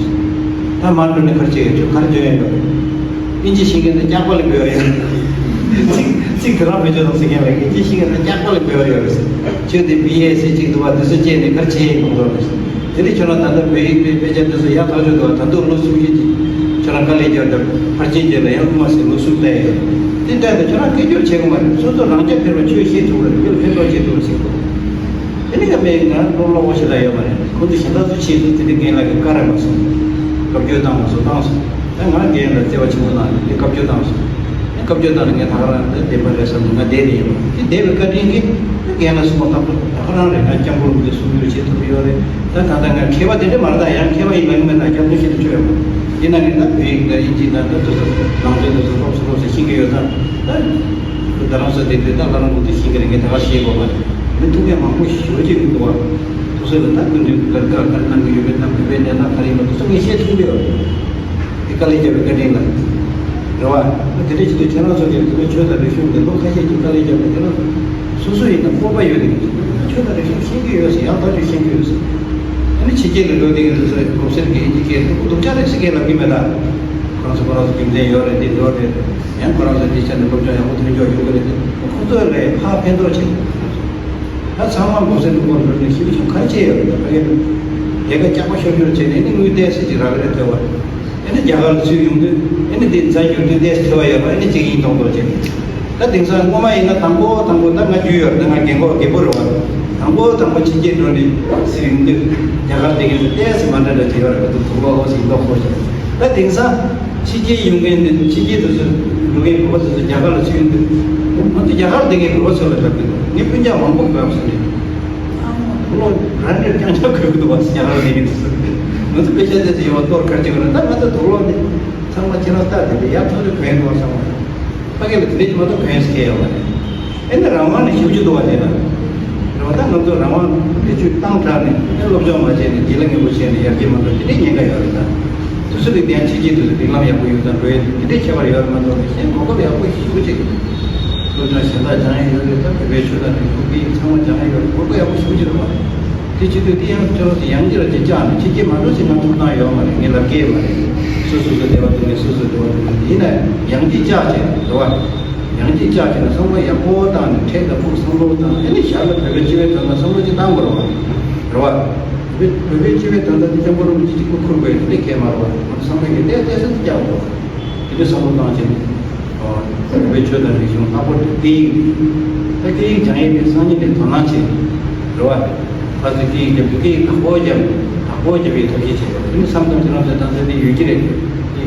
ད་མར་འགྲོ་ནས་ག་རེ་བྱེད་ཡོད་ཁྱོད་ག་རེ་འཇོན་ཡོད་པ། ཨིན་ཇི་ཤེས་མཁན་དང་སྐྱག་པ་ལ་འབུལ་བ་ཡོད། ཚིག་ཚིག་དེ་རང་བེད་སྤྱོད་གཏོང་ཟེར་མཁན་ལ་ཨིན་ཇི་ཤེས་མཁན་དང་སྐྱག་པ་ལ་འབུལ་བ་ཡོད་རེད། ཁྱོད་དེ་བི་ཨེ་སི་གཅིག་འདུག་བ་དེ་ཚོ་བྱས་ནས་ག་རེ་བྱེད་ཡིན་གོང་ཚོར་རེད། དེ་ནས་ཁྱོད་རང་ད་ལྟ་བོད་ཡིག་དཔེ་དཔེ་ཆ་དེ་ཚོ་ཡག་ཐག་ཆོད་འདུག་བ་ད་དུང་ལོ་གསུམ་བཞི་ཅིག་ཁྱོད་རང་དཀའ་ལས་རྒྱག་དང་ཕར་ཕྱིན་རྗེས་ལ་ཡང་སློབ་མ་ཟེར་ལོ་གསུམ་བསྡད་ཡོད། དེ་འདྲ་དེ་ཁྱོད་རང་སྐད་སྒྱུར་བྱེད་དགོས་མ་རེད། སོ་སོ་རང་རྐྱ་འཕེར་བ་ཆོས་ཤེས་ཐུབ་པ་རེད། མི་ལ་ཕན་ཐོགས་བྱེད་ཐུབ་པ་ཞིག་དགོས། དེ་ནི་ཡང་མེད་ང་སློབ་གློག་པོ་ཞིག་ལ་ཡོད་མ་རེད། ཁོང་ཚོ་གཞན་དག་ཚོ་ཆེད་དུ་དེ་འདྲའི་རྒན་ལགས་ཀྱི་བཀའ་ར་མ་སོང་། བཀའ་བཀྱོན་བཏང་བ་སོ་བཏང་སོང་། ད་ང་རྒན་ལ་བརྩེ་བ་ཆེན་པོ་གནང་ནས་དེ་བཀའ་བཀྱོན་བཏང་སོང་། ཨེ་བཀའ་བཀྱོན་བཏང་ནས་ངས་ད་ག་རང་དེ་བདེན་པ་རེད་བསམ་ནས་ང་བསྡད་དེ་ཡིན་པ་དེ་བསྡད་པའི་བཀའ་དྲིན་གྱིས་རྒན་ལགས་གསུང་བ་ལྟར་དུ་ད་ག་རང་རེད། ང་སྐྱབས་མགོན་རིན་པོ་ཆེ་གསུང་སྒྱུར་བྱེད་ཐུབ་ཀྱི་ཡོད་རེད། ད་ད་ལྟ་ང་མཁས་པ་དེ་འདྲ་མ་རེད། ད་ཡང་མཁས་པ་ཡིན་ལབ་ཀྱི་མེད། ད་སྐྱབས་མགོན་ཞིག་ཏུ་ཆོད་ཡོད་མ་རེད། ཡིན་ན་ངས་ད་བོད་ཡིག་དང་ཨིན་ཇི་དང་ད་དེ་ཚོ་ནང་དོན་དེ་ཚོ་སློབ་གསོ་སློབ་གསོ་ཤེས་ཀྱི་ཡོད་ཙང་ད་རྡ་རམ་ས་དེ་དུས་ད་རྡ་རམ་ས་དེ་ཤེས་ཀྱི་རེད། ངས་ད་ག་ཤེས་དགོས་མ་རེད། མི་ཐུག་མཁན་མང་པོ་ཞེ་པོ་ཅིག་ཡོང་འདུག་བ། སོ་སོ་ལ་ད་སྐུ་མདུན་གྱི་ལས་ཀ་ག་རེ་གནང་གི་ཡོད་པའི་ནང་བོད་པའི་གནས་སྟངས་ག་རེ་ཡིན་པ་དེ་ཚོ་ངས་ཤེས་ཐུབ་ཀྱི་ཡོད་རེད། དེ་དཀའ་ལས་བརྒྱབ་པའི་བཀའ་དྲིན་ལ། རེད་བ། ད་དེ་འདྲ་བྱེད་དུས་ཁྱེད་རང་ཚོ་གིས་བོད་པའི་ཆོས་དང་རིག་གཞུང་གི་ལོ་ཁ་ཤས་ཀྱི་དཀའ་ལས་བརྒྱབ་ནས་ཁྱེད་རང་ཚོ་སོ་སོ་ཡིན་ན་སྤོབས་པ་ཡོད་དེ་ཆོས་དང་རིག་གཞུང་ཤེས་ཀྱི་ཡོད་ཟེར་ཡང་ཐག་ཆོད་ཤེས་ཀྱི་ཡོད་ཟེར། ཨ་ནི་ཕྱི་རྒྱལ་ལ་འགྲོ་དེ་གི་དེ་ཚོ་གོ་སེར་གྱི་ཨིན་ཇི་སྐད་སྡུག་པོ་སྡུག་ཅག་རེད་ཟེར་མཁན་ལབ་ཀྱི་མེད་ད། ཁོ་རང་ཚོ་ཁོ་རང་ཚོ་རྒྱུ་མཚན་ཡོད་རེད། དེ་འགྲོ་རེད། ཡང་ཁོ་རང་ཚོ་དེ་ཆ་ནས་སློབ་སྦྱོང་ཡག་པོ་ཐོན་ཆོག་ཡོད་གི་རེད་དེ། ཁོ་ཚོ་ལས་ཕར་ཕན་ཐོགས་ཆེ། ད་ཚང་མ་གོ་སེར་གྱི་སྐོར་འགྲོ་ནས་ཤི་བ་ཆང་ག་རེ་བྱས་ཡོད་རེད། ད་ཕ་གི་ལས་ཀ་སྐྱག་པ་ཤོར་ཤོར་བྱས་ནས་ནི་དངུལ་ཏོག་ཙམ་ཅིག་རག་གི་རེད་ཐོས་པ། ཨ་ནི་རྒྱ་གར་ལ་ཚུར་ཡོང་དུས་ཨ་ནི་འདི་རྫ་འགྱུར་དུས་ཏོག་ཙམ་ཐོས་པ་ཡོད་པ། ཨ་ནི་གཅིག་ཡིན་མཐོང་མཐོང་བྱས། ད་དེང་སང་སྔོན་མ་ཡིན་ན་དང་པོ་དང་པོ་ད་ང་རྒྱུས་ཡོད་རེད། ད་ང་རྒན་གོག་རྒད་པོ་རེད་བ། དང་པོ་དང་པོ་ཕྱི་རྒྱལ་འགྲོ་ནས་ཚུར་ཡོང་དུས་རྒྱ་གར་དེ་གའི་ཏོག་ཙམ་མ་འདྲ་འདྲ་བྱས་ཡོད་རེད། ད་དུང་དུག་ལོག་ལོག་ཟིན་མདོག་ཁོ་བྱས། ད་དེང་སང་ ཕྱི་རྒྱལ་ཡོང་མཁན་དེ་ཕྱི་རྒྱལ་དུ་སུ་འགྲོ་མཁན་གོ་བ་སོ་སོ་རྒྱ་གར་ལ་ཚུད་ཡོང་དུས་ང་ཚོ་རྒྱ་གར་བསྡད་མཁན་གོ་བ་སོ་ལ་བབས་ཀྱི་འདུག་ངས་སྤུན་ཀྱག་མང་པོ་བབས་སོང་ནས་ཨ་མ་དུག་ལོག་རང་འདྲ་རྐྱང་རྐྱང་གོ་གི་འདུག་བ། རྒྱ་གར་བསྡད་མཁན་དེ་སུ་ང་ཚོ་དཔེ་ཆ་དེ་ཚོ་ཡོང་བ་གཏོར་ཁར་ཅིག་ཡོད་ན་ད་ང་ཚོ་དུག་ལོག་འདི་ཚང་མ་ཁྱེད་རང་ལྟ་དེ་འདྲ་ཡར་ཐོན་ནས་གོན་འདུག་བསམ་བ། ཕ་གི་ལ་དེ་འདྲ་ཅིག་མ་གཏོགས་གོན་ཡ་ཡོད་མ་རེད། ཨེ་ནི་རང་དབང་ནི་ཞེ་པོ་ཅིག་འདུག་བ་དེ་ལ། རེད་བ། ད་ང་ཚོ་རང་དབང་བེད་སྤྱོད་བཏང་དྲགས་ནས་ཨེ་སློབ་སྦྱོང་མ་བྱས་ནས་རྒྱལ་ལ་ངན་པོ་བྱས་ནས་ཡར་རྒྱས་མ་འགྲོ་དེ་འདྲའི་ཉེན་ཁ་ཡོད་རེད་ད། དུས་ཚོད་ལ་དེ་ཡང་ཕྱི་རྒྱལ་དུ་སྒྲིག་ལམ་ཡག་པོ་ཡོད་ད་འགྲོ་ཡས་དེ་འདྲའི་ཁྱད་པར་ཡོད་རེད་མ་གཏོགས་གཞན་གོ་སྐབས་ཡག་པོ་ཞེ་པོ་ཅིག་སློབ་སྦྱོང་གཞན་དག་སྦྱང་ཡས་ཡོད་རེད་ད། བོད་པའི་ཆོས་དང་རིག་གཞུང་སྐད་ཡིག་ཚང་མ་སྦྱང་ཡས་ཡོད་རེད། གོ་སྐབས་ཡག་པོ་ཞེ་པོ་ཅིག་རེད་བ། དེ་བྱེད་དུས་དེ་ཡང་ཁྱེད་རང་ཚོ་ཡང་རྒྱ་ལ་ཅིག་བཅག་ནས་ཕྱི་རྒྱལ་མ་འགྲོ་ཞིག་ང་ཐོབ་ཐང་ཡོད་མ་རེད། ངས་ལབ་ཀྱི་མ་རེད། སོ་སོ་སོ་བདེ་བ་འདུག་ནས་སོ་སོ་བདེ་བ་འདུག་ནས་ཡིན་ན་ཡང་རྒྱ་བཅག་བྱས་རེད་བ། ཡང་རྒྱ་བཅག་བྱས་ནས་བསམ་བློ་ཡག་པོ་བཏང་ནས་འཕྲལ་དང་ཕུགས་བསམ་བློ་བཏང་ཨ་ནི་ཞར་ལ་བོད་པའི་སྤྱི་པའི་དོན་དག་བསམ་བློ་ཅིག་བཏང་དགོས་རེད་བ། རེད་བ། བོད་པའི་སྤྱི་པའི་དོན་དག་དེ་སྐྱབས་མགོན་རིན་པོ་ཆེ་གཅིག་པུ་འཁུར་དགོས་ཡོད་དེ་གལ་མ་རེད་བ། ང་ཚོ་བསམ་བློ་ཡོད་དེ་བལྟས་ས་དེ་སྐྱབས་དགོས་རེད། དེ་འདྲའི་བསམ་བློ་བཏང་བྱས་ནས། བོད་པའི་ཆོས་དང་རིག་གཞུང་ལྷག་པར་དུ་སྐད་ཡིག་ནི། ད་སྐད་ཡིག་སྦྱང་ཡས་དེ་སང་ཉིན་ནས་དོ་སྣང་བྱེད། རེད་བ། ཕར་ཚུར་སྐད་ཡིག་རྒྱབ་དུས་སྐད་ཡིག་དག་པོ་རྒྱབ། དག་པོ་རྒྱབ་པའི་ཐབས་ཤེས་བྱེད་དགོས། དེ་ནི་བསམ་བཏང་དེ་རང་ཚོའི་ཏང་ཙེ་དེ་ཡོད་ཀྱི་རེད། དེ་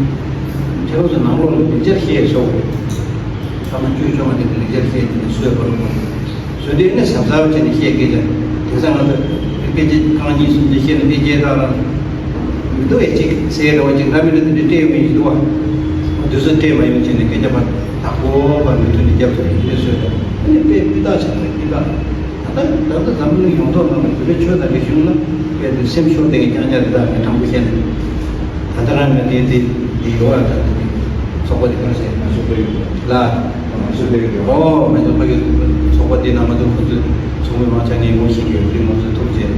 ཁྱེད་རང་ཚོ་ནང་ལོགས་ལ་ལེགས་སྦྱར་བཤད་ཆོག་ཕ་མ་བཅུ་བཅོ་ལྔ་དེ་ལེགས་སྦྱར་བཤད་དེ་ནི་སོས་པར་དགོས། བཟོ་དེ་ནི་གཟབ་གཟབ་བྱས་ནས་བཤད་དགོས་ཀྱང་དེང་སང་ང་ཚོ་སྐད་ཆ་རྐང་གཉིས་གསུམ་དེ་བཤད་ན་དེ་རྗེས་ཐག་རང་མི་འདུག་བས། གཅིག་ཟས་རེ་བ་གཅིག་འདྲ་མི་འདྲ་དེ་འདྲ་སྤྲད་ཡོང་གི་འདུག་བ། དུས་ཚོད་སྤྲད་མ་ཡོང་བྱས་ནས་སྐད་ཆ་ཕར་དག་པོ་ཕར་མི་མཐུན་ནས་རྒྱབ་ཚུགས་ཡིན་ནས་བཟོས་དང་ཨ་ནི་དཔེ་སྤུས་དག་ཆགས་པའི་སྤུས་དག་ད་ལྟ་ད་ལྟ་འཛམ་བུ་གླིང་ཡོངས་རྫོགས་ནང་ལ་བོད་པའི་ཆོས་དང་རིག་གཞུང་ལ་དཔེ་དེ་སེམས་ཤོར་བསྡད་མཁན་རྐྱང་རྐྱང་རེད། ད་མི་དྲང་པོ་བཤད་ན་ད་ལྟ་རང་ང་དེ་དེ་དེ་ཡོད་བ། ད་དེ་ཚོགས་པ་དེ་ག་རེ་ཟེར་ང་ཚོ་ལ་ཡོད་ལ། ང་ཚོ་ལ་ཡོད་ཨོ་ང་ཚོ་ཕ་གི་ཚོགས་པ་དེ་ནང་ང་ཚོ་ཁོ་ཚོ་ཚོགས་མི་མང་ཆེ་ངས་ངོ་ཤེས་ཀྱི་ཡོད་དུས་ང་ཚོ་ཐུག་རྗེས་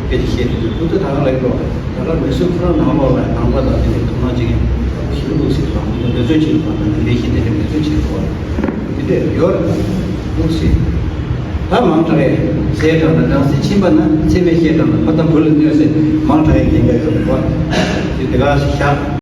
སྐད་ཆ་བཤད་དུས་ཁོ་ཚོ་ད་ག་ལ་ཡོད་ད་ག་མི་སུ་ཁོ་རང་ནང་ལོགས་ལ་ནང་པ་དང་དེ་ནས་དོ་སྣང་བྱེད་མཁན་ཞིག་འདུག་ཟེར་བ། ཁོ་ཚོ་འབད་བརྩོན་བྱེད་པ་དང་དེ་འདྲའི་ཤེས་ལྡན་པའི་འབད་བརྩོན་བྱེད་དགོས་པ་དེ་འདྲ་ཡོད་རེད་འདུག་ཟེར། ད་མང་དྲགས་ཟས་དྲགས་ན་སྦྲང་རྩི་ཕྱིན་པ་ན་ཚེ་བའི་བཤད་དྲགས་ན་ཕ་དང་བུ་ལ་གནོད་ཟེར་མང་དྲགས་ཡིན་པའི་ཡོད་རེད་པ། དེ་དེ་ག་ཞིག་བཞག